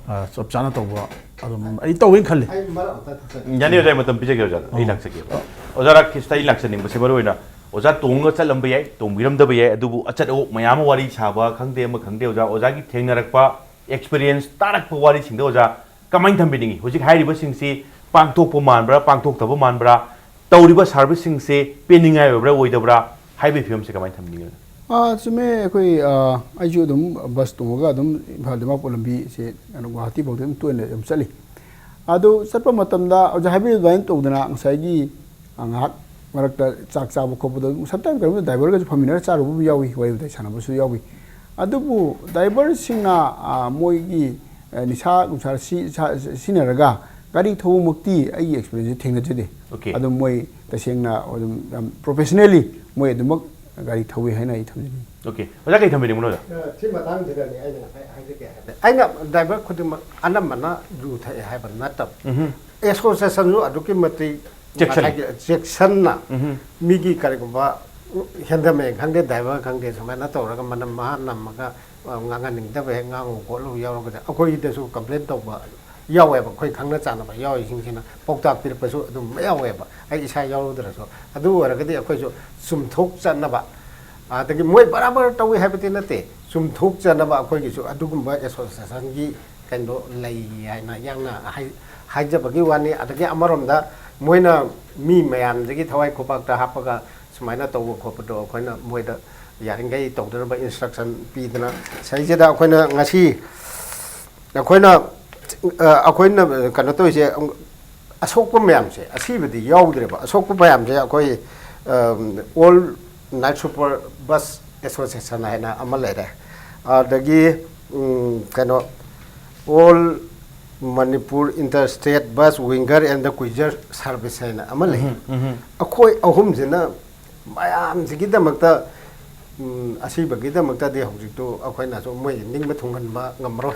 ꯑ, ꯆꯞ ꯆꯥꯅ ꯇꯧꯕ ꯑꯗꯨꯝ ꯑꯩ ꯇꯧꯋꯦꯅ ꯈꯜꯂꯤ꯫ ꯑꯩ ꯃꯔꯛ ꯑꯝꯇ ꯊꯠꯆꯒꯦ꯫ ꯌꯥꯅꯤ ꯑꯣꯖꯥ, ꯑꯩ ꯃꯇꯝ ꯄꯤꯖꯒꯦ ꯑꯣꯖꯥꯗ꯫ ꯑꯩ ꯑꯣ꯫ ꯂꯥꯛꯆꯒꯦꯕ꯫ ꯑꯣꯖꯥ ꯔꯥꯀꯦꯁꯇ ꯑꯩ ꯂꯥꯛꯆꯅꯤꯡꯕꯁꯦ ꯃꯔꯨ ꯑꯣꯏꯅ ꯑꯣꯖꯥ ꯇꯣꯡꯉꯒ ꯆꯠꯂꯝꯕ ꯌꯥꯏ, ꯇꯣꯡꯕꯤꯔꯝꯗꯕ ꯌꯥꯏ, ꯑꯗꯨꯕꯨ ꯑꯆꯠ ꯑꯋꯣꯛ ꯃꯌꯥꯝ ꯑꯃ ꯋꯥꯔꯤ ꯁꯥꯕ ꯈꯪꯗꯦ, ꯑꯃ ꯈꯪꯗꯦ, ꯑꯣꯖꯥ, ꯑꯣꯖꯥꯒꯤ ꯊꯦꯡꯅꯔꯛꯄ ꯑꯦꯛꯁꯄꯤꯔꯤꯌꯦꯟꯁ ꯇꯥꯔꯛꯄ ꯋꯥꯔꯤꯁꯤꯡꯗ ꯑꯣꯖꯥ ꯀꯃꯥꯏꯅ ꯊꯝꯕꯤꯅꯤꯡꯉꯤ? ꯍꯧꯖꯤꯛ ꯍꯥꯏꯔꯤꯕꯁꯤꯡꯁꯤ ꯄꯥꯡꯊꯣꯛꯄ ꯃꯥꯟꯕ꯭ꯔꯥ, ꯄꯥꯡꯊꯣꯛꯇꯕ ꯃꯥꯟꯕ꯭ꯔꯥ, ꯇꯧꯔꯤꯕ ꯁꯥꯔꯚꯤꯁꯁꯤꯡꯁꯦ ꯄꯦꯟꯅꯤꯡꯉꯥꯏ ꯑꯣꯏꯕ꯭ꯔꯥ, ꯑꯣꯏꯗꯕ꯭ꯔꯥ ꯍꯥꯏꯕꯒꯤ ꯐꯤꯕꯝꯁꯦ ꯀꯃꯥꯏꯅ ꯊꯝꯕꯤꯅꯤꯡꯉꯤ? ꯑꯥ, ꯆꯨꯝꯃꯦ꯫ ꯑꯩꯈꯣꯏ, ꯑꯥ, ꯑꯩꯁꯨ ꯑꯗꯨꯝ ꯕꯁ ꯇꯣꯡꯉꯒ ꯑꯗꯨꯝ ꯏꯝꯐꯥꯜ ꯗꯤꯃꯥꯄꯨꯔ ꯂꯝꯕꯤꯁꯦ, ꯀꯩꯅꯣ, ꯒꯨꯋꯥꯍꯥꯇꯤ ꯐꯥꯎꯗꯤ ꯑꯗꯨꯝ ꯇꯣꯏꯅ ꯑꯗꯨꯝ ꯆꯠꯂꯤ꯫ ꯑꯗꯨ ꯆꯠꯄ ꯃꯇꯝꯗ ꯑꯣꯖꯥ ꯍꯥꯏꯕꯤꯔꯤꯕ ꯑꯗꯨꯃꯥꯏꯅ ꯇꯧꯗꯅ ꯉꯁꯥꯏꯒꯤ, ꯑ, ꯉꯥꯏꯍꯥꯛ ꯃꯔꯛꯇ ꯆꯥꯛ ꯆꯥꯕ ꯈꯣꯠꯄꯗ ꯑꯗꯨꯝ sometime ꯀꯩꯅꯣꯝꯗ ꯗ꯭ꯔꯥꯏꯚꯔꯒꯁꯨ ꯐꯝꯃꯤꯟꯅꯔ ꯆꯥꯔꯨꯕ ꯌꯥꯎꯏ, ꯋꯥꯔꯤ ꯋꯥꯇꯥꯏ ꯁꯥꯟꯅꯕꯁꯨ ꯌꯥꯎꯏ꯫ ꯑꯗꯨꯕꯨ ꯗ꯭ꯔꯥꯏꯚꯔꯁꯤꯡꯅ, ꯑ, ꯃꯣꯏꯒꯤ, ꯑ, ꯅꯤꯁꯥ ꯅꯨꯡꯁꯥ ꯁꯤ-, ꯁꯥ-, ꯁꯤꯖꯤꯟꯅꯔꯒ ꯒꯥꯔꯤ ꯊꯧꯕꯃꯛꯇꯤ ꯑꯩꯒꯤ experience ꯊꯦꯡꯅꯖꯗꯦ꯫ Okay꯫ ꯑꯗꯨꯝ ꯃꯣꯏ ꯇꯁꯦꯡꯅ ꯑꯗꯨꯝ ꯌꯥꯝ professionally ꯃꯣꯏ ꯑꯗꯨꯃꯛ ꯒꯥꯔꯤ ꯊꯧꯏ ꯍꯥꯏꯅ ꯑꯩ ꯊꯝꯖꯅꯤꯡꯉꯤ꯫ Okay꯫ ꯑꯣꯖꯥ ꯀꯩ ꯊꯝꯕꯤꯅꯤꯡꯕꯅꯣ ꯑꯣꯖꯥ? ꯑ, ꯁꯤ ꯃꯇꯥꯡꯁꯤꯗꯅꯦ ꯑꯩꯅ ꯉꯁꯥꯏ ꯍꯥꯏꯖꯒꯦ ꯍꯥꯏꯕꯗ, ꯑꯩꯅ ꯗ꯭ꯔꯥꯏꯚꯔ ꯈꯨꯗꯤꯡꯃꯛ ꯑꯅꯝꯕꯅ ꯌꯨ ꯊꯛꯑꯦ ꯍꯥꯏꯕ ꯅꯠꯇꯕ꯫ ꯎꯝꯍꯨꯝ꯫ ꯑꯦꯁꯣꯁꯤꯌꯦꯁꯟꯁꯨ ꯑꯗꯨꯛꯀꯤ ꯃꯇꯤꯛ ꯆꯦꯛꯁꯤꯟ꯫ ꯉꯁꯥꯏꯒꯤ ꯆꯦꯛꯁꯤꯟꯅ ꯎꯝꯍꯨꯝ꯫ ꯃꯤꯒꯤ ꯀꯔꯤꯒꯨꯝꯕ ꯍꯦꯟꯗꯃꯦꯟ ꯈꯪꯗꯦ, ꯗ꯭ꯔꯥꯏꯚꯔ ꯈꯪꯗꯦ, ꯁꯨꯃꯥꯏꯅ ꯇꯧꯔꯒ ꯃꯅꯝ ꯃꯍꯥ ꯅꯝꯃꯒ, ꯑ, ꯉꯥꯡꯍꯟꯅꯤꯡꯗꯕ ꯍꯦꯛ ꯉꯥꯡꯉꯨ ꯈꯣꯠꯂꯨ ꯌꯥꯎꯔꯒꯗꯤ ꯑꯩꯈꯣꯏꯗꯁꯨ complain ꯇꯧꯕ ꯌꯥꯎꯋꯦꯕ꯫ ꯑꯩꯈꯣꯏ ꯈꯪꯅ ꯆꯥꯟꯅꯕ ꯌꯥꯎꯔꯤꯁꯤꯡꯁꯤꯅ ꯄꯥꯎꯇꯥꯛ ꯄꯤꯔꯛꯄꯁꯨ ꯑꯗꯨꯝ ꯌꯥꯎꯋꯦꯕ, ꯑꯩ ꯏꯁꯥ ꯌꯥꯎꯔꯨꯗ꯭ꯔꯁꯨ꯫ ꯑꯗꯨ ꯑꯣꯏꯔꯒꯗꯤ ꯑꯩꯈꯣꯏꯁꯨ ꯆꯨꯝꯊꯣꯛꯆꯅꯕ, ꯑꯗꯒꯤ ꯃꯣꯏ ꯕꯔꯥꯕꯔ ꯇꯧꯏ ꯍꯥꯏꯕꯗꯤ ꯅꯠꯇꯦ, ꯆꯨꯝꯊꯣꯛꯆꯅꯕ ꯑꯩꯈꯣꯏꯒꯤꯁꯨ ꯑꯗꯨꯒꯨꯝꯕ ꯑꯦꯁꯣꯁꯤꯌꯦꯁꯟꯒꯤ ꯀꯩꯅꯣ ꯂꯩ ꯍꯥꯏꯅ ꯌꯥꯝꯅ ꯍꯥꯏ-, ꯍꯥꯏꯖꯕꯒꯤ ꯋꯥꯅꯤ꯫ ꯑꯗꯒꯤ ꯑꯃꯔꯣꯝꯗ ꯃꯣꯏꯅ ꯃꯤ ꯃꯌꯥꯝꯗꯒꯤ ꯊꯋꯥꯏ ꯈꯨꯄꯥꯛꯇ ꯍꯥꯞꯄꯒ ꯁꯨꯃꯥꯏꯅ ꯇꯧꯕ ꯈꯣꯠꯄꯗꯣ ꯑꯩꯈꯣꯏꯅ ꯃꯣꯏꯗ ꯌꯥꯔꯤꯈꯩ ꯇꯧꯗꯅꯕ instruction ꯄꯤꯗꯅ, ꯁꯤꯗꯩꯁꯤꯗ ꯑꯩꯈꯣꯏꯅ ꯉꯁꯤ, ꯑꯩꯈꯣꯏꯅ, ꯑ, ꯑꯩꯈꯣꯏꯅ ꯀꯩꯅꯣ ꯇꯧꯔꯤꯁꯦ, ꯑꯁꯣꯛꯄ ꯃꯌꯥꯝꯁꯦ, ꯑꯁꯤꯕꯗꯤ ꯌꯥꯎꯗ꯭ꯔꯦꯕ, ꯑꯁꯣꯛꯄ ꯃꯌꯥꯝꯁꯦ ꯑꯩꯈꯣꯏ, ꯑꯝ, All Night Super Bus Association ꯍꯥꯏꯅ ꯑꯃ ꯂꯩꯔꯦ, ꯑꯗꯒꯤ, ꯎꯝ, ꯀꯩꯅꯣ, All Manipur Interstate Bus Winger and the Coacher Service ꯍꯥꯏꯅ ꯑꯃ ꯂꯩ꯫ ꯎꯝꯍꯨꯝ, ꯎꯝꯍꯨꯝ꯫ ꯑꯩꯈꯣꯏ ꯑꯍꯨꯝꯁꯤꯅ ꯃꯌꯥꯝꯁꯤꯒꯤꯗꯃꯛꯇ, ꯎꯝ, ꯑꯁꯤꯕꯒꯤꯗꯃꯛꯇꯗꯤ ꯍꯧꯖꯤꯛꯇꯨ ꯑꯩꯈꯣꯏꯅꯁꯨ ꯃꯣꯏ ꯅꯤꯡꯕ ꯊꯨꯡꯍꯟꯕ ꯉꯝꯃꯔꯣꯏ꯫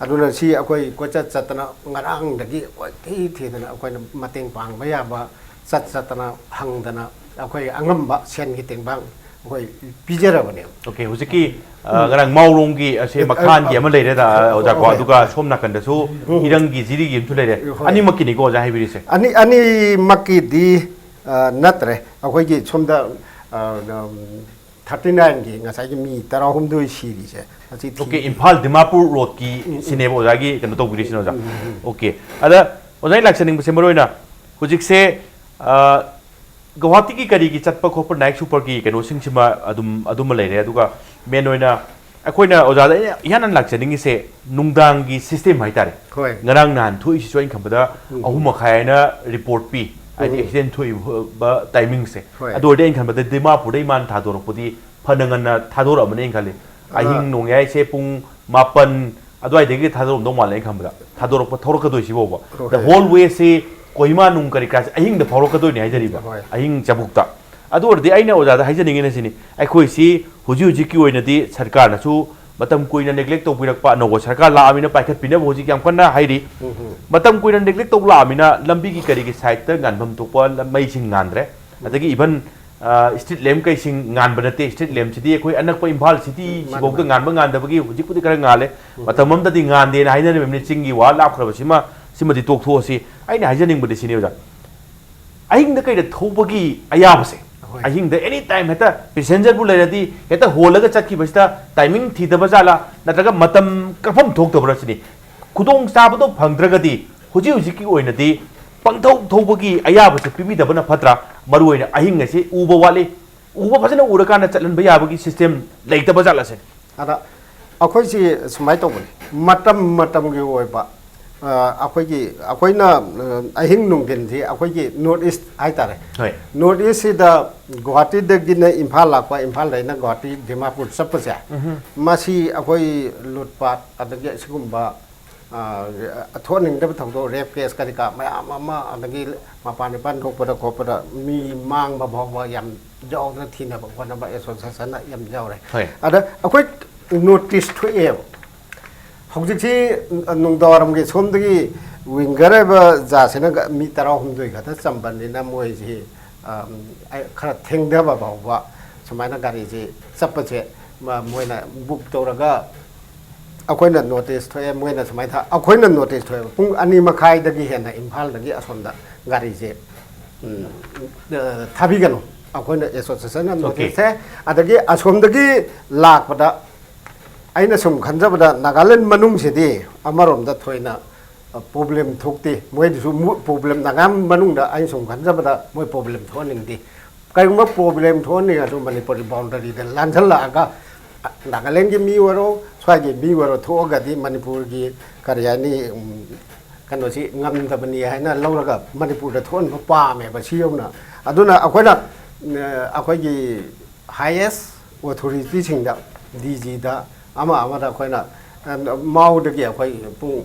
ꯑꯗꯨꯅ ꯁꯤ ꯑꯩꯈꯣꯏ ꯀꯣꯏꯆꯠ ꯆꯠꯇꯅ ꯉꯔꯥꯡꯗꯒꯤ ꯀꯣꯏꯊꯤ ꯊꯤꯗꯅ ꯑꯩꯈꯣꯏꯅ ꯃꯇꯦꯡ ꯄꯥꯡꯕ ꯌꯥꯕ ꯆꯠ ꯆꯠꯇꯅ ꯍꯪꯗꯅ ꯑꯩꯈꯣꯏ ꯑꯉꯝꯕ ꯁꯦꯟꯒꯤ ꯇꯦꯡꯕꯥꯡ ꯑꯩꯈꯣꯏ ꯄꯤꯖꯔꯕꯅꯦꯕ꯫ ꯑꯣꯀꯦ, ꯍꯧꯖꯤꯛꯀꯤ ꯑ, ꯉꯔꯥꯡ ꯃꯥꯎꯔꯣꯡꯒꯤ ꯑꯁꯦ ꯃꯈꯥꯟꯒꯤ ꯑꯃ ꯂꯩꯔꯦꯗ ꯑꯣꯖꯥꯀꯣ, ꯍꯣꯏ꯫ ꯑꯗꯨꯒ ꯁꯣꯝ ꯅꯥꯀꯟꯗꯁꯨ ꯏꯔꯪꯒꯤ ꯖꯤꯔꯤꯒꯤ ꯑꯃꯁꯨ ꯂꯩꯔꯦ꯫ ꯍꯣꯏ꯫ ꯑꯅꯤꯃꯛꯀꯤꯅꯤꯀꯣ ꯑꯣꯖꯥ ꯍꯥꯏꯕꯤꯔꯤꯁꯦ? ꯑꯅꯤ ꯑꯅꯤꯃꯛꯀꯤꯗꯤ ꯑ, ꯅꯠꯇ꯭ꯔꯦ꯫ ꯑꯩꯈꯣꯏꯒꯤ ꯁꯣꯝꯗ ꯑ, ꯊꯥꯔꯇꯤ ꯅꯥꯏꯟꯒꯤ ꯉꯁꯥꯏꯒꯤ ꯃꯤ ꯇꯔꯥꯍꯨꯝꯗꯣꯏ ꯁꯤꯔꯤꯁꯦ ꯑꯁꯤ ꯊꯤ- ꯑꯣꯀꯦ, ꯏꯝꯐꯥꯜ ꯗꯤꯃꯥꯄꯨꯔ ꯔꯣꯗꯀꯤ ꯁꯤꯅꯦꯕ ꯑꯣꯖꯥꯒꯤ ꯀꯩꯅꯣ ꯇꯧꯕꯤꯔꯤꯁꯤꯅ ꯑꯣꯖꯥ? ꯑꯣꯀꯦ, ꯑꯗ ꯑꯣꯖꯥ, ꯑꯩ ꯂꯥꯛꯆꯅꯤꯡꯕꯁꯦ ꯃꯔꯨ ꯑꯣꯏꯅ ꯍꯧꯖꯤꯛꯁꯦ ꯑ, ꯒꯧꯍꯥꯇꯤꯒꯤ ꯀꯔꯤꯒꯤ ꯆꯠꯄ ꯈꯣꯠꯄ ꯅꯥꯏꯠ ꯁꯨꯄꯔꯒꯤ ꯀꯩꯅꯣꯁꯤꯡꯁꯤꯃ ꯑꯗꯨꯝ ꯑꯗꯨꯃ ꯂꯩꯔꯦ꯫ ꯑꯗꯨꯒ ꯃꯦꯟ ꯑꯣꯏꯅ ꯑꯩꯈꯣꯏꯅ ꯑꯣꯖꯥꯗ ꯑꯩꯅ ꯏꯍꯥꯟ ꯍꯥꯟꯅ ꯂꯥꯛꯆꯅꯤꯡꯉꯤꯁꯦ ꯅꯨꯡꯗꯥꯡꯒꯤ ꯁꯤꯁꯇꯦꯝ ꯍꯥꯏꯇꯥꯔꯦ꯫ ꯍꯣꯏ꯫ ꯉꯔꯥꯡ ꯅꯍꯥꯟ ꯊꯣꯛꯏꯁꯤꯁꯨ ꯑꯩꯅ ꯈꯟꯕꯗ ꯑꯍꯨꯝ ꯃꯈꯥꯏ ꯍꯥꯏꯅ ꯔꯤꯄꯣꯔꯠ ꯄꯤ, ꯍꯥꯏꯗꯤ ꯑꯦꯛꯁꯤꯗꯦꯟ ꯊꯣꯛꯏꯕ ꯇꯥꯏꯃꯤꯡꯁꯦ꯫ ꯍꯣꯏ꯫ ꯑꯗꯨ ꯑꯣꯏꯔꯗꯤ ꯑꯩꯅ ꯈꯟꯕꯗ ꯗꯤꯃꯥꯄꯨꯔꯗꯩ ꯃꯥꯅ ꯊꯥꯗꯣꯔꯛꯄꯗꯤ ꯐꯅ ꯉꯟꯅ ꯊꯥꯗꯣꯔꯛꯑꯃꯅꯤ ꯑꯩꯅ ꯈꯜꯂꯤ꯫ ꯑꯍꯤꯡ ꯅꯣꯡꯌꯥꯏꯁꯦ ꯄꯨꯡ ꯃꯥꯄꯟ ꯑꯗꯨꯋꯥꯏꯗꯒꯤ ꯊꯥꯗꯣꯔꯛꯑꯝꯗꯧ ꯃꯥꯜꯂꯦ ꯑꯩꯅ ꯈꯟꯕꯗ, ꯊꯥꯗꯣꯔꯛꯄ ꯊꯧꯔꯛꯀꯗꯣꯏꯁꯤꯕꯣꯕ꯫ ꯍꯣꯏ꯫ The whole way ꯁꯤ ꯀꯣꯍꯤꯃꯥ ꯅꯨꯡ ꯀꯔꯤ ꯀꯔꯥꯁꯦ ꯑꯍꯤꯡꯗ ꯐꯥꯎꯔꯛꯀꯗꯣꯏꯅꯦ ꯍꯥꯏꯖꯔꯤꯕ꯫ ꯍꯣꯏ꯫ ꯑꯍꯤꯡ ꯆꯕꯨꯛꯇ꯫ ꯑꯗꯨ ꯑꯣꯏꯔꯗꯤ ꯑꯩꯅ ꯑꯣꯖꯥꯗ ꯍꯥꯏꯖꯅꯤꯡꯉꯤꯅ ꯁꯤꯅꯤ, ꯑꯩꯈꯣꯏꯁꯤ ꯍꯧꯖꯤꯛ ꯍꯧꯖꯤꯛꯀꯤ ꯑꯣꯏꯅꯗꯤ ꯁꯔꯀꯥꯔꯅꯁꯨ ꯃꯇꯝ ꯀꯨꯏꯅ ꯅꯦꯒ꯭ꯂꯦꯛ ꯇꯧꯕꯤꯔꯛꯄ, ꯑꯅꯧꯕ ꯁꯔꯀꯥꯔ ꯂꯥꯛꯑꯃꯤꯅ ꯄꯥꯏꯈꯠꯄꯤꯅꯕ ꯍꯧꯖꯤꯛ ꯌꯥꯝ ꯀꯟꯅ ꯍꯥꯏꯔꯤ꯫ ꯃꯇꯝ ꯀꯨꯏꯅ ꯅꯦꯒ꯭ꯂꯦꯛ ꯇꯧ ꯂꯥꯛꯑꯃꯤꯅ ꯂꯝꯕꯤꯒꯤ ꯀꯔꯤꯒꯤ ꯁꯥꯏꯠꯇ ꯉꯥꯟꯐꯝ ꯊꯣꯛꯄ ꯂꯝ-, ꯃꯩꯁꯤꯡ ꯉꯥꯟꯗ꯭ꯔꯦ꯫ ꯑꯗꯒꯤ ꯏꯚꯟ ꯁ꯭ꯇ꯭ꯔꯤꯠ ꯂꯦꯝ ꯀꯩꯁꯤꯡ ꯉꯥꯟꯕ ꯅꯠꯇꯦ꯫ ꯁ꯭ꯇ꯭ꯔꯤꯠ ꯂꯦꯝꯁꯤꯗꯤ ꯑꯩꯈꯣꯏ ꯑꯅꯛꯄ ꯏꯝꯐꯥꯜ ꯁꯤꯇꯤ ꯁꯤꯐꯥꯎꯗ ꯉꯥꯟꯕ ꯉꯥꯟꯗꯕꯒꯤ ꯍꯧꯖꯤꯛꯄꯨꯗꯤ ꯈꯔ ꯉꯥꯜꯂꯦ꯫ ꯃꯇꯝ ꯑꯃꯗꯗꯤ ꯉꯥꯟꯗꯦꯅ ꯍꯥꯏꯅꯔꯤꯕꯅꯤ, ꯆꯤꯡꯒꯤ ꯋꯥ ꯂꯥꯞꯈ꯭ꯔꯕꯁꯤꯃ꯫ ꯁꯤꯃꯗꯤ ꯇꯣꯛꯊꯣꯛꯑꯁꯤ꯫ ꯑꯩꯅ ꯍꯥꯏꯖꯅꯤꯡꯕꯗꯤ ꯁꯤꯅꯤ ꯑꯣꯖꯥ, ꯑꯍꯤꯡꯗ ꯀꯩꯗ ꯊꯧꯕꯒꯤ ꯑꯌꯥꯕꯁꯦ, ꯍꯣꯏ꯫ ꯑꯍꯤꯡꯗ ꯑꯦꯅꯤ ꯇꯥꯏꯝ ꯍꯦꯛꯇ ꯄꯦꯁꯦꯟꯖꯔꯕꯨ ꯂꯩꯔꯗꯤ ꯍꯦꯛꯇ ꯍꯣꯜꯂꯒ ꯆꯠꯈꯤꯕꯁꯤꯗ ꯇꯥꯏꯃꯤꯡ ꯊꯤꯗꯕ ꯖꯥꯠꯂꯥ, ꯅꯠꯇ꯭ꯔꯒ ꯃꯇꯝ ꯀꯛꯐꯝ ꯊꯣꯛꯇꯕ꯭ꯔꯥ ꯁꯤꯅꯤ꯫ ꯈꯨꯗꯣꯡ ꯆꯥꯕꯗꯣ ꯐꯪꯗ꯭ꯔꯒꯗꯤ ꯍꯧꯖꯤꯛ ꯍꯧꯖꯤꯛꯀꯤ ꯑꯣꯏꯅꯗꯤ ꯄꯪꯊꯧ ꯊꯧꯕꯒꯤ ꯑꯌꯥꯕꯁꯦ ꯄꯤꯕꯤꯗꯕꯅ ꯐꯠꯇ꯭ꯔꯥ? ꯃꯔꯨꯑꯣꯏꯅ ꯑꯍꯤꯡ ꯑꯁꯤ ꯎꯕ ꯋꯥꯠꯂꯤ, ꯎꯕ ꯐꯖꯅ ꯎꯔꯀꯥꯟꯗ ꯆꯠꯍꯟꯕ ꯌꯥꯕꯒꯤ ꯁꯤꯁꯇꯦꯝ ꯂꯩꯇꯕ ꯖꯥꯠꯂꯁꯦ? ꯑꯗ ꯑꯩꯈꯣꯏꯁꯤ ꯁꯨꯃꯥꯏꯅ ꯇꯧꯕꯅꯤ, ꯃꯇꯝ ꯃꯇꯝꯒꯤ ꯑꯣꯏꯕ ꯑ, ꯑꯩꯈꯣꯏꯒꯤ, ꯑꯩꯈꯣꯏꯅ ꯑ, ꯑꯍꯤꯡ ꯅꯨꯡꯊꯤꯟꯁꯤ ꯑꯩꯈꯣꯏꯒꯤ ꯅꯣꯔꯠ ꯏꯁ ꯍꯥꯏꯇꯥꯔꯦ꯫ ꯍꯣꯏ꯫ ꯅꯣꯔꯠ ꯏꯁꯁꯤꯗ ꯒꯨꯋꯥꯍꯥꯇꯤꯗꯒꯤꯅ ꯏꯝꯐꯥꯜ ꯂꯥꯛꯄ, ꯏꯝꯐꯥꯜꯗꯩꯅ ꯒꯨꯋꯥꯍꯥꯇꯤ ꯗꯤꯃꯥꯄꯨꯔ ꯆꯠꯄꯁꯦ, ꯃꯁꯤ ꯑꯩꯈꯣꯏ ꯂꯨꯠꯄꯥꯠ ꯑꯗꯒꯤ ꯑꯁꯤꯒꯨꯝꯕ ꯑ, ꯊꯣꯛꯍꯟꯅꯤꯡꯗꯕ ꯊꯧꯗꯣꯛ, ꯔꯦꯞ ꯀꯦꯁ ꯀꯔꯤ ꯀꯔꯥ ꯃꯌꯥꯝ ꯑꯃ, ꯑꯗꯒꯤ ꯃꯄꯥꯟ ꯏꯄꯥꯟ ꯊꯣꯛꯄꯗ ꯈꯣꯠꯄꯗ ꯃꯤ ꯃꯥꯡꯕ ꯐꯥꯎꯕ ꯌꯥꯝ ꯌꯥꯎꯗꯅ ꯊꯤꯅꯕ ꯈꯣꯠꯅꯕ ꯑꯦꯁꯣꯁꯤꯌꯦꯁꯟꯅ ꯌꯥꯝ ꯌꯥꯎꯔꯦ꯫ ꯍꯣꯏ꯫ ꯑꯗ ꯑꯩꯈꯣꯏ ꯅꯣꯇꯤꯁ ꯊꯣꯛꯑꯦꯕ꯫ ꯍꯧꯖꯤꯛꯁꯤ ꯅꯨꯡꯗꯥꯡꯋꯥꯏꯔꯝꯒꯤ ꯁꯣꯝꯗꯒꯤ ꯋꯤꯡꯒꯔ ꯍꯥꯏꯕ ꯖꯥꯠꯁꯤꯅ ꯃꯤ ꯇꯔꯥꯍꯨꯝꯗꯣꯏ ꯈꯛꯇ ꯆꯟꯕꯅꯤꯅ ꯃꯣꯏꯁꯤ, ꯑꯝ, ꯑꯩ ꯈꯔ ꯊꯦꯡꯊꯕ ꯐꯥꯎꯕ ꯁꯨꯃꯥꯏꯅ ꯒꯥꯔꯤꯁꯤ ꯆꯠꯄꯁꯦ ꯃ-, ꯃꯣꯏꯅ ꯕꯨꯛ ꯇꯧꯔꯒ ꯑꯩꯈꯣꯏꯅ ꯅꯣꯇꯤꯁ ꯊꯣꯛꯑꯦ, ꯃꯣꯏꯅ ꯁꯨꯃꯥꯏꯅ ꯊꯥ-, ꯑꯩꯈꯣꯏꯅ ꯅꯣꯇꯤꯁ ꯊꯣꯛꯑꯦꯕ, ꯄꯨꯡ ꯑꯅꯤ ꯃꯈꯥꯏꯗꯒꯤ ꯍꯦꯟꯅ ꯏꯝꯐꯥꯜꯗꯒꯤ ꯑꯁꯣꯝꯗ ꯒꯥꯔꯤꯁꯦ, ꯎꯝ, ꯑ, ꯊꯥꯕꯤꯒꯅꯨ꯫ ꯑꯩꯈꯣꯏꯅ ꯑꯦꯁꯣꯁꯤꯌꯦꯁꯟꯅ ꯅꯣꯇꯤꯁ ꯊꯦ, ꯑꯗꯒꯤ ꯑꯁꯣꯝꯗꯒꯤ ꯂꯥꯛꯄꯗ ꯑꯩꯅ ꯁꯨꯝ ꯈꯟꯖꯕꯗ ꯅꯥꯒꯥꯂꯦꯟ ꯃꯅꯨꯡꯁꯤꯗꯤ ꯑꯃꯔꯣꯝꯗ ꯊꯣꯏꯅ ꯄ꯭ꯔꯣꯕ꯭ꯂꯦꯝ ꯊꯣꯛꯇꯦ꯫ ꯃꯣꯏꯗꯨꯁꯨ ꯃꯨ-, ꯄ꯭ꯔꯣꯕ꯭ꯂꯦꯝ ꯅꯥꯒꯥꯂꯦꯟ ꯃꯅꯨꯡꯗ ꯑꯩꯅ ꯁꯨꯝ ꯈꯟꯖꯕꯗ ꯃꯣꯏ ꯄ꯭ꯔꯣꯕ꯭ꯂꯦꯝ ꯊꯣꯛꯍꯟꯅꯤꯡꯗꯦ꯫ ꯀꯔꯤꯒꯨꯝꯕ ꯄ꯭ꯔꯣꯕ꯭ꯂꯦꯝ ꯊꯣꯛꯍꯟꯅꯤꯡꯉꯁꯨ ꯃꯅꯤꯄꯨꯔꯒꯤ ꯕꯥꯎꯟꯗꯔꯤꯗ ꯂꯥꯟꯁꯤꯜꯂꯛꯑꯒ ꯅꯥꯒꯥꯂꯦꯟꯒꯤ ꯃꯤ ꯑꯣꯏꯔꯣ, ꯁ꯭ꯋꯥꯏꯒꯤ ꯃꯤ ꯑꯣꯏꯔꯣ ꯊꯣꯛꯑꯒꯗꯤ ꯃꯅꯤꯄꯨꯔꯒꯤ ꯀꯔꯤ ꯍꯥꯏꯅꯤ, ꯎꯝ, ꯀꯩꯅꯣꯁꯤ ꯉꯝꯗꯕꯅꯤ ꯍꯥꯏꯅ ꯂꯧꯔꯒ ꯃꯅꯤꯄꯨꯔꯗ ꯊꯣꯛꯍꯟꯕ ꯄꯥꯝꯃꯦꯕ ꯁꯤ ꯌꯧꯅ꯫ ꯑꯗꯨꯅ ꯑꯩꯈꯣꯏꯅ, ꯑ, ꯑꯩꯈꯣꯏꯒꯤ ꯍꯥꯏꯌꯦꯁ ꯑꯣꯊꯣꯔꯤꯇꯤꯁꯤꯡꯗ, ꯗꯤ ꯖꯤꯗ ꯑꯃ ꯑꯃꯗ ꯑꯩꯈꯣꯏꯅ, ꯑ, ꯃꯥꯎꯗꯒꯤ ꯑꯩꯈꯣꯏ ꯄꯨꯡ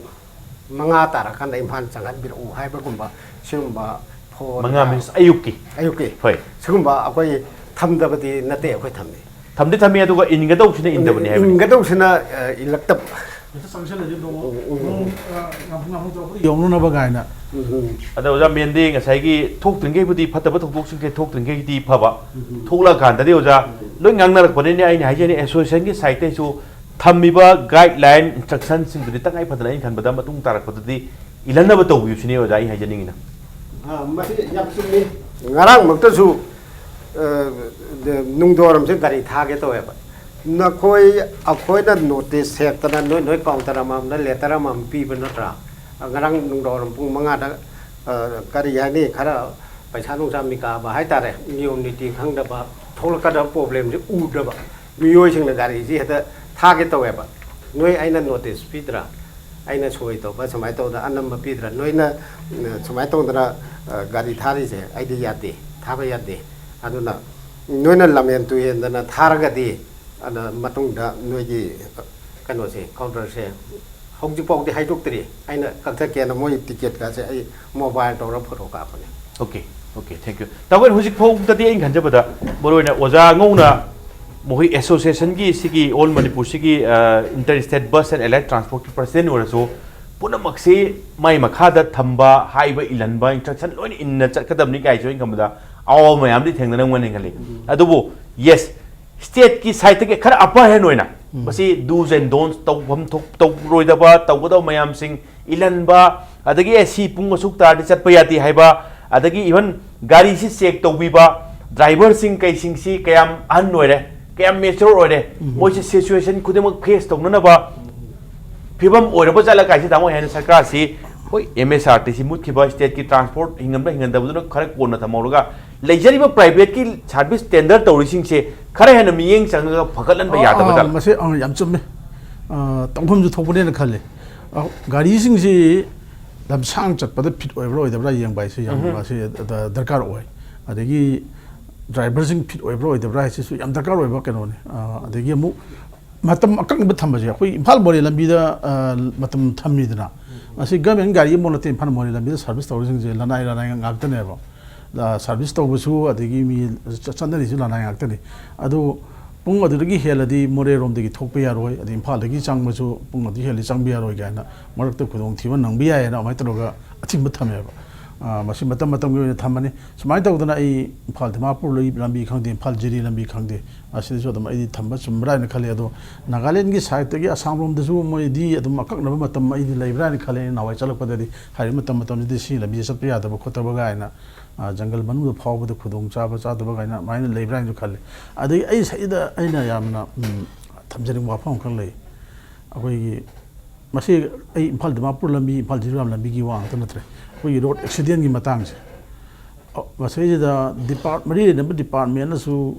ꯃꯉꯥ ꯇꯥꯔꯀꯥꯟꯗ ꯏꯝꯐꯥꯜ ꯆꯪꯍꯟꯕꯤꯔꯛꯎ ꯍꯥꯏꯕꯒꯨꯝꯕ ꯁꯤꯒꯨꯝꯕ ꯐꯣꯟ, ꯃꯉꯥ means ꯑꯌꯨꯛꯀꯤ? ꯑꯌꯨꯛꯀꯤ꯫ ꯍꯣꯏ꯫ ꯁꯤꯒꯨꯝꯕ ꯑꯩꯈꯣꯏ ꯊꯝꯗꯕꯗꯤ ꯅꯠꯇꯦ, ꯑꯩꯈꯣꯏ ꯊꯝꯃꯤ꯫ ꯊꯝꯗꯤ ꯊꯝꯃꯤ, ꯑꯗꯨꯒ ꯏꯟꯒꯗꯧꯁꯤꯅ ꯏꯟꯗꯕꯅꯤ ꯍꯥꯏꯕꯅꯤ꯫ ꯏꯟꯒꯗꯧꯁꯤꯅ, ꯑ, ꯏꯜꯂꯛꯇꯕ꯫ ꯍꯦꯛꯇ ꯆꯪꯁꯤꯜꯂꯗꯤ ꯅꯣꯡ, ꯎꯝ, ꯎꯝ, ꯎꯝ꯫ ꯅꯣꯡ, ꯑ, ꯉꯥꯃꯨ ꯉꯥꯃꯨ ꯇꯧꯔꯛꯄꯗ ꯌꯧꯅꯅꯕ ꯀꯥꯏꯅ꯫ ꯎꯝ, ꯎꯝ꯫ ꯑꯗ ꯑꯣꯖꯥ ꯃꯦꯟꯗꯤ ꯉꯁꯥꯏꯒꯤ ꯊꯣꯛꯇ꯭ꯔꯤꯉꯩꯕꯨꯗꯤ ꯐꯠꯇꯕ ꯊꯧꯗꯣꯛꯁꯤꯡꯁꯦ ꯊꯣꯛꯇ꯭ꯔꯤꯉꯩꯒꯤꯗꯤ ꯐꯕ, ꯎꯝ, ꯎꯝ꯫ ꯊꯣꯛꯂꯛꯑꯀꯥꯟꯗꯗꯤ ꯑꯣꯖꯥ ꯎꯝ꯫ ꯂꯣꯏ ꯉꯥꯡꯅꯔꯛꯄꯅꯤꯅꯦ꯫ ꯑꯩꯅ ꯍꯥꯏꯖꯅꯤꯡꯉꯤ ꯑꯦꯁꯣꯁꯤꯌꯦꯁꯟꯒꯤ ꯁꯥꯏꯠꯇꯩꯁꯨ ꯊꯝꯃꯤꯕ ꯒꯥꯏꯗꯂꯥꯏꯟ, ꯏꯟꯁꯇ꯭ꯔꯛꯁꯟꯁꯤꯡꯗꯨꯗꯤ ꯇꯉꯥꯏ ꯐꯗꯅ ꯑꯩꯅ ꯈꯟꯕꯗ ꯃꯇꯨꯡ ꯇꯥꯔꯛꯄꯗꯗꯤ ꯏꯜꯍꯟꯅꯕ ꯇꯧꯕꯤꯌꯨ ꯁꯤꯅꯤ ꯑꯣꯖꯥ ꯑꯩ ꯍꯥꯏꯖꯅꯤꯡꯉꯤꯅ꯫ ꯑ, ꯃꯁꯤ ꯌꯥꯝ ꯆꯨꯝꯃꯤ꯫ ꯉꯔꯥꯡꯃꯛꯇꯁꯨ, ꯑ, ꯅꯨꯡꯗꯥꯡꯋꯥꯏꯔꯝꯁꯦ ꯒꯥꯔꯤ ꯊꯥꯒꯦ ꯇꯧꯋꯦꯕ꯫ ꯅꯈꯣꯏ, ꯑꯩꯈꯣꯏꯅ ꯅꯣꯇꯤꯁ ꯁꯦꯠꯇꯅ ꯅꯣꯏ, ꯅꯣꯏ ꯀꯥꯎꯟꯇꯔ ꯑꯃꯃꯝꯗ ꯂꯦꯇꯔ ꯑꯃꯃꯝ ꯄꯤꯕ ꯅꯠꯇ꯭ꯔꯥ? ꯉꯔꯥꯡ ꯅꯨꯡꯗꯥꯡꯋꯥꯏꯔꯝ ꯄꯨꯡ ꯃꯉꯥꯗ, ꯑ, ꯀꯔꯤ ꯍꯥꯏꯅꯤ, ꯈꯔ ꯄꯩꯁꯥ ꯅꯨꯡꯁꯥ ꯃꯤꯀꯥꯕ ꯍꯥꯏꯇꯥꯔꯦ, ꯅꯤꯌꯣꯝ ꯅꯤꯇꯤ ꯈꯪꯗꯕ, ꯊꯣꯛꯂꯛꯀꯗꯕ ꯄ꯭ꯔꯣꯕ꯭ꯂꯦꯝꯁꯤ ꯎꯗꯕ ꯃꯤꯑꯣꯏꯁꯤꯡꯅ ꯒꯥꯔꯤꯁꯤ ꯍꯦꯛꯇ ꯊꯥꯒꯦ ꯇꯧꯋꯦꯕ꯫ ꯅꯣꯏ ꯑꯩꯅ ꯅꯣꯇꯤꯁ ꯄꯤꯗ꯭ꯔꯥ? ꯑꯩꯅ ꯁꯣꯏ ꯇꯧꯕ ꯁꯨꯃꯥꯏꯅ ꯇꯧꯗꯅ ꯑꯅꯝꯕ ꯄꯤꯗ꯭ꯔꯥ? ꯅꯣꯏꯅ, ꯎꯝ, ꯁꯨꯃꯥꯏꯅ ꯇꯧꯗꯅ, ꯑ, ꯒꯥꯔꯤ ꯊꯥꯔꯤꯁꯦ ꯑꯩꯗꯤ ꯌꯥꯗꯦ, ꯊꯥꯕ ꯌꯥꯗꯦ꯫ ꯑꯗꯨꯅ ꯅꯣꯏꯅ ꯂꯝꯍꯦꯟ ꯇꯨꯍꯦꯟꯗꯅ ꯊꯥꯔꯒꯗꯤ, ꯑꯗ ꯃꯇꯨꯡꯗ ꯅꯣꯏꯒꯤ ꯀꯩꯅꯣꯁꯦ, ꯀꯥꯎꯟꯇꯔꯁꯦ ꯍꯧꯖꯤꯛꯐꯥꯎꯗꯤ ꯍꯥꯏꯗꯣꯛꯇ꯭ꯔꯤ꯫ ꯑꯩꯅ ꯀꯛꯊꯠꯀꯦꯅ ꯃꯣꯏ ꯇꯤꯀꯦꯠꯀꯁꯦ ꯑꯩ ꯃꯣꯕꯥꯏꯜ ꯇꯧꯔ photo ꯀꯥꯞꯄꯅꯦ꯫ Okay, okay, thank you꯫ ꯇꯥꯃꯣ, ꯍꯧꯖꯤꯛ ꯐꯥꯎꯗꯗꯤ ꯑꯩꯅ ꯈꯟꯖꯕꯗ ꯃꯔꯨꯑꯣꯏꯅ ꯑꯣꯖꯥ ꯉꯧꯅ ꯃꯈꯣꯏ ꯑꯦꯁꯣꯁꯤꯌꯦꯁꯟꯒꯤ, ꯁꯤꯒꯤ ꯑꯣꯜ ꯃꯅꯤꯄꯨꯔꯁꯤꯒꯤ inter state bus and allied ꯇ꯭ꯔꯥꯟꯁꯄꯣꯔꯠꯀꯤ ꯄ꯭ꯔꯁꯤꯗꯦꯟ ꯑꯣꯏꯔꯁꯨ, ꯄꯨꯝꯅꯃꯛꯁꯤ ꯃꯥꯏ ꯃꯈꯥꯗ ꯊꯝꯕ, ꯍꯥꯏꯕ ꯏꯜꯍꯟꯕ, ꯏꯟꯁꯇ꯭ꯔꯛꯁꯟ ꯂꯣꯏꯅ ꯏꯟꯅ ꯆꯠꯀꯗꯕꯅꯤ ꯀꯥꯏꯁꯨ ꯑꯩꯅ ꯈꯟꯕꯗ ꯑꯋꯥꯕ ꯃꯌꯥꯝꯗꯤ ꯊꯦꯡꯅꯔꯝꯒꯅꯤ ꯈꯜꯂꯤ꯫ ꯑꯗꯨꯕꯨ ꯌꯦꯁ, ꯁ꯭ꯇꯦꯠꯀꯤ ꯁꯥꯏꯠꯇꯒꯤ ꯈꯔ ꯑꯞꯄꯔ ꯍꯦꯟ ꯑꯣꯏꯅ ꯃꯁꯤ ꯗꯨꯁ ꯑꯦꯟ ꯗꯣꯟꯁ ꯇꯧꯐꯝ ꯊꯣꯛ, ꯇꯧꯔꯣꯏꯗꯕ, ꯇꯧꯒꯗꯕ ꯃꯌꯥꯝꯁꯤꯡ ꯏꯜꯍꯟꯕ, ꯑꯗꯒꯤ ꯑꯦ, ꯁꯤ ꯄꯨꯡ ꯑꯁꯨꯛ ꯇꯥꯔꯗꯤ ꯆꯠꯄ ꯌꯥꯗꯦ ꯍꯥꯏꯕ, ꯑꯗꯒꯤ ꯏꯚꯟ ꯒꯥꯔꯤꯁꯤ ꯆꯦꯛ ꯇꯧꯕꯤꯕ, ꯗ꯭ꯔꯥꯏꯚꯔꯁꯤꯡ ꯀꯩꯁꯤꯡꯁꯤ ꯀꯌꯥꯝ ꯑꯍꯟ ꯑꯣꯏꯔꯦ, ꯀꯌꯥꯝ ꯃꯦꯆꯣꯔ ꯑꯣꯏꯔꯦ, ꯃꯣꯏꯁꯤ ꯁꯤꯆꯨꯋꯦꯁꯟ ꯈꯨꯗꯤꯡꯃꯛ ꯐꯦꯁ ꯇꯧꯅꯅꯕ ꯐꯤꯕꯝ ꯑꯣꯏꯔꯕ ꯖꯥꯠꯂ ꯀꯥꯏꯁꯤ ꯇꯥꯃꯣ ꯍꯥꯏꯅ ꯁꯔꯀꯥꯔꯁꯤ, ꯍꯣꯏ, ꯑꯦꯝ ꯑꯦꯁ ꯑꯥꯔ ꯇꯤ ꯁꯤ ꯃꯨꯠꯈꯤꯕ, ꯁ꯭ꯇꯦꯠꯀꯤ ꯇ꯭ꯔꯥꯟꯁꯄꯣꯔꯠ ꯍꯤꯡꯍꯟꯕ ꯍꯤꯡꯍꯟꯗꯕꯗꯨꯅ ꯈꯔ ꯀꯣꯟꯅ ꯊꯝꯍꯧꯔꯒ, ꯂꯩꯖꯔꯤꯕ ꯄ꯭ꯔꯥꯏꯚꯦꯠꯀꯤ ꯁꯥꯔꯚꯤꯁ ꯇꯦꯟꯗꯔ ꯇꯧꯔꯤꯁꯤꯡꯁꯦ ꯈꯔ ꯍꯦꯟꯅ ꯃꯤꯠꯌꯦꯡ ꯆꯪꯉꯒ ꯐꯒꯠꯍꯟꯕ ꯌꯥꯗꯕ ꯑꯥ, ꯖꯥꯠꯂ? ꯃꯁꯤ, ꯑꯥ, ꯌꯥꯝ ꯆꯨꯝꯃꯦ꯫ ꯑꯥ, ꯇꯧꯐꯝꯁꯨ ꯊꯣꯛꯄꯅꯦꯅ ꯈꯜꯂꯦ꯫ ꯑꯥ, ꯒꯥꯔꯤꯁꯤꯡꯁꯤ ꯂꯝꯁꯥꯡ ꯆꯠꯄꯗ ꯐꯤꯠ ꯑꯣꯏꯕ꯭ꯔꯥ ꯑꯣꯏꯗꯕ꯭ꯔꯥ ꯌꯦꯡꯕ ꯍꯥꯏꯁꯦ ꯌꯥꯝ, ꯎꯝꯍꯨꯝ꯫ ꯃꯁꯤ ꯗ-, ꯗꯔꯀꯥꯔ ꯑꯣꯏ꯫ ꯑꯗꯒꯤ ꯗ꯭ꯔꯥꯏꯚꯔꯁꯤꯡ ꯐꯤꯠ ꯑꯣꯏꯕ꯭ꯔꯥ ꯑꯣꯏꯗꯕ꯭ꯔꯥ ꯍꯥꯏꯁꯤꯁꯨ ꯌꯥꯝ ꯗꯔꯀꯥꯔ ꯑꯣꯏꯕ ꯀꯩꯅꯣꯅꯤ꯫ ꯑꯥ, ꯑꯗꯒꯤ ꯑꯃꯨꯛ ꯃꯇꯝ ꯑꯀꯛꯅꯕ ꯊꯝꯕꯁꯦ, ꯑꯩꯈꯣꯏ ꯏꯝꯐꯥꯜ ꯃꯣꯔꯦ ꯂꯝꯕꯤꯗ, ꯑꯥ, ꯃꯇꯝ ꯊꯝꯃꯤꯗꯅ, ꯃꯁꯤ ꯒꯃꯦꯟ ꯒꯥꯔꯤ ꯑꯃꯐꯥꯎ ꯅꯠꯇꯦ, ꯏꯝꯐꯥꯜ ꯃꯣꯔꯦ ꯂꯝꯕꯤꯗ ꯁꯥꯔꯚꯤꯁ ꯇꯧꯔꯤꯁꯤꯡꯁꯦ ꯂꯅꯥꯏ ꯂꯅꯥꯏ ꯉꯥꯛꯇꯅꯦꯕ꯫ ꯑ, ꯁꯥꯔꯚꯤꯁ ꯇꯧꯕꯁꯨ, ꯑꯗꯒꯤ ꯃꯤ ꯆ-, ꯆꯠꯅꯔꯤꯁꯨ ꯂꯅꯥꯏ ꯉꯥꯛꯇꯅꯤ꯫ ꯑꯗꯨ ꯄꯨꯡ ꯑꯗꯨꯗꯒꯤ ꯍꯦꯜꯂꯗꯤ ꯃꯣꯔꯦꯔꯣꯝꯗꯒꯤ ꯊꯣꯛꯄ ꯌꯥꯔꯣꯏ, ꯑꯗꯩ ꯏꯝꯐꯥꯜꯗꯒꯤ ꯆꯪꯕꯁꯨ ꯄꯨꯡ ꯑꯗꯨ ꯍꯦꯜꯂꯗꯤ ꯆꯪꯕ ꯌꯥꯔꯣꯏ ꯀꯥꯏꯅ ꯃꯔꯛꯇ ꯈꯨꯗꯣꯡꯊꯤꯕ ꯅꯪꯕ ꯌꯥꯏꯌꯦꯅ ꯑꯗꯨꯃꯥꯏꯅ ꯇꯧꯔꯒ ꯑꯊꯤꯡꯕ ꯊꯝꯃꯦꯕ꯫ ꯑ, ꯃꯁꯤ ꯃꯇꯝ ꯃꯇꯝꯒꯤ ꯑꯣꯏꯅ ꯊꯝꯃꯅꯤ꯫ ꯁꯨꯃꯥꯏꯅ ꯇꯧꯗꯅ ꯑꯩ ꯏꯝꯐꯥꯜ ꯗꯤꯃꯥꯄꯨꯔ ꯂꯝꯕꯤ ꯈꯪꯗꯦ, ꯏꯝꯐꯥꯜ ꯖꯤꯔꯤ ꯂꯝꯕꯤ ꯈꯪꯗꯦ, ꯑꯁꯤꯗꯁꯨ ꯑꯗꯨꯝ ꯑꯩꯗꯤ ꯊꯝꯕ ꯆꯨꯝꯕ꯭ꯔꯥ ꯍꯥꯏꯅ ꯈꯜꯂꯤ꯫ ꯑꯗꯣ ꯅꯥꯒꯥꯂꯦꯟꯒꯤ ꯁꯥꯏꯠꯇꯒꯤ ꯑꯁꯥꯝ ꯂꯣꯝꯗꯁꯨ ꯃꯣꯏꯗꯤ ꯑꯗꯨꯝ ꯑꯀꯛꯅꯕ ꯃꯇꯝ ꯑꯩꯗꯤ ꯂꯩꯕ꯭ꯔꯥ ꯍꯥꯏꯅ ꯈꯜꯂꯤ꯫ ꯑꯩꯅ ꯅꯍꯥꯟꯋꯥꯏ ꯆꯠꯂꯛꯄꯗꯗꯤ ꯍꯥꯏꯔꯤꯕ ꯃꯇꯝ ꯃꯇꯝꯁꯤꯗꯤ ꯁꯤ ꯂꯝꯕꯤꯁꯦ ꯆꯠꯄ ꯌꯥꯗꯕ ꯈꯣꯠꯇꯕ ꯀꯥꯏꯅ, ꯑ, ꯖꯪꯒꯜ ꯃꯅꯨꯡꯗ ꯐꯥꯎꯕꯗ ꯈꯨꯗꯣꯡ ꯆꯥꯕ ꯆꯥꯗꯕ ꯀꯥꯏꯅ ꯑꯗꯨꯃꯥꯏꯅ ꯂꯩꯕ꯭ꯔꯥ ꯍꯥꯏꯅꯁꯨ ꯈꯜꯂꯤ꯫ ꯑꯗꯒꯤ ꯑꯩ ꯁꯤꯗ ꯑꯩꯅ ꯌꯥꯝꯅ, ꯎꯝ, ꯊꯝꯖꯅꯤꯡꯕ ꯋꯥꯐꯝ ꯑꯃꯈꯛ ꯂꯩ꯫ ꯑꯩꯈꯣꯏꯒꯤ ꯃꯁꯤ ꯑꯩ ꯏꯝꯐꯥꯜ ꯗꯤꯃꯥꯄꯨꯔ ꯂꯝꯕꯤ, ꯏꯝꯐꯥꯜ ꯖꯤꯔꯤꯕꯥꯝ ꯂꯝꯕꯤꯒꯤ ꯋꯥ ꯉꯥꯛꯇ ꯅꯠꯇ꯭ꯔꯦ, ꯑꯩꯈꯣꯏꯒꯤ ꯔꯣꯗ ꯑꯦꯛꯁꯤꯗꯦꯟꯒꯤ ꯃꯇꯥꯡꯁꯦ, ꯑ, ꯃꯁꯤꯗꯩꯁꯤꯗ ꯗꯤꯄꯥꯔꯠ-, ꯃꯔꯤ ꯂꯩꯅꯕ ꯗꯤꯄꯥꯔꯠꯃꯦꯟꯅꯁꯨ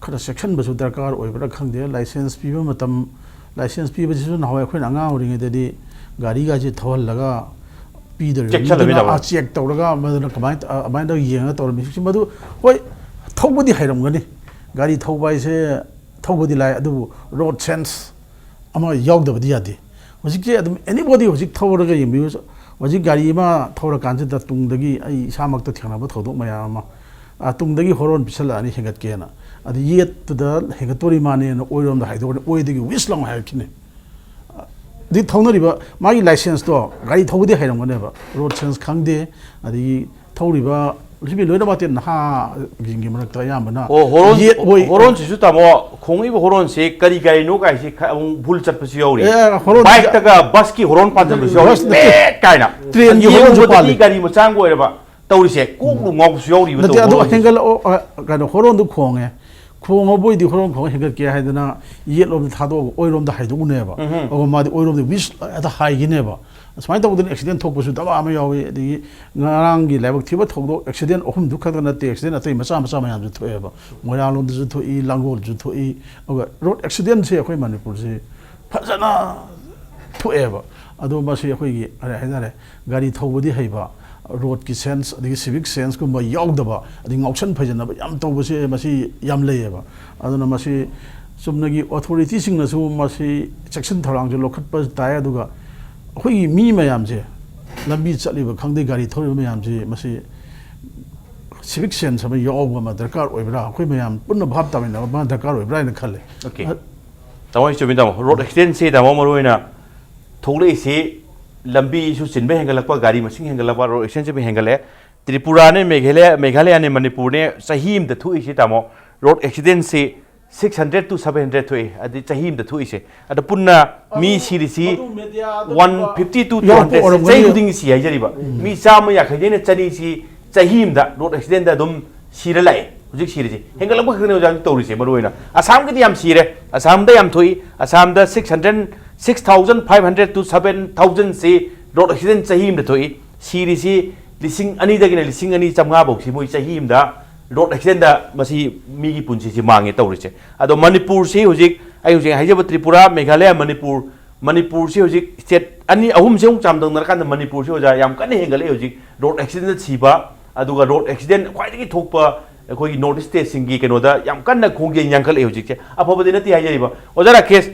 ꯈꯔ ꯆꯦꯛꯁꯤꯟꯕꯁꯨ ꯗꯔꯀꯥꯔ ꯑꯣꯏꯕ꯭ꯔꯥ ꯈꯪꯗꯦ꯫ ꯂꯥꯏꯁꯦꯟꯁ ꯄꯤꯕ ꯃꯇꯝ, ꯂꯥꯏꯁꯦꯟꯁ ꯄꯤꯕꯁꯤꯁꯨ ꯅꯍꯥꯟꯋꯥꯏ ꯑꯩꯈꯣꯏꯅ ꯑꯉꯥꯡ ꯑꯣꯏꯔꯤꯉꯩꯗꯗꯤ ꯒꯥꯔꯤꯒꯥꯁꯦ ꯊꯧꯍꯜꯂꯒ ꯄꯤꯗꯣꯔꯤꯕ ꯆꯦꯛꯁꯜꯂꯝꯃꯤꯅꯕ꯫ ꯃꯤꯗꯨꯅ, ꯑ, ꯆꯦꯛ ꯇꯧꯔꯒ ꯃꯗꯨꯅ ꯀꯃꯥꯏꯅ ꯇ-, ꯑ, ꯑꯗꯨꯃꯥꯏꯅ ꯇꯧꯔꯒ ꯌꯦꯡꯉꯒ ꯇꯧꯔꯝꯃꯤ꯫ ꯍꯧꯖꯤꯛꯁꯤ ꯃꯗꯨ, ꯍꯣꯏ, ꯊꯧꯕꯗꯤ ꯍꯩꯔꯝꯒꯅꯤ, ꯒꯥꯔꯤ ꯊꯧꯕ ꯍꯥꯏꯁꯦ ꯊꯧꯕꯗꯤ ꯂꯥꯏ, ꯑꯗꯨꯕꯨ ꯔꯣꯗ ꯁꯦꯟꯁ ꯑꯃ ꯌꯥꯎꯗꯕꯗꯤ ꯌꯥꯗꯦ꯫ ꯍꯧꯖꯤꯛꯁꯦ ꯑꯗꯨꯝ anybody ꯍꯧꯖꯤꯛ ꯊꯧꯔꯒ ꯌꯦꯡꯕꯤꯌꯨ꯫ ꯍꯧꯖꯤꯛ ꯒꯥꯔꯤ ꯑꯃ ꯊꯧꯔꯀꯥꯟꯁꯤꯗ ꯇꯨꯡꯗꯒꯤ ꯑꯩ ꯏꯁꯥꯃꯛꯇ ꯊꯦꯡꯅꯕ ꯊꯧꯗꯣꯛ ꯃꯌꯥꯝ ꯑꯃ, ꯑ, ꯇꯨꯡꯗꯒꯤ ꯍꯣꯔꯣꯟ ꯄꯤꯁꯜꯂꯛꯑꯅꯤ ꯍꯦꯟꯒꯠꯀꯦꯅ꯫ ꯑꯗꯨ ꯌꯦꯠꯇꯨꯗ ꯍꯦꯟꯒꯠꯇꯣꯔꯤ ꯃꯥꯅꯦꯅ ꯑꯣꯏꯔꯣꯝꯗ ꯍꯥꯏꯗꯣꯛꯑꯅꯤ, ꯑꯣꯏꯗꯒꯤ ꯋꯤꯁ ꯂꯥꯎꯅ ꯍꯥꯏꯔꯛꯈꯤꯅꯤ꯫ ꯑꯗꯨꯗꯤ ꯊꯧꯅꯔꯤꯕ ꯃꯥꯒꯤ ꯂꯥꯏꯁꯦꯟꯁꯇꯣ, ꯒꯥꯔꯤ ꯊꯧꯕꯗꯤ ꯍꯩꯔꯝꯒꯅꯦꯕ, ꯔꯣꯗ ꯁꯦꯟꯁ ꯈꯪꯗꯦ, ꯑꯗꯒꯤ ꯊꯧꯔꯤꯕ ꯂꯝꯕꯤ ꯂꯣꯏꯅꯃꯛꯇꯤ ꯅꯍꯥꯁꯤꯡꯒꯤ ꯃꯔꯛꯇ ꯑꯌꯥꯝꯕꯅ ꯑꯣ, ꯍꯣꯔꯣꯟ, ꯌꯦꯠ ꯑꯣꯏ꯫ ꯍꯣꯔꯣꯟꯁꯤꯁꯨ ꯇꯥꯃꯣ, ꯈꯣꯡꯉꯛꯏꯕ ꯍꯣꯔꯣꯟꯁꯤ ꯀꯔꯤ ꯒꯥꯔꯤꯅꯣ ꯀꯥꯏꯁꯤ ꯈ-, ꯑꯃꯨꯛ ꯚꯨꯜ ꯆꯠꯄꯁꯨ ꯌꯥꯎꯔꯤ꯫ ꯑꯦ, ꯍꯣꯔꯣꯟ ꯕꯥꯏꯛꯇꯒ ꯕꯁꯀꯤ ꯍꯣꯔꯣꯟ ꯄꯥꯟꯁꯤꯟꯕꯁꯨ ꯌꯥꯎꯔꯤ꯫ ꯕꯁ ꯅꯠꯇꯦ, ꯄꯦꯠ ꯀꯥꯏꯅ꯫ ꯇ꯭ꯔꯦꯟꯒꯤ ꯍꯣꯔꯣꯟꯁꯨ ꯌꯦꯡꯉꯨꯕꯗꯗꯤ ꯄꯥꯜꯂꯤ꯫ ꯒꯥꯔꯤ ꯃꯆꯥ ꯑꯃꯒ ꯑꯣꯏꯔꯕ ꯇꯧꯔꯤꯁꯦ, ꯀꯣꯛ ꯅꯨꯡ ꯉꯥꯎꯕꯁꯨ ꯌꯥꯎꯔꯤꯕ ꯅꯠꯇꯦ, ꯇꯧꯕ ꯑꯗꯨ ꯍꯣꯔꯣꯟꯁꯦ꯫ ꯍꯦꯟꯒꯠꯂꯛꯑꯣ, ꯑ, ꯀꯩꯅꯣ, ꯍꯣꯔꯣꯟꯗꯨ ꯈꯣꯡꯉꯦ꯫ ꯈꯣꯡꯉꯕꯣꯏꯗꯤ ꯍꯣꯔꯣꯟ ꯈꯣꯡꯉ ꯍꯦꯟꯒꯠꯀꯦ ꯍꯥꯏꯗꯅ ꯌꯦꯠꯂꯣꯝꯗ ꯊꯥꯗꯣꯛꯑꯒ ꯑꯣꯏꯔꯣꯝꯗ ꯍꯥꯏꯗꯣꯛꯎꯅꯦꯕ꯫ ꯎꯝꯍꯨꯝ꯫ ꯑꯗꯨꯒ ꯃꯥꯗꯤ ꯑꯣꯏꯔꯣꯝꯗ ꯋꯤꯁ ꯍꯦꯛꯇ ꯍꯥꯏꯈꯤꯅꯦꯕ꯫ ꯑꯁꯨꯃꯥꯏꯅ ꯇꯧꯗꯅ ꯑꯦꯛꯁꯤꯗꯦꯟ ꯊꯣꯛꯄꯁꯨ ꯗꯃꯥ ꯑꯃ ꯌꯥꯎꯏ꯫ ꯑꯗꯒꯤ ꯉꯔꯥꯡꯒꯤ ꯂꯥꯏꯕꯛ ꯊꯤꯕ ꯊꯧꯗꯣꯛ, ꯑꯦꯛꯁꯤꯗꯦꯟ ꯑꯍꯨꯝꯗꯨ ꯈꯛꯇ ꯅꯠꯇꯦ, ꯑꯦꯛꯁꯤꯗꯦꯟ ꯑꯇꯩ ꯃꯆꯥ ꯃꯆꯥ ꯃꯌꯥꯝꯁꯨ ꯊꯣꯛꯑꯦꯕ꯫ ꯃꯣꯏꯔꯥꯡꯂꯣꯝꯗꯁꯨ ꯊꯣꯛꯏ, ꯂꯥꯡꯒꯣꯜꯁꯨ ꯊꯣꯛꯏ꯫ ꯑꯗꯨꯒ ꯔꯣꯗ ꯑꯦꯛꯁꯤꯗꯦꯟꯁꯦ ꯑꯩꯈꯣꯏ ꯃꯅꯤꯄꯨꯔꯁꯤ ꯐꯖꯅ ꯊꯣꯛꯑꯦꯕ꯫ ꯑꯗꯣ ꯃꯁꯤ ꯑꯩꯈꯣꯏꯒꯤ ꯀꯔꯤ ꯍꯥꯏꯇꯥꯔꯦ, ꯒꯥꯔꯤ ꯊꯧꯕꯗꯤ ꯍꯩꯕ, ꯔꯣꯗꯀꯤ ꯁꯦꯟꯁ ꯑꯗꯒꯤ ꯁꯤꯚꯤꯛ ꯁꯦꯟꯁꯀꯨꯝꯕ ꯌꯥꯎꯗꯕ, ꯑꯗꯩ ꯉꯥꯎꯁꯟ ꯐꯩꯖꯟꯅꯕ ꯌꯥꯝ ꯇꯧꯕꯁꯦ ꯃꯁꯤ ꯌꯥꯝ ꯂꯩꯌꯦꯕ꯫ ꯑꯗꯨꯅ ꯃꯁꯤ ꯆꯨꯝꯅꯒꯤ ꯑꯣꯊꯣꯔꯤꯇꯤꯁꯤꯡꯅꯁꯨ ꯃꯁꯤ ꯆꯦꯛꯁꯤꯟ ꯊꯧꯔꯥꯡꯁꯦ ꯂꯧꯈꯠꯄ ꯇꯥꯏ꯫ ꯑꯗꯨꯒ ꯑꯩꯈꯣꯏꯒꯤ ꯃꯤ ꯃꯌꯥꯝꯁꯦ, ꯂꯝꯕꯤ ꯆꯠꯂꯤꯕ ꯈꯪꯗꯦ, ꯒꯥꯔꯤ ꯊꯧꯔꯤꯕ ꯃꯌꯥꯝꯁꯤ, ꯃꯁꯤ ꯁꯤꯚꯤꯛ ꯁꯦꯟꯁ ꯑꯃ ꯌꯥꯎꯕ ꯑꯃ ꯗꯔꯀꯥꯔ ꯑꯣꯏꯕ꯭ꯔꯥ, ꯑꯩꯈꯣꯏ ꯃꯌꯥꯝ ꯄꯨꯟꯅ ꯚꯥꯞ ꯇꯥꯃꯤꯟꯅꯕ ꯑꯃ ꯗꯔꯀꯥꯔ ꯑꯣꯏꯕ꯭ꯔꯥ ꯍꯥꯏꯅ ꯈꯜꯂꯦ꯫ ꯑꯣꯀꯦ꯫ ꯑ- ꯇꯥꯃꯣ, ꯑꯩ ꯆꯨꯝꯃꯤ ꯇꯥꯃꯣ꯫ ꯔꯣꯗ ꯑꯦꯛꯁꯤꯗꯦꯟꯁꯤ ꯇꯥꯃꯣ, ꯃꯔꯨ ꯑꯣꯏꯅ ꯊꯣꯛꯂꯛꯏꯁꯤ ꯂꯝꯕꯤꯁꯨ ꯆꯤꯟꯕ ꯍꯦꯟꯒꯠꯂꯛꯄ, ꯒꯥꯔꯤ ꯃꯁꯤꯡ ꯍꯦꯟꯒꯠꯂꯛꯄ, ꯔꯣꯗ ꯑꯦꯛꯁꯤꯗꯦꯟꯁꯤꯕꯨ ꯍꯦꯟꯒꯠꯂꯦ꯫ ꯇ꯭ꯔꯤꯄꯨꯔꯥꯅꯦ, ꯃꯦꯘꯥꯂꯌꯥ, ꯃꯦꯘꯥꯂꯌꯥꯅꯦ, ꯃꯅꯤꯄꯨꯔꯅꯦ, ꯆꯍꯤ ꯑꯃꯗ ꯊꯣꯛꯏꯁꯤ ꯇꯥꯃꯣ, road ꯑꯦꯛꯁꯤꯗꯦꯟꯁꯤ six hundred to seven hundred ꯊꯣꯛꯏ꯫ ꯑꯗꯩ ꯆꯍꯤ ꯑꯃꯗ ꯊꯣꯛꯏꯁꯦ꯫ ꯑꯗꯣ ꯄꯨꯟꯅ ꯃꯤ ꯁꯤꯔꯤꯁꯤ one fifty to two hundred, ꯌꯥꯎꯔꯛꯄ ꯑꯣꯏꯔꯝꯒꯅꯤ꯫ ꯆꯍꯤ ꯈꯨꯗꯤꯡꯒꯤ ꯁꯤ ꯍꯥꯏꯖꯔꯤꯕ꯫ ꯎꯝ꯫ ꯃꯤ ꯆꯥꯝꯃ ꯌꯥꯡꯈꯩꯗꯩꯅ ꯆꯅꯤꯁꯤ ꯆꯍꯤ ꯑꯃꯗ ꯔꯣꯗ ꯑꯦꯛꯁꯤꯗꯦꯟꯗ ꯑꯗꯨꯝ ꯁꯤꯔ ꯂꯥꯛꯑꯦ꯫ ꯍꯧꯖꯤꯛ ꯁꯤꯔꯤꯁꯤ ꯍꯦꯟꯒꯠꯂꯛꯄ ꯈꯛꯇꯅꯦ ꯑꯣꯖꯥ ꯇꯧꯔꯤꯁꯦ꯫ ꯃꯔꯨ ꯑꯣꯏꯅ ꯑꯁꯥꯝꯒꯤꯗꯤ ꯌꯥꯝ ꯁꯤꯔꯦ, ꯑꯁꯥꯝꯗ ꯌꯥꯝ ꯊꯣꯛꯏ꯫ ꯑꯁꯥꯝꯗ six hundred, six thousand five hundred to seven thousand ꯁꯤ ꯔꯣꯗ ꯑꯦꯛꯁꯤꯗꯦꯟ ꯆꯍꯤ ꯑꯃꯗ ꯊꯣꯛꯏ꯫ ꯁꯤꯔꯤꯁꯤ ꯂꯤꯁꯤꯡ ꯑꯅꯤꯗꯒꯤꯅ ꯂꯤꯁꯤꯡ ꯑꯅꯤ ꯆꯥꯝꯃꯉꯥ ꯐꯥꯎꯁꯤ ꯃꯣꯏ ꯆꯍꯤ ꯑꯃꯗ ꯔꯣꯗ ꯑꯦꯛꯁꯤꯗꯦꯟꯗ ꯃꯁꯤ ꯃꯤꯒꯤ ꯄꯨꯟꯁꯤꯁꯤ ꯃꯥꯡꯉꯦ ꯇꯧꯔꯤꯁꯦ꯫ ꯑꯗꯣ ꯃꯅꯤꯄꯨꯔꯁꯤ ꯍꯧꯖꯤꯛ, ꯑꯩ ꯍꯧꯖꯤꯛ ꯍꯥꯏꯖꯕ ꯇ꯭ꯔꯤꯄꯨꯔꯥ, ꯃꯦꯘꯥꯂꯌꯥ, ꯃꯅꯤꯄꯨꯔ, ꯃꯅꯤꯄꯨꯔꯁꯤ ꯍꯧꯖꯤꯛ ꯁ꯭ꯇꯦꯠ ꯑꯅꯤ ꯑꯍꯨꯝꯁꯤ ꯑꯃꯨꯛ ꯆꯥꯡꯗꯝꯅꯔꯀꯥꯟꯗ ꯃꯅꯤꯄꯨꯔꯁꯤ ꯑꯣꯖꯥ ꯌꯥꯝ ꯀꯟꯅ ꯍꯦꯟꯒꯠꯂꯛꯑꯦ ꯍꯧꯖꯤꯛ ꯔꯣꯗ ꯑꯦꯛꯁꯤꯗꯦꯟꯗ ꯁꯤꯕ꯫ ꯑꯗꯨꯒ ꯔꯣꯗ ꯑꯦꯛꯁꯤꯗꯦꯟ ꯈ꯭ꯋꯥꯏꯗꯒꯤ ꯊꯣꯛꯄ ꯑꯩꯈꯣꯏꯒꯤ ꯅꯣꯔꯠ ꯏꯁ ꯁ꯭ꯇꯦꯠꯁꯤꯡꯒꯤ ꯀꯩꯅꯣꯗ ꯌꯥꯝ ꯀꯟꯅ ꯈꯣꯡꯖꯦꯜ ꯌꯥꯡꯈꯠꯂꯛꯑꯦ ꯍꯧꯖꯤꯛꯁꯦ꯫ ꯑꯐꯕꯗꯤ ꯅꯠꯇꯦ ꯍꯥꯏꯖꯔꯤꯕ꯫ ꯑꯣꯖꯥ ꯔꯥꯀꯦꯁ,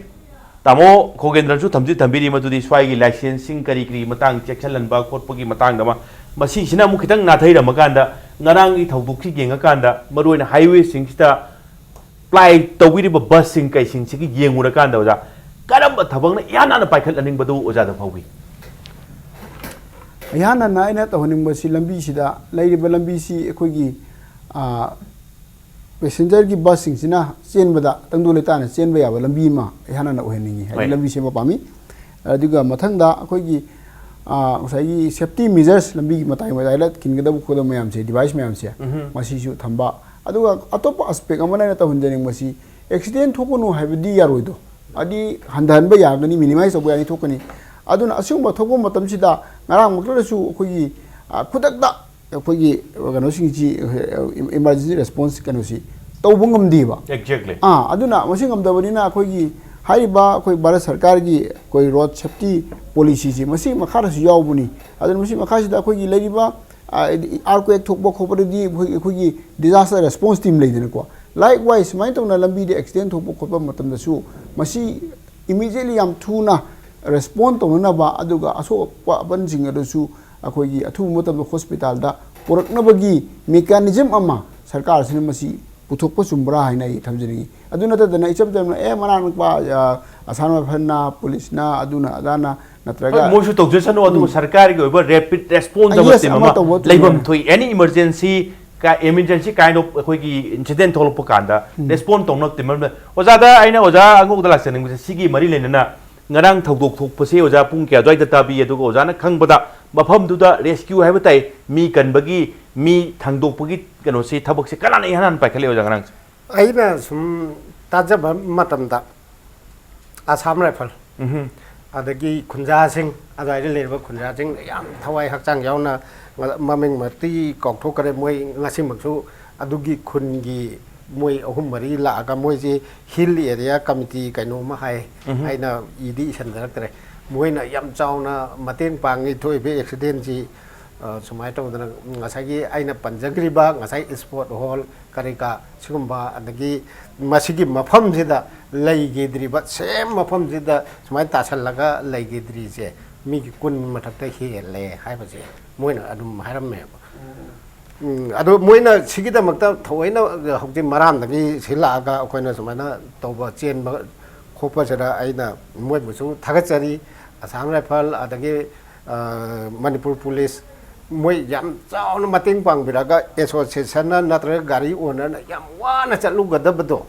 ꯇꯥꯃꯣ ꯈꯣꯒꯦꯟꯗ꯭ꯔꯅꯁꯨ ꯊꯝꯗꯤ ꯊꯝꯕꯤꯔꯤ, ꯃꯗꯨꯗꯤ ꯁ꯭ꯋꯥꯏꯒꯤ ꯂꯥꯏꯁꯦꯟꯁꯁꯤꯡ ꯀꯔꯤ ꯀꯔꯤ ꯃꯇꯥꯡ ꯆꯦꯛꯁꯤꯜꯍꯟꯕ ꯈꯣꯠꯄꯒꯤ ꯃꯇꯥꯡꯗ ꯑꯃ ꯃꯁꯤꯁꯤꯅ ꯑꯃꯨꯛ ꯈꯤꯇꯪ ꯅꯥꯊꯩꯔꯝꯃꯀꯥꯟꯗ, ꯉꯔꯥꯡꯒꯤ ꯊꯧꯗꯣꯛꯁꯤ ꯌꯦꯡꯉꯀꯥꯟꯗ, ꯃꯔꯨꯑꯣꯏꯅ highwayꯁꯤꯡꯁꯤꯗ ꯄ꯭ꯂꯥꯏ ꯇꯧꯕꯤꯔꯤꯕ ꯕꯁꯁꯤꯡ ꯀꯩꯁꯤꯡꯁꯤꯒ ꯌꯦꯡꯉꯨꯔꯀꯥꯟꯗ, ꯑꯣꯖꯥ, ꯀꯔꯝꯕ ꯊꯕꯛꯅ ꯏꯍꯥꯟ ꯍꯥꯟꯅ ꯄꯥꯏꯈꯠꯍꯟꯅꯤꯡꯕꯗꯨ ꯑꯣꯖꯥꯗ ꯐꯥꯎꯕꯤ? ꯏꯍꯥꯟ ꯍꯥꯟꯅ ꯑꯩꯅ ꯇꯧꯍꯟꯅꯤꯡꯕꯁꯤ, ꯂꯝꯕꯤꯁꯤꯗ ꯂꯩꯔꯤꯕ ꯂꯝꯕꯤꯁꯤ ꯑꯩꯈꯣꯏꯒꯤ, ꯑ, passengerꯒꯤ ꯕꯁꯁꯤꯡꯁꯤꯅ ꯆꯦꯟꯕꯗ ꯇꯪꯗꯨ ꯂꯩꯇꯥꯅ ꯆꯦꯟꯕ ꯌꯥꯕ ꯂꯝꯕꯤ ꯑꯃ ꯏꯍꯥꯟ ꯍꯥꯟꯅ ꯑꯣꯏꯍꯟꯅꯤꯡꯉꯤ, ꯍꯥꯏꯗꯤ, ꯍꯣꯏ꯫ ꯂꯝꯕꯤ ꯁꯦꯝꯕ ꯄꯥꯝꯃꯤ꯫ ꯑꯗꯨꯒ ꯃꯊꯪꯗ ꯑꯩꯈꯣꯏꯒꯤ, ꯑ, ꯉꯁꯥꯏꯒꯤ safety measures, ꯂꯝꯕꯤꯒꯤ ꯃꯇꯥꯏ ꯃꯇꯥꯏꯗ ꯈꯤꯟꯒꯗꯕ ꯈꯣꯠꯀꯗꯕ ꯃꯌꯥꯝꯁꯦ, device ꯃꯌꯥꯝꯁꯦ, ꯎꯝꯍꯨꯝ꯫ ꯃꯁꯤꯁꯨ ꯊꯝꯕ꯫ ꯑꯗꯨꯒ ꯑꯇꯣꯞꯄ aspect ꯑꯃꯅ ꯑꯩꯅ ꯇꯧꯍꯟꯖꯅꯤꯡꯕꯁꯤ, accident ꯊꯣꯛꯀꯅꯨ ꯍꯥꯏꯕꯗꯤ ꯌꯥꯔꯣꯏꯗꯣ, ꯍꯥꯏꯗꯤ ꯍꯟꯊꯍꯟꯕ ꯌꯥꯒꯅꯤ, minimize ꯇꯧꯕ ꯌꯥꯅꯤ, ꯊꯣꯛꯀꯅꯤ꯫ ꯑꯗꯨꯅ ꯑꯁꯤꯒꯨꯝꯕ ꯊꯣꯛꯄ ꯃꯇꯝꯁꯤꯗ ꯉꯔꯥꯡꯃꯛꯇꯗꯁꯨ ꯑꯩꯈꯣꯏꯒꯤ, ꯑ, ꯈꯨꯗꯛꯇ ꯑꯩꯈꯣꯏꯒꯤ ꯀꯩꯅꯣꯁꯤꯡꯁꯤ, emergency response ꯀꯩꯅꯣꯁꯤ ꯇꯧꯕ ꯉꯝꯗꯦꯕ꯫ Exactly. ꯑꯥ, ꯑꯗꯨꯅ ꯃꯁꯤ ꯉꯝꯗꯕꯅꯤꯅ ꯑꯩꯈꯣꯏꯒꯤ ꯍꯥꯏꯔꯤꯕ ꯑꯩꯈꯣꯏ ꯚꯥꯔꯠ ꯁꯔꯀꯥꯔꯒꯤ ꯑꯩꯈꯣꯏ road safety policyꯁꯤ ꯃꯁꯤ ꯃꯈꯥꯗꯁꯨ ꯌꯥꯎꯕꯅꯤ꯫ ꯑꯗꯨꯅ ꯃꯁꯤ ꯃꯈꯥꯁꯤꯗ ꯑꯩꯈꯣꯏꯒꯤ ꯂꯩꯔꯤꯕ, ꯑ, earthquake ꯊꯣꯛꯄ ꯈꯣꯠꯄꯗꯗꯤ ꯑꯩꯈꯣꯏ, ꯑꯩꯈꯣꯏꯒꯤ disaster response team ꯂꯩꯗꯅꯀꯣ꯫ Likewise, ꯁꯨꯃꯥꯏꯅ ꯇꯧꯅ ꯂꯝꯕꯤꯗ accident ꯊꯣꯛꯄ ꯈꯣꯠꯄ ꯃꯇꯝꯗꯁꯨ ꯃꯁꯤ immediately ꯌꯥꯝ ꯊꯨꯅ respond ꯇꯧꯅꯅꯕ, ꯑꯗꯨꯒ ꯑꯁꯣꯛ ꯑꯄꯟꯁꯤꯡ ꯑꯗꯨꯁꯨ ꯑꯩꯈꯣꯏꯒꯤ ꯑꯊꯨꯕ ꯃꯇꯝꯗ hospitalꯗ ꯄꯨꯔꯛꯅꯕꯒꯤ mechanism ꯑꯃ ꯁꯔꯀꯥꯔꯁꯤꯅ ꯃꯁꯤ ꯄꯨꯊꯣꯛꯄ ꯆꯨꯝꯕ꯭ꯔꯥ ꯍꯥꯏꯅ ꯑꯩ ꯊꯝꯖꯅꯤꯡꯉꯤ꯫ ꯑꯗꯨ ꯅꯠꯇꯗꯅ ꯏꯆꯝ ꯆꯝꯅ, "ꯑꯦ, ꯃꯅꯥꯛ ꯅꯛꯄ, ꯑ, ꯑꯁꯥꯝ ꯔꯥꯏꯐꯜꯅ, ꯄꯨꯂꯤꯁꯅ, ꯑꯗꯨꯅ ꯑꯗꯥꯅ, ꯅꯠꯇ꯭ꯔꯒ" ꯍꯣꯏ, ꯃꯣꯏꯁꯨ ꯇꯧꯖꯁꯅꯨ, ꯑꯗꯨꯕꯨ ꯎꯝ꯫ ꯁꯔꯀꯥꯔꯒꯤ ꯑꯣꯏꯕ rapid response ꯑꯃ, yes, team ꯑꯃ ꯑꯃ ꯇꯧꯕ ꯊꯨꯅ꯫ ꯂꯩꯐꯝ ꯊꯣꯛꯏ꯫ Any emergency, emergency kind of ꯑꯩꯈꯣꯏꯒꯤ incident ꯊꯣꯛꯂꯛꯄ ꯀꯥꯟꯗ ꯎꯝ꯫ Respond ꯇꯧꯅꯕ team ꯑꯃ ꯂꯩ꯫ ꯑꯣꯖꯥꯗ ꯑꯩꯅ, ꯑꯣꯖꯥ ꯑꯉꯧꯗ ꯂꯥꯛꯆꯅꯤꯡꯕꯁꯦ, ꯁꯤꯒꯤ ꯃꯔꯤ ꯂꯩꯅꯅ ꯉꯔꯥꯡ ꯊꯧꯗꯣꯛ ꯊꯣꯛꯄꯁꯤ ꯑꯣꯖꯥ ꯄꯨꯡ ꯀꯌꯥ ꯑꯗꯨꯋꯥꯏꯗ ꯇꯥꯕꯤ? ꯑꯗꯨꯒ ꯑꯣꯖꯥꯅ ꯈꯪꯕꯗ ꯃꯐꯝꯗꯨꯗ rescue ꯍꯥꯏꯕ ꯇꯥꯏ, ꯃꯤ ꯀꯟꯕꯒꯤ, ꯃꯤ ꯊꯥꯡꯗꯣꯛꯄꯒꯤ ꯀꯩꯅꯣꯁꯤ, ꯊꯕꯛꯁꯤ ꯀꯅꯥꯅ ꯏꯍꯥꯟ ꯍꯥꯟꯅ ꯄꯥꯏꯈꯠꯂꯤ, ꯑꯣꯖꯥ, ꯉꯔꯥꯡꯁꯦ? ꯑꯩꯅ ꯁꯨꯝ ꯇꯥꯖꯕ ꯃꯇꯝꯗ ꯑꯁꯥꯝ ꯔꯥꯏꯐꯜ, ꯎꯝꯍꯨꯝ꯫ ꯑꯗꯒꯤ ꯈꯨꯟꯖꯥꯁꯤꯡ, ꯑꯗꯨꯋꯥꯏꯗ ꯂꯩꯔꯤꯕ ꯈꯨꯟꯖꯥꯁꯤꯡ ꯌꯥꯝ ꯊꯋꯥꯏ ꯍꯛꯆꯥꯡ ꯌꯥꯎꯅ, ꯃꯃꯤꯡ ꯃꯛꯇꯤ ꯀꯥꯎꯊꯣꯛꯈ꯭ꯔꯦ, ꯃꯣꯏ ꯉꯁꯤꯃꯛꯁꯨ ꯑꯗꯨꯒꯤ ꯈꯨꯟꯒꯤ ꯃꯣꯏ ꯑꯍꯨꯝ ꯃꯔꯤ ꯂꯥꯛꯑꯒ, ꯃꯣꯏꯁꯤ hill area committee ꯀꯩꯅꯣꯝꯃ ꯍꯥꯏ, ꯎꯝꯍꯨꯝ꯫ ꯑꯩꯅ ꯏꯗꯤ ꯏꯁꯤꯟꯖꯔꯛꯇ꯭ꯔꯦ, ꯃꯣꯏꯅ ꯌꯥꯝ ꯆꯥꯎꯅ ꯃꯇꯦꯡ ꯄꯥꯡꯉꯤ꯫ ꯊꯣꯛꯏꯕ accidentꯁꯤ, ꯑ, ꯁꯨꯃꯥꯏꯅ ꯇꯧꯗꯅ, ꯉꯁꯥꯏꯒꯤ ꯑꯩꯅ ꯄꯟꯖꯈ꯭ꯔꯤꯕ ꯉꯁꯥꯏ sport hall ꯀꯔꯤ ꯀꯥ ꯁꯤꯒꯨꯝꯕ, ꯑꯗꯒꯤ ꯃꯁꯤꯒꯤ ꯃꯐꯝꯁꯤꯗ ꯂꯩꯈꯤꯗ꯭ꯔꯤꯕ, same ꯃꯐꯝꯁꯤꯗ ꯁꯨꯃꯥꯏꯅ ꯇꯥꯁꯜꯂꯒ ꯂꯩꯈꯤꯗ꯭ꯔꯤꯁꯦ, ꯃꯤꯒꯤ ꯀꯨꯟ ꯃꯊꯛꯇ ꯍꯦꯜꯂꯦ ꯍꯥꯏꯕꯁꯦ ꯃꯣꯏꯅ ꯑꯗꯨꯝ ꯍꯥꯏꯔꯝꯃꯦꯕ꯫ ꯎꯝ, ꯑꯗꯣ ꯃꯣꯏꯅ ꯁꯤꯒꯤꯗꯃꯛꯇ ꯊꯑꯣꯏꯅ ꯍꯧꯖꯤꯛ ꯃꯔꯥꯝꯗꯒꯤ ꯁꯤꯜꯂꯛꯑꯒ ꯑꯩꯈꯣꯏꯅ ꯁꯨꯃꯥꯏꯅ ꯇꯧꯕ, ꯆꯦꯟꯕ ꯈꯣꯠꯄꯁꯤꯗ ꯑꯩꯅ ꯃꯣꯏꯕꯨꯁꯨ ꯊꯥꯒꯠꯆꯔꯤ꯫ ꯑꯁꯥꯝ ꯔꯥꯏꯐꯜ, ꯑꯗꯒꯤ, ꯑ, ꯃꯅꯤꯄꯨꯔ ꯄꯨꯂꯤꯁ, ꯃꯣꯏ ꯌꯥꯝ ꯆꯥꯎꯅ ꯃꯇꯦꯡ ꯄꯥꯡꯕꯤꯔꯒ, ꯑꯦꯁꯣꯁꯤꯌꯦꯁꯟꯅ ꯅꯠꯇ꯭ꯔꯒ ꯒꯥꯔꯤ ꯑꯣꯅꯔꯅ ꯌꯥꯝ ꯋꯥꯅ ꯆꯠꯂꯨꯒꯗꯕꯗꯣ,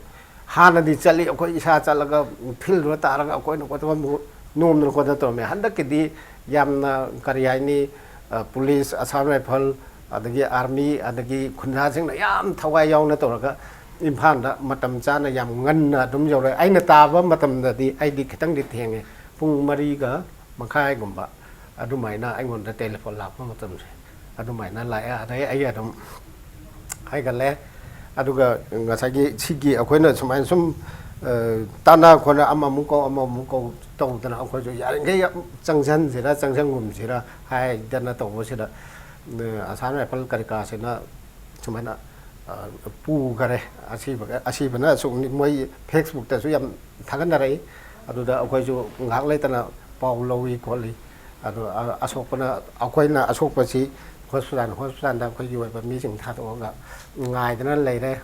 ꯍꯥꯟꯅꯗꯤ ꯆꯠꯂꯤ, ꯑꯩꯈꯣꯏ ꯏꯁꯥ ꯆꯠꯂꯒ ꯐꯤꯜꯗꯨꯗ ꯇꯥꯔꯒ ꯑꯩꯈꯣꯏꯅ ꯈꯣꯠꯇꯅ ꯅꯣꯝꯗꯅ ꯈꯣꯠꯇꯅ ꯇꯧꯔꯝꯃꯦ꯫ ꯍꯟꯗꯛꯀꯤꯗꯤ ꯌꯥꯝꯅ, ꯀꯔꯤ ꯍꯥꯏꯅꯤ, ꯑ, ꯄꯨꯂꯤꯁ, ꯑꯁꯥꯝ ꯔꯥꯏꯐꯜ, ꯑꯗꯒꯤ ꯑꯥꯔꯃꯤ, ꯑꯗꯒꯤ ꯈꯨꯟꯖꯥꯁꯤꯡꯅ ꯌꯥꯝ ꯊꯋꯥꯏ ꯌꯥꯎꯅ ꯇꯧꯔꯒ ꯏꯝꯐꯥꯜꯗ ꯃꯇꯝ ꯆꯥꯅ, ꯌꯥꯝ ꯉꯟꯅ ꯑꯗꯨꯝ ꯌꯧꯔꯛꯑꯦ꯫ ꯑꯩꯅ ꯇꯥꯕ ꯃꯇꯝꯗꯗꯤ ꯑꯩꯗꯤ ꯈꯤꯇꯪꯗꯤ ꯊꯦꯡꯉꯦ, ꯄꯨꯡ ꯃꯔꯤꯒ ꯃꯈꯥꯏꯒꯨꯝꯕ ꯑꯗꯨꯃꯥꯏꯅ ꯑꯩꯉꯣꯟꯗ ꯇꯦꯂꯤꯐꯣꯟ ꯂꯥꯛꯄ ꯃꯇꯝꯁꯦ ꯑꯗꯨꯃꯥꯏꯅ ꯂꯥꯛꯑꯦ꯫ ꯑꯗꯩ ꯑꯩ ꯑꯗꯨꯝ ꯍꯥꯏꯒꯠꯂꯦ꯫ ꯑꯗꯨꯒ ꯉꯁꯥꯏꯒꯤ ꯁꯤꯒꯤ ꯑꯩꯈꯣꯏꯅ ꯁꯨꯃꯥꯏꯅ ꯁꯨꯝ, ꯑ, ꯇꯥꯟꯅ ꯈꯣꯠꯅ ꯑꯃꯃꯨꯛ ꯀꯧ, ꯑꯃꯃꯨꯛ ꯀꯧ ꯇꯧꯗꯅ ꯑꯩꯈꯣꯏꯁꯨ ꯌꯥꯔꯤꯈꯩ ꯌꯥꯝ ꯆꯪꯁꯤꯟꯁꯤꯔ, ꯆꯪꯁꯤꯟꯒꯨꯝꯁꯤꯔ ꯍꯥꯏꯗꯅ ꯇꯧꯕꯁꯤꯗ, ꯑ, ꯑꯁꯥꯝ ꯔꯥꯏꯐꯜ ꯀꯔꯤ ꯀꯔꯥꯁꯤꯅ ꯁꯨꯃꯥꯏꯅ, ꯑ, ꯄꯨꯈꯔꯦ꯫ ꯑꯁꯤꯕ-, ꯑꯁꯤꯕꯅ ꯑꯁꯨꯛꯅꯤ, ꯃꯣꯏ ꯐꯦꯁꯕꯨꯛꯇꯁꯨ ꯌꯥꯝ ꯊꯥꯒꯠꯅꯔꯛꯏ꯫ ꯑꯗꯨꯗ ꯑꯩꯈꯣꯏꯁꯨ ꯉꯥꯏꯍꯥꯛ ꯂꯩꯇꯅ ꯄꯥꯎ ꯂꯧꯏ ꯈꯣꯠꯂꯤ꯫ ꯑꯗꯣ, ꯑ-, ꯑꯁꯣꯛꯄꯅ, ꯑꯩꯈꯣꯏꯅ ꯑꯁꯣꯛꯄꯁꯤ ꯍꯣꯁꯄꯤꯇꯥꯜ, ꯍꯣꯁꯄꯤꯇꯥꯜꯗ ꯑꯩꯈꯣꯏꯒꯤ ꯑꯣꯏꯕ ꯃꯤꯁꯤꯡ ꯊꯥꯗꯣꯛꯑꯒ ꯉꯥꯏꯗꯅ ꯂꯩꯔꯦ꯫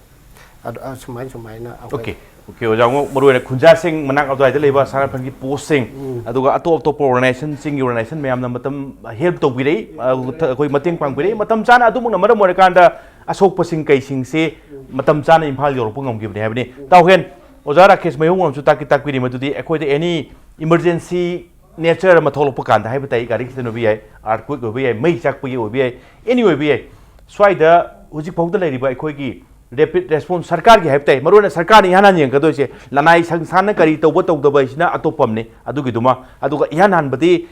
ꯑꯗꯣ, ꯑ, ꯁꯨꯃꯥꯏ ꯁꯨꯃꯥꯏꯅ ꯑꯩꯈꯣꯏ ꯑꯣꯀꯦ, ꯑꯣꯀꯦ, ꯑꯣꯖꯥ, ꯑꯃꯨꯛ ꯃꯔꯨꯑꯣꯏꯅ ꯈꯨꯟꯖꯥꯁꯤꯡ ꯃꯅꯥꯛ ꯑꯗꯨꯋꯥꯏꯗ ꯂꯩꯕ ꯑꯁꯥꯝ ꯔꯥꯏꯐꯜꯒꯤ ꯄꯣꯁꯁꯤꯡ, ꯎꯝ꯫ ꯑꯗꯨꯒ ꯑꯇꯣꯞ ꯑꯇꯣꯞꯄ ꯑꯣꯔꯒꯅꯥꯏꯖꯦꯁꯟꯁꯤꯡꯒꯤ ꯑꯣꯔꯒꯅꯥꯏꯖꯦꯁꯟ ꯃꯌꯥꯝꯅ ꯃꯇꯝ ꯍꯦꯜꯞ ꯇꯧꯕꯤꯔꯛꯏ, ꯑ, ꯊ-, ꯑꯩꯈꯣꯏ ꯃꯇꯦꯡ ꯄꯥꯡꯕꯤꯔꯛꯏ꯫ ꯃꯇꯝ ꯆꯥꯅ ꯑꯗꯨꯃꯛꯅ ꯃꯔꯝ ꯑꯣꯏꯔꯀꯥꯟꯗ ꯑꯁꯣꯛꯄꯁꯤꯡ ꯀꯩꯁꯤꯡꯁꯤ ꯃꯇꯝ ꯆꯥꯅ ꯏꯝꯐꯥꯜ ꯌꯧꯔꯛꯄ ꯉꯝꯈꯤꯕꯅꯤ ꯍꯥꯏꯕꯅꯤ꯫ ꯇꯥꯎꯍꯦꯟ, ꯑꯣꯖꯥ ꯔꯥꯀꯦꯁ ꯃꯩꯍꯧꯉꯝꯁꯨ ꯇꯥꯛꯇꯤ ꯇꯥꯛꯄꯤꯔꯤ, ꯃꯗꯨꯗꯤ ꯑꯩꯈꯣꯏꯗ ꯑꯦꯅꯤ ꯏꯃꯔꯖꯦꯟꯁꯤ ꯅꯦꯆꯔ ꯑꯃ ꯊꯣꯛꯂꯛꯄ ꯀꯥꯟꯗ ꯍꯥꯏꯕ ꯇꯥꯏ, ꯒꯥꯔꯤ ꯑꯦꯛꯁꯤꯗꯦꯟ ꯑꯣꯏꯕ ꯌꯥꯏ, ꯑꯥꯔꯊꯀ꯭ꯋꯦꯛ ꯑꯣꯏꯕ ꯌꯥꯏ, ꯃꯩ ꯆꯥꯛꯄꯒꯤ ꯑꯣꯏꯕ ꯌꯥꯏ, ꯑꯦꯅꯤ ꯑꯣꯏꯕ ꯌꯥꯏ꯫ ꯁ꯭ꯋꯥꯏꯗ ꯍꯧꯖꯤꯛ ꯐꯥꯎꯗ ꯂꯩꯔꯤꯕ ꯑꯩꯈꯣꯏꯒꯤ ꯔꯦꯄꯤꯗ ꯔꯦꯁꯄꯣꯟꯁ ꯁꯔꯀꯥꯔꯒꯤ ꯍꯥꯏꯕ ꯇꯥꯏ, ꯃꯔꯨꯑꯣꯏꯅ ꯁꯔꯀꯥꯔꯅ ꯏꯍꯥꯟ ꯍꯥꯟꯅ ꯌꯦꯡꯒꯗꯣꯏꯁꯦ꯫ ꯂꯅꯥꯏ ꯁꯪꯁꯊꯥꯟꯅ ꯀꯔꯤ ꯇꯧꯕ ꯇꯧꯗꯕ ꯍꯥꯏꯁꯤꯅ ꯑꯇꯣꯞꯄ ꯑꯃꯅꯤ, ꯑꯗꯨꯒꯤꯗꯨꯃ꯫ ꯑꯗꯨꯒ ꯏꯍꯥꯟ ꯍꯥꯟꯕꯗꯤ,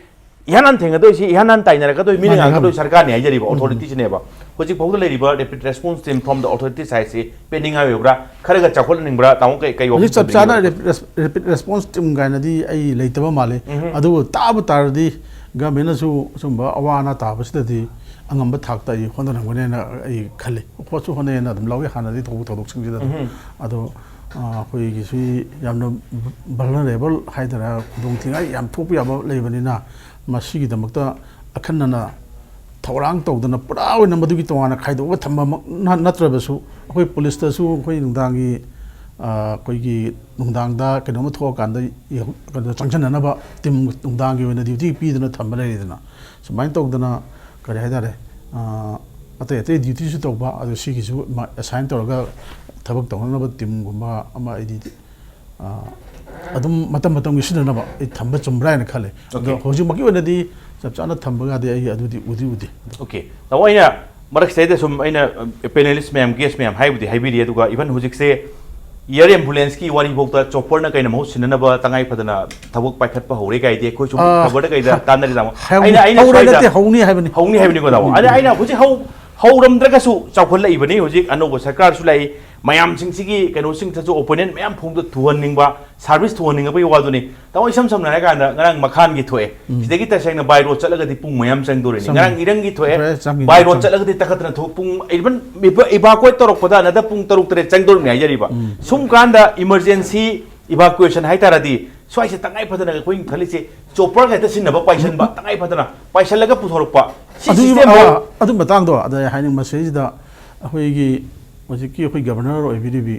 ꯏꯍꯥꯟ ꯍꯥꯟ ꯊꯦꯡꯅꯗꯣꯏꯁꯤ, ꯏꯍꯥꯟ ꯍꯥꯟ ꯇꯥꯏꯅꯔꯛꯀꯗꯣꯏ, ꯃꯤꯅ ꯃꯥꯅꯦ, ꯉꯥꯡꯒꯗꯣꯏ ꯃꯥꯅꯦ꯫ ꯁꯔꯀꯥꯔꯅꯤ ꯍꯥꯏꯖꯔꯤꯕ, ꯎꯝ꯫ ꯑꯣꯊꯣꯔꯤꯇꯤꯁꯤꯅꯦꯕ꯫ ꯍꯧꯖꯤꯛ ꯐꯥꯎꯗ ꯂꯩꯔꯤꯕ rapid response team from the authorities ꯍꯥꯏꯁꯤ ꯄꯦꯟꯅꯤꯡꯉꯥꯏ ꯑꯣꯏꯕ꯭ꯔꯥ? ꯈꯔꯒ ꯆꯥꯎꯈꯠꯍꯟꯅꯤꯡꯕ꯭ꯔꯥ? ꯇꯥꯃꯣ, ꯀꯩ, ꯀꯩ ꯍꯧꯖꯤꯛ ꯋꯥꯐꯝ ꯆꯞ ꯆꯥꯅ ꯊꯝꯕꯤꯅꯤꯡꯉꯤ? ꯔꯦꯄꯤꯗ ꯔꯦꯁ-, ꯔꯦꯄꯤꯗ ꯔꯦꯁꯄꯣꯟꯁ ꯇꯤꯝ ꯀꯥꯏꯅꯗꯤ ꯑꯩ ꯂꯩꯇꯕ ꯃꯥꯜꯂꯤ꯫ ꯎꯝ꯫ ꯑꯗꯨꯕꯨ ꯇꯥꯕ ꯇꯥꯔꯗꯤ ꯒꯃꯦꯟꯅꯁꯨ ꯁꯨꯝꯕ ꯑꯋꯥ ꯑꯅꯥ ꯇꯥꯕꯁꯤꯗꯗꯤ ꯑꯉꯝꯕ ꯊꯥꯛꯇ ꯑꯩ ꯍꯣꯠꯅꯔꯝꯒꯅꯦꯅ ꯑꯩ ꯈꯜꯂꯤ꯫ ꯍꯣꯠꯁꯨ ꯍꯣꯠꯅꯩꯅ ꯑꯗꯨꯝ ꯂꯧꯋꯤ ꯍꯥꯟꯅꯗꯤ ꯊꯧꯕ ꯊꯧꯗꯣꯛꯁꯤꯡꯁꯤꯗ ꯑꯗꯨꯝ꯫ ꯎꯝ꯫ ꯑꯗꯣ, ꯑ, ꯑꯩꯈꯣꯏꯒꯤꯁꯤ ꯌꯥꯝꯅ ꯚꯜꯅꯔꯦꯕꯜ ꯍꯥꯏꯗꯔꯥ, ꯈꯨꯗꯣꯡ ꯊꯤꯅꯤꯡꯉꯥꯏ ꯌꯥꯝ ꯊꯣꯛꯄ ꯌꯥꯕ ꯂꯩꯕꯅꯤꯅ, ꯃꯁꯤꯒꯤꯗꯃꯛꯇ ꯑꯈꯟꯅꯅ ꯊꯧꯔꯥꯡ ꯇꯧꯗꯅ ꯄꯨꯔꯥ ꯑꯣꯏꯅ ꯃꯗꯨꯒꯤ ꯇꯣꯉꯥꯟꯅ ꯈꯥꯏꯗꯣꯛꯑꯒ ꯊꯝꯕꯃꯛ ꯅ-, ꯅꯠꯇ꯭ꯔꯕꯁꯨ, ꯑꯩꯈꯣꯏ ꯄꯨꯂꯤꯁꯇꯁꯨ ꯑꯩꯈꯣꯏ ꯅꯨꯡꯗꯥꯡꯒꯤ, ꯑ, ꯑꯩꯈꯣꯏꯒꯤ ꯅꯨꯡꯗꯥꯡꯗ ꯀꯩꯅꯣꯝꯃ ꯊꯣꯛꯑꯀꯥꯟꯗ ꯌꯧ-, ꯀꯩꯅꯣ ꯆꯪꯁꯤꯟꯅꯅꯕ ꯇꯤꯝ ꯅꯨꯡꯗꯥꯡꯒꯤ ꯑꯣꯏꯅ ꯗ꯭ꯌꯨꯇꯤ ꯄꯤꯗꯅ ꯊꯝꯕ ꯂꯩꯔꯤꯗꯅ, ꯁꯨꯃꯥꯏꯅ ꯇꯧꯗꯅ ꯀꯔꯤ ꯍꯥꯏꯇꯥꯔꯦ, ꯑ, ꯑꯇꯩ ꯑꯇꯩ ꯗ꯭ꯌꯨꯇꯤꯁꯨ ꯇꯧꯕ, ꯑꯗꯣ ꯁꯤꯒꯤꯁꯨ ꯑꯦꯁꯥꯏꯟ ꯇꯧꯔꯒ ꯊꯕꯛ ꯇꯧꯅꯅꯕ ꯇꯤꯝꯒꯨꯝꯕ ꯑꯃ ꯑꯩꯗꯤ ꯑ, ꯑꯗꯨꯝ ꯃꯇꯝ ꯃꯇꯝꯒꯤ ꯁꯤꯖꯤꯟꯅꯅꯕ ꯑꯩ ꯊꯝꯕ ꯆꯨꯝꯕ꯭ꯔꯥ ꯍꯥꯏꯅ ꯈꯜꯂꯦ꯫ ꯑꯗꯣ Okay. ꯍꯧꯖꯤꯛꯃꯛꯀꯤ ꯑꯣꯏꯅꯗꯤ ꯆꯞ ꯆꯥꯅ ꯊꯝꯕꯒꯗꯤ ꯑꯩ ꯑꯗꯨꯗꯤ ꯎꯗꯤ ꯎꯗꯦ꯫ Okay. ꯇꯥꯃꯣ, ꯑꯩꯅ ꯃꯔꯛꯁꯤꯗꯩꯗ ꯁꯨꯝ ꯑꯩꯅ, ꯑ, panelist ꯃꯌꯥꯝ, guest ꯃꯌꯥꯝ ꯍꯥꯏꯕꯨꯗꯤ ꯍꯥꯏꯕꯤꯔꯤ, ꯑꯗꯨꯒ even ꯍꯧꯖꯤꯛꯁꯦ air ambulance ꯀꯤ ꯋꯥꯔꯤꯐꯥꯎꯗ chopper ꯅ ꯀꯩꯅ ꯃꯍꯨꯠ ꯁꯤꯟꯅꯅꯕ ꯇꯉꯥꯏ ꯐꯗꯅ ꯊꯕꯛ ꯄꯥꯏꯈꯠꯄ ꯍꯧꯔꯦ ꯀꯥꯏꯗꯤ ꯑꯩꯈꯣꯏ ꯁꯨꯝ ꯑ, ꯈꯕꯔꯗ ꯀꯩꯗ ꯍ-, ꯇꯥꯟꯅꯔꯤ, ꯇꯥꯃꯣ꯫ ꯍꯧ-, ꯑꯩꯅ, ꯑꯩꯅ ꯍꯧꯔꯦ ꯁ꯭ꯋꯥꯏꯗ ꯅꯠꯇꯦ, ꯍꯧꯅꯤ ꯍꯥꯏꯕꯅꯤ꯫ ꯍꯧꯅꯤ ꯍꯥꯏꯕꯅꯤꯀꯣ, ꯇꯥꯃꯣ꯫ ꯎꯝ, ꯑꯗ ꯎꯝ꯫ ꯑꯩꯅ ꯍꯧꯖꯤꯛ ꯍꯧ-, ꯍꯧꯔꯝꯗ꯭ꯔꯒꯁꯨ ꯆꯥꯎꯈꯠꯂꯛꯏꯕꯅꯤ꯫ ꯍꯧꯖꯤꯛ ꯑꯅꯧꯕ ꯁꯔꯀꯥꯔꯁꯨ ꯂꯥꯛꯏ, ꯃꯌꯥꯝꯁꯤꯡꯁꯤꯒꯤ ꯀꯩꯅꯣꯁꯤꯡꯗꯁꯨ opinion ꯃꯌꯥꯝ ꯐꯣꯡꯗꯣꯛ-, ꯊꯨꯍꯟꯅꯤꯡꯕ, service ꯊꯨꯍꯟꯅꯤꯡꯉꯛꯄꯒꯤ ꯋꯥꯗꯨꯅꯤ꯫ ꯇꯥꯃꯣ, ꯏꯁꯝ ꯁꯝꯅ ꯍꯥꯏꯔꯀꯥꯟꯗ ꯉꯔꯥꯡ ꯃꯈꯥꯟꯒꯤ ꯊꯣꯛꯑꯦ꯫ ꯎꯝ꯫ ꯁꯤꯗꯒꯤ ꯇꯁꯦꯡꯅ by road ꯆꯠꯂꯒꯗꯤ ꯄꯨꯡ ꯃꯌꯥꯝ ꯆꯪꯗꯣꯔꯤꯅꯤ꯫ ꯆꯪꯉꯤ꯫ ꯉꯔꯥꯡ ꯏꯔꯪꯒꯤ ꯊꯣꯛꯑꯦ, ꯆꯪꯉꯤ, by road ꯆꯪꯉꯤ꯫ ꯆꯠꯂꯒꯗꯤ ꯇꯈꯠꯇꯅ ꯊꯣꯛ-, ꯄꯨꯡ even evacuate ꯇꯧꯔꯛꯄꯗ another ꯄꯨꯡ ꯇꯔꯨꯛ ꯇꯔꯦꯠ ꯆꯪꯗꯣꯔꯤꯕꯅꯤ ꯍꯥꯏꯖꯔꯤꯕ꯫ ꯎꯝ꯫ ꯁꯨꯝ ꯀꯥꯟꯗ emergency evacuation ꯍꯥꯏꯇꯥꯔꯗꯤ ꯁ꯭ꯋꯥꯏꯁꯦ ꯇꯉꯥꯏ ꯐꯗꯅ ꯑꯩꯈꯣꯏꯅ ꯈꯜꯂꯤꯁꯦ chopper ꯍꯦꯛꯇ ꯁꯤꯟꯅꯕ ꯄꯥꯏꯁꯟꯕ, ꯎꯝ꯫ ꯇꯉꯥꯏ ꯐꯗꯅ ꯄꯥꯏꯁꯜꯂꯒ ꯄꯨꯊꯣꯔꯛꯄ꯫ ꯁꯤ ꯑꯗꯨꯒꯤ, system ꯐꯥꯎ ꯑ, ꯑꯗꯨ ꯃꯇꯥꯡꯗꯣ ꯑꯗ ꯑꯩ ꯍꯥꯏꯅꯤꯡꯕ ꯁꯤꯗꯩꯁꯤꯗ ꯑꯩꯈꯣꯏꯒꯤ ꯍꯧꯖꯤꯛꯀꯤ ꯑꯩꯈꯣꯏ governor ꯑꯣꯏꯕꯤꯔꯤꯕꯤ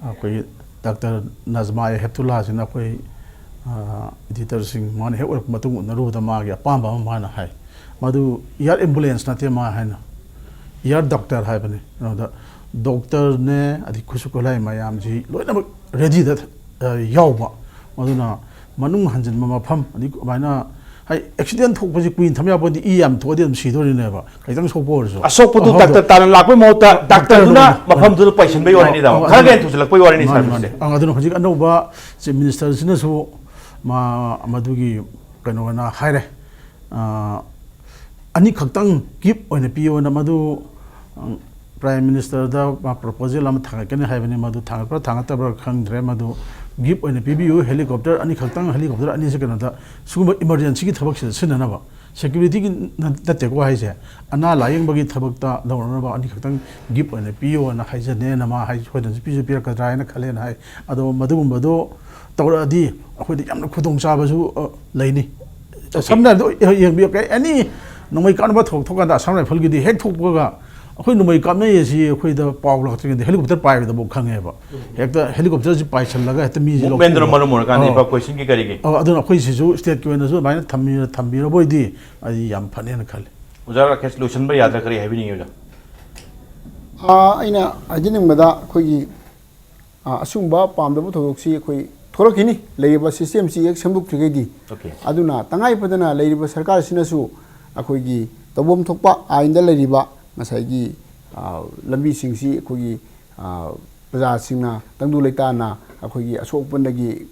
ꯑꯩꯈꯣꯏ ꯗꯥꯛꯇꯔ ꯅꯖꯃꯥ ꯍꯦꯞꯇꯨꯜꯂꯥꯁꯤꯅ ꯑꯩꯈꯣꯏ, ꯑ, editor ꯁꯤꯡ ꯃꯥꯅ ꯍꯦꯛ ꯑꯣꯏꯔꯛꯄ ꯃꯇꯨꯡ ꯎꯅꯔꯨꯕꯗ ꯃꯥꯒꯤ ꯑꯄꯥꯝꯕ ꯑꯃ ꯃꯥꯅ ꯍꯥꯏ꯫ ꯃꯗꯨ air ambulance ꯅꯠꯇꯦ ꯃꯥ ꯍꯥꯏꯅ, air doctor ꯍꯥꯏꯕꯅꯤ꯫ ꯀꯩꯅꯣꯗ doctor ꯅꯦ, ꯑꯗꯩ ꯈꯨꯠꯁꯨ ꯈꯨꯠꯂꯥꯏ ꯃꯌꯥꯝꯁꯤ ꯂꯣꯏꯅꯃꯛ ready ꯗ, ꯑ, ꯌꯥꯎꯕ꯫ ꯑꯗꯨꯅ ꯃꯅꯨꯡ ꯍꯟꯖꯤꯟꯕ ꯃꯐꯝ, ꯑꯗꯩ ꯑꯗꯨꯃꯥꯏꯅ ꯍꯥꯏ, accident ꯊꯣꯛꯄꯁꯤ ꯀꯨꯏꯅ ꯊꯝ ꯌꯥꯄꯣꯠꯇꯦ, ꯏ ꯌꯥꯝ ꯊꯣꯛꯑꯗꯤ ꯑꯗꯨꯝ ꯁꯤꯗꯣꯔꯤꯅꯦꯕ, ꯈꯤꯇꯪ ꯁꯣꯛꯄ ꯑꯣꯏꯔꯁꯨ꯫ ꯑꯁꯣꯛꯄꯗꯨ ꯑꯍꯣꯡꯗꯣ-, doctor ꯇꯥꯟꯅ ꯂꯥꯛꯄꯩ ꯃꯍꯨꯠꯇ doctor ꯗꯨꯅ ꯗꯨꯅ ꯃꯐꯝꯗꯨꯗ ꯄꯥꯏꯁꯤꯟꯕꯩ ꯋꯥꯔꯤꯅꯤ, ꯇꯥꯃꯣ꯫ ꯑꯣ, ꯈꯔ ꯑꯗꯨꯅ ꯍꯦꯟꯅ ꯊꯨꯖꯤꯜꯂꯛꯄꯩ ꯋꯥꯔꯤꯅꯤ ꯃꯥꯅꯤ, service ꯁꯦ꯫ ꯃꯥꯅꯤ꯫ ꯑꯪ, ꯑꯗꯨꯅ ꯍꯧꯖꯤꯛ ꯑꯅꯧꯕ Chief Minister ꯁꯤꯅꯁꯨ ꯃꯥ ꯃꯗꯨꯒꯤ ꯀꯩꯅꯣꯅ ꯍꯥꯏꯔꯦ꯫ ꯑ, ꯑꯅꯤꯈꯛꯇꯪ gift ꯑꯣꯏꯅ ꯄꯤꯌꯣꯅ ꯃꯗꯨ, ꯑ, Prime Minister ꯗ ꯃꯥ proposal ꯑꯃ ꯊꯥꯡꯒꯠꯀꯅꯤ ꯍꯥꯏꯕꯅꯤ꯫ ꯃꯗꯨ ꯊꯥꯡꯒꯠꯄ꯭ꯔꯥ ꯊꯥꯡꯒꯠꯇꯕ꯭ꯔꯥ ꯈꯪꯗ꯭ꯔꯦ꯫ ꯃꯗꯨ gift ꯑꯣꯏꯅ ꯄꯤꯕꯤꯌꯨ, helicopter ꯑꯅꯤꯈꯛꯇꯪ, helicopter ꯑꯅꯤꯁꯦ ꯀꯩꯅꯣꯗ ꯁꯤꯒꯨꯝꯕ emergency ꯒꯤ ꯊꯕꯛꯁꯤꯗ ꯁꯤꯖꯤꯟꯅꯅꯕ, security ꯒꯤ ꯅꯠ-, ꯅꯠꯇꯦꯀꯣ ꯍꯥꯏꯁꯦ, ꯑꯅꯥ ꯂꯥꯌꯦꯡꯕꯒꯤ ꯊꯕꯛꯇ ꯂꯧꯅꯅꯕ ꯑꯅꯤꯈꯛꯇꯪ gift ꯑꯣꯏꯅ ꯄꯤꯌꯣꯅ ꯍꯥꯏꯖꯅꯦꯅ ꯃꯥ ꯍꯥꯏ꯫ ꯁꯣꯏꯗꯅꯁꯨ ꯄꯤꯁꯨ ꯄꯤꯔꯛꯀꯗ꯭ꯔꯥ ꯍꯥꯏꯅ ꯈꯜꯂꯦꯅ ꯍꯥꯏ꯫ ꯑꯗꯣ ꯃꯗꯨꯒꯨꯝꯕꯗꯣ ꯇꯧꯔꯛꯑꯗꯤ ꯑꯩꯈꯣꯏꯗ ꯌꯥꯝꯅ ꯈꯨꯗꯣꯡꯆꯥꯕꯁꯨ, ꯑ, ꯂꯩꯅꯤ꯫ ꯁꯝꯅ ꯍꯥꯏꯔꯕꯗ ꯌꯦꯡꯕꯤꯌꯨ, ꯑꯦꯅꯤ ꯅꯣꯡꯃꯩ ꯀꯥꯞꯅꯕ ꯊꯧꯗꯣꯛ ꯊꯣꯛꯀꯥꯟꯗ ꯑꯁꯥꯝ ꯔꯥꯏꯐꯜꯒꯤꯗꯤ ꯍꯦꯛ ꯊꯣꯛꯄꯒ ꯑꯩꯈꯣꯏ ꯅꯣꯡꯃꯩ ꯀꯥꯞꯅꯩ ꯑꯁꯤ ꯑꯩꯈꯣꯏꯗ ꯄꯥꯎ ꯂꯥꯛꯇ꯭ꯔꯤꯉꯩꯗ ꯍꯦꯂꯤꯀꯣꯞꯇꯔ ꯄꯥꯏꯕꯗꯐꯥꯎ ꯈꯪꯉꯦꯕ꯫ ꯍꯦꯛꯇ ꯍꯦꯂꯤꯀꯣꯞꯇꯔꯁꯤ ꯄꯥꯏꯁꯜꯂꯒ ꯍꯦꯛꯇ ꯃꯤꯁꯤ ꯃꯨꯞꯃꯦꯟꯗꯨꯅ ꯂꯧꯊꯣꯛꯄ꯫ ꯃꯔꯝ ꯑꯣꯏꯔꯀꯥꯟꯗ ꯑꯧ꯫ Evacuationꯒꯤ ꯀꯔꯤꯒꯤ꯫ ꯑꯧ, ꯑꯗꯨꯅ ꯑꯩꯈꯣꯏ ꯁꯤꯁꯨ stateꯀꯤ ꯑꯣꯏꯅꯁꯨ ꯑꯗꯨꯃꯥꯏꯅ ꯊꯝꯕꯤ-, ꯊꯝꯕꯤꯔꯕ ꯑꯣꯏꯗꯤ ꯑꯩ ꯌꯥꯝ ꯐꯅꯦꯅ ꯈꯜꯂꯤ꯫ ꯑꯣꯖꯥ ꯔꯥꯀꯦꯁ, ꯂꯣꯏꯁꯤꯟꯕ ꯌꯥꯗ꯭ꯔꯥ, ꯀꯔꯤ ꯍꯥꯏꯕꯤꯅꯤꯡꯉꯤ ꯑꯣꯖꯥ? ꯑꯥ, ꯑꯩꯅ ꯍꯥꯏꯖꯅꯤꯡꯕꯗ ꯑꯩꯈꯣꯏꯒꯤ, ꯑꯥ, ꯑꯁꯤꯒꯨꯝꯕ ꯄꯥꯝꯗꯕ ꯊꯧꯗꯣꯛꯁꯤ ꯑꯩꯈꯣꯏ ꯊꯣꯛꯂꯛꯈꯤꯅꯤ, ꯂꯩꯔꯤꯕ systemꯁꯤ ꯍꯦꯛ ꯁꯦꯝꯗꯣꯛꯇ꯭ꯔꯤꯉꯩꯗꯤ꯫ Okay. ꯑꯗꯨꯅ ꯇꯉꯥꯏ ꯐꯗꯅ ꯂꯩꯔꯤꯕ ꯁꯔꯀꯥꯔꯁꯤꯅꯁꯨ ꯑꯩꯈꯣꯏꯒꯤ ꯇꯧꯐꯝ ꯊꯣꯛꯄ ꯑꯥꯏꯟꯗ ꯂꯩꯔꯤꯕ ꯉꯁꯥꯏꯒꯤ, ꯑꯥ, ꯂꯝꯕꯤꯁꯤꯡꯁꯤ ꯑꯩꯈꯣꯏꯒꯤ, ꯑꯥ, ꯄ꯭ꯔꯖꯥꯁꯤꯡꯅ, ꯇꯪꯗꯨ ꯂꯩꯇꯥꯅ ꯑꯩꯈꯣꯏꯒꯤ ꯑꯁꯣꯛ ꯑꯄꯟꯗꯒꯤ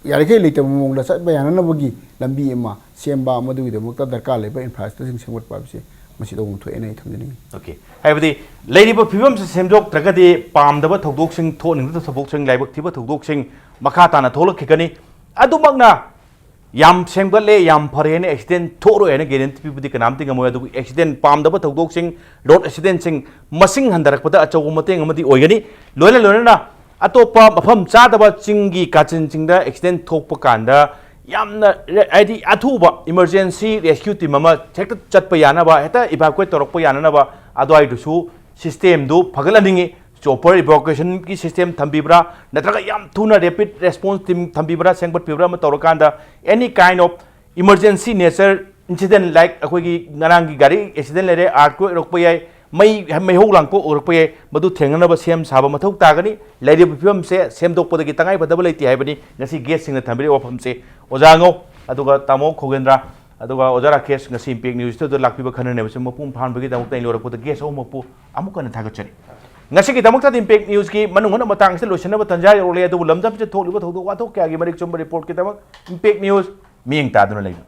ꯌꯥꯔꯤꯈꯩ ꯂꯩꯇꯕ ꯃꯑꯣꯡꯗ ꯆꯠꯄ ꯌꯥꯅꯅꯕꯒꯤ ꯂꯝꯕꯤ ꯑꯃ ꯁꯦꯝꯕ, ꯃꯗꯨꯒꯤꯗꯃꯛꯇ ꯗꯔꯀꯥꯔ ꯂꯩꯕ infrastructureꯁꯤꯡ ꯁꯦꯝꯒꯠꯄ ꯍꯥꯏꯕꯁꯤ ꯃꯁꯤ ꯇꯧꯐꯝ ꯊꯣꯛꯑꯦꯅ ꯑꯩ ꯊꯝꯖꯅꯤꯡꯉꯤ꯫ Okay. ꯍꯥꯏꯕꯗꯤ ꯂꯩꯔꯤꯕ ꯐꯤꯕꯝꯁꯤ ꯁꯦꯝꯗꯣꯛꯇ꯭ꯔꯒꯗꯤ ꯄꯥꯝꯗꯕ ꯊꯧꯗꯣꯛꯁꯤꯡ, ꯊꯣꯛꯅꯤꯡꯗꯕ ꯊꯧꯗꯣꯛꯁꯤꯡ, ꯂꯥꯏꯕꯛ ꯊꯤꯕ ꯊꯧꯗꯣꯛꯁꯤꯡ ꯃꯈꯥ ꯇꯥꯅ ꯊꯣꯛꯂꯛꯈꯤꯒꯅꯤ꯫ ꯑꯗꯨꯃꯛꯅ ꯌꯥꯝ ꯁꯦꯝꯒꯠꯂꯦ, ꯌꯥꯝ ꯐꯔꯦ ꯍꯥꯏꯅ accident ꯊꯣꯛꯑꯔꯣꯏ ꯍꯥꯏꯅ guarantee ꯄꯤꯕꯗꯤ ꯀꯅꯥꯝꯇ ꯉꯝꯃꯣꯏ꯫ ꯑꯗꯨꯕꯨ accident, ꯄꯥꯝꯗꯕ ꯊꯧꯗꯣꯛꯁꯤꯡ, road accidentꯁꯤꯡ ꯃꯁꯤꯡ ꯍꯟꯊꯔꯛꯄꯗ ꯑꯆꯧꯕ ꯃꯇꯦꯡ ꯑꯃꯗꯤ ꯑꯣꯏꯒꯅꯤ꯫ ꯂꯣꯏꯅ ꯂꯣꯏꯅꯅ ꯑꯇꯣꯞꯄ ꯃꯐꯝ ꯆꯥꯗꯕ ꯆꯤꯡꯒꯤ ꯀꯥꯆꯤꯟꯁꯤꯡꯗ accident ꯊꯣꯛꯄ ꯀꯥꯟꯗ ꯌꯥꯝꯅ ꯔꯦ-, ꯍꯥꯏꯗꯤ ꯑꯊꯨꯕ emergency rescue team ꯑꯃ ꯍꯦꯛꯇ ꯆꯠꯄ ꯌꯥꯅꯕ, ꯍꯦꯛꯇ evacuate ꯇꯧꯔꯛꯄ ꯌꯥꯅꯅꯕ ꯑꯗꯨꯋꯥꯏꯗꯨꯁꯨ systemꯗꯨ ꯐꯒꯠꯍꯟꯅꯤꯡꯉꯤ꯫ Chopper evacuationꯒꯤ system ꯊꯝꯕꯤꯕ꯭ꯔꯥ, ꯅꯠꯇ꯭ꯔꯒ ꯌꯥꯝ ꯊꯨꯅ rapid response team ꯊꯝꯕꯤꯕ꯭ꯔꯥ, ꯁꯦꯝꯒꯠꯄꯤꯕ꯭ꯔꯥ ꯑꯃ ꯇꯧꯔꯀꯥꯟꯗ any kind of emergency nature incident, like ꯑꯩꯈꯣꯏꯒꯤ ꯉꯔꯥꯡꯒꯤ ꯒꯥꯔꯤ accident ꯂꯩꯔꯦ, earthquake ꯑꯣꯏꯔꯛꯄ ꯌꯥꯏ, ꯃꯩ, ꯃꯩꯍꯧ ꯂꯥꯡꯄꯣꯛ ꯑꯣꯏꯔꯛꯄ ꯌꯥꯏ, ꯃꯗꯨ ꯊꯦꯡꯅꯅꯕ ꯁꯦꯝ ꯁꯥꯕ ꯃꯊꯧ ꯇꯥꯒꯅꯤ꯫ ꯂꯩꯔꯤꯕ ꯐꯤꯕꯝꯁꯦ ꯁꯦꯝꯗꯣꯛꯄꯗꯒꯤ ꯇꯉꯥꯏꯐꯗꯕ ꯂꯩꯇꯦ ꯍꯥꯏꯕꯅꯤ ꯉꯁꯤ guestꯁꯤꯡꯅ ꯊꯝꯕꯤꯔꯤꯕ ꯋꯥꯐꯝꯁꯦ꯫ ꯑꯣꯖꯥ ꯑꯉꯧ, ꯑꯗꯨꯒ ꯇꯥꯃꯣ ꯈꯣꯒꯦꯟꯗ꯭ꯔꯥ, ꯑꯗꯨꯒ ꯑꯣꯖꯥ ꯔꯥꯀꯦꯁ, ꯉꯁꯤ Impact Newsꯇꯨꯗ ꯂꯥꯛꯄꯤꯕ ꯈꯟꯅꯅꯕꯁꯦ ꯃꯄꯨꯡ ꯐꯥꯍꯟꯕꯒꯤꯗꯃꯛꯇ ꯑꯩ ꯂꯣꯏꯔꯛꯄꯗ guest ꯑꯍꯨꯝꯃꯛꯄꯨ ꯑꯃꯨꯛ ꯍꯟꯅ ꯊꯥꯒꯠꯆꯔꯤ꯫ ꯉꯁꯤꯒꯤꯗꯃꯛꯇꯗꯤ Impact Newsꯀꯤ ꯃꯅꯨꯡ ꯍꯨꯠꯅ ꯃꯇꯥꯡꯁꯤꯗ ꯂꯣꯏꯁꯤꯟꯅꯕ ꯇꯥꯟꯖꯥ ꯌꯧꯔꯛꯂꯦ, ꯑꯗꯨꯕꯨ ꯂꯝꯗꯝꯁꯤꯗ ꯊꯣꯛꯂꯤꯕ ꯊꯧꯗꯣꯛ ꯋꯥꯊꯣꯛ ꯀꯌꯥꯒꯤ ꯃꯔꯤꯛ ꯆꯨꯝꯕ reportꯀꯤꯗꯃꯛ Impact News ꯃꯤꯠꯌꯦꯡ ꯇꯥꯗꯨꯅ ꯂꯩꯕꯤꯌꯨ꯫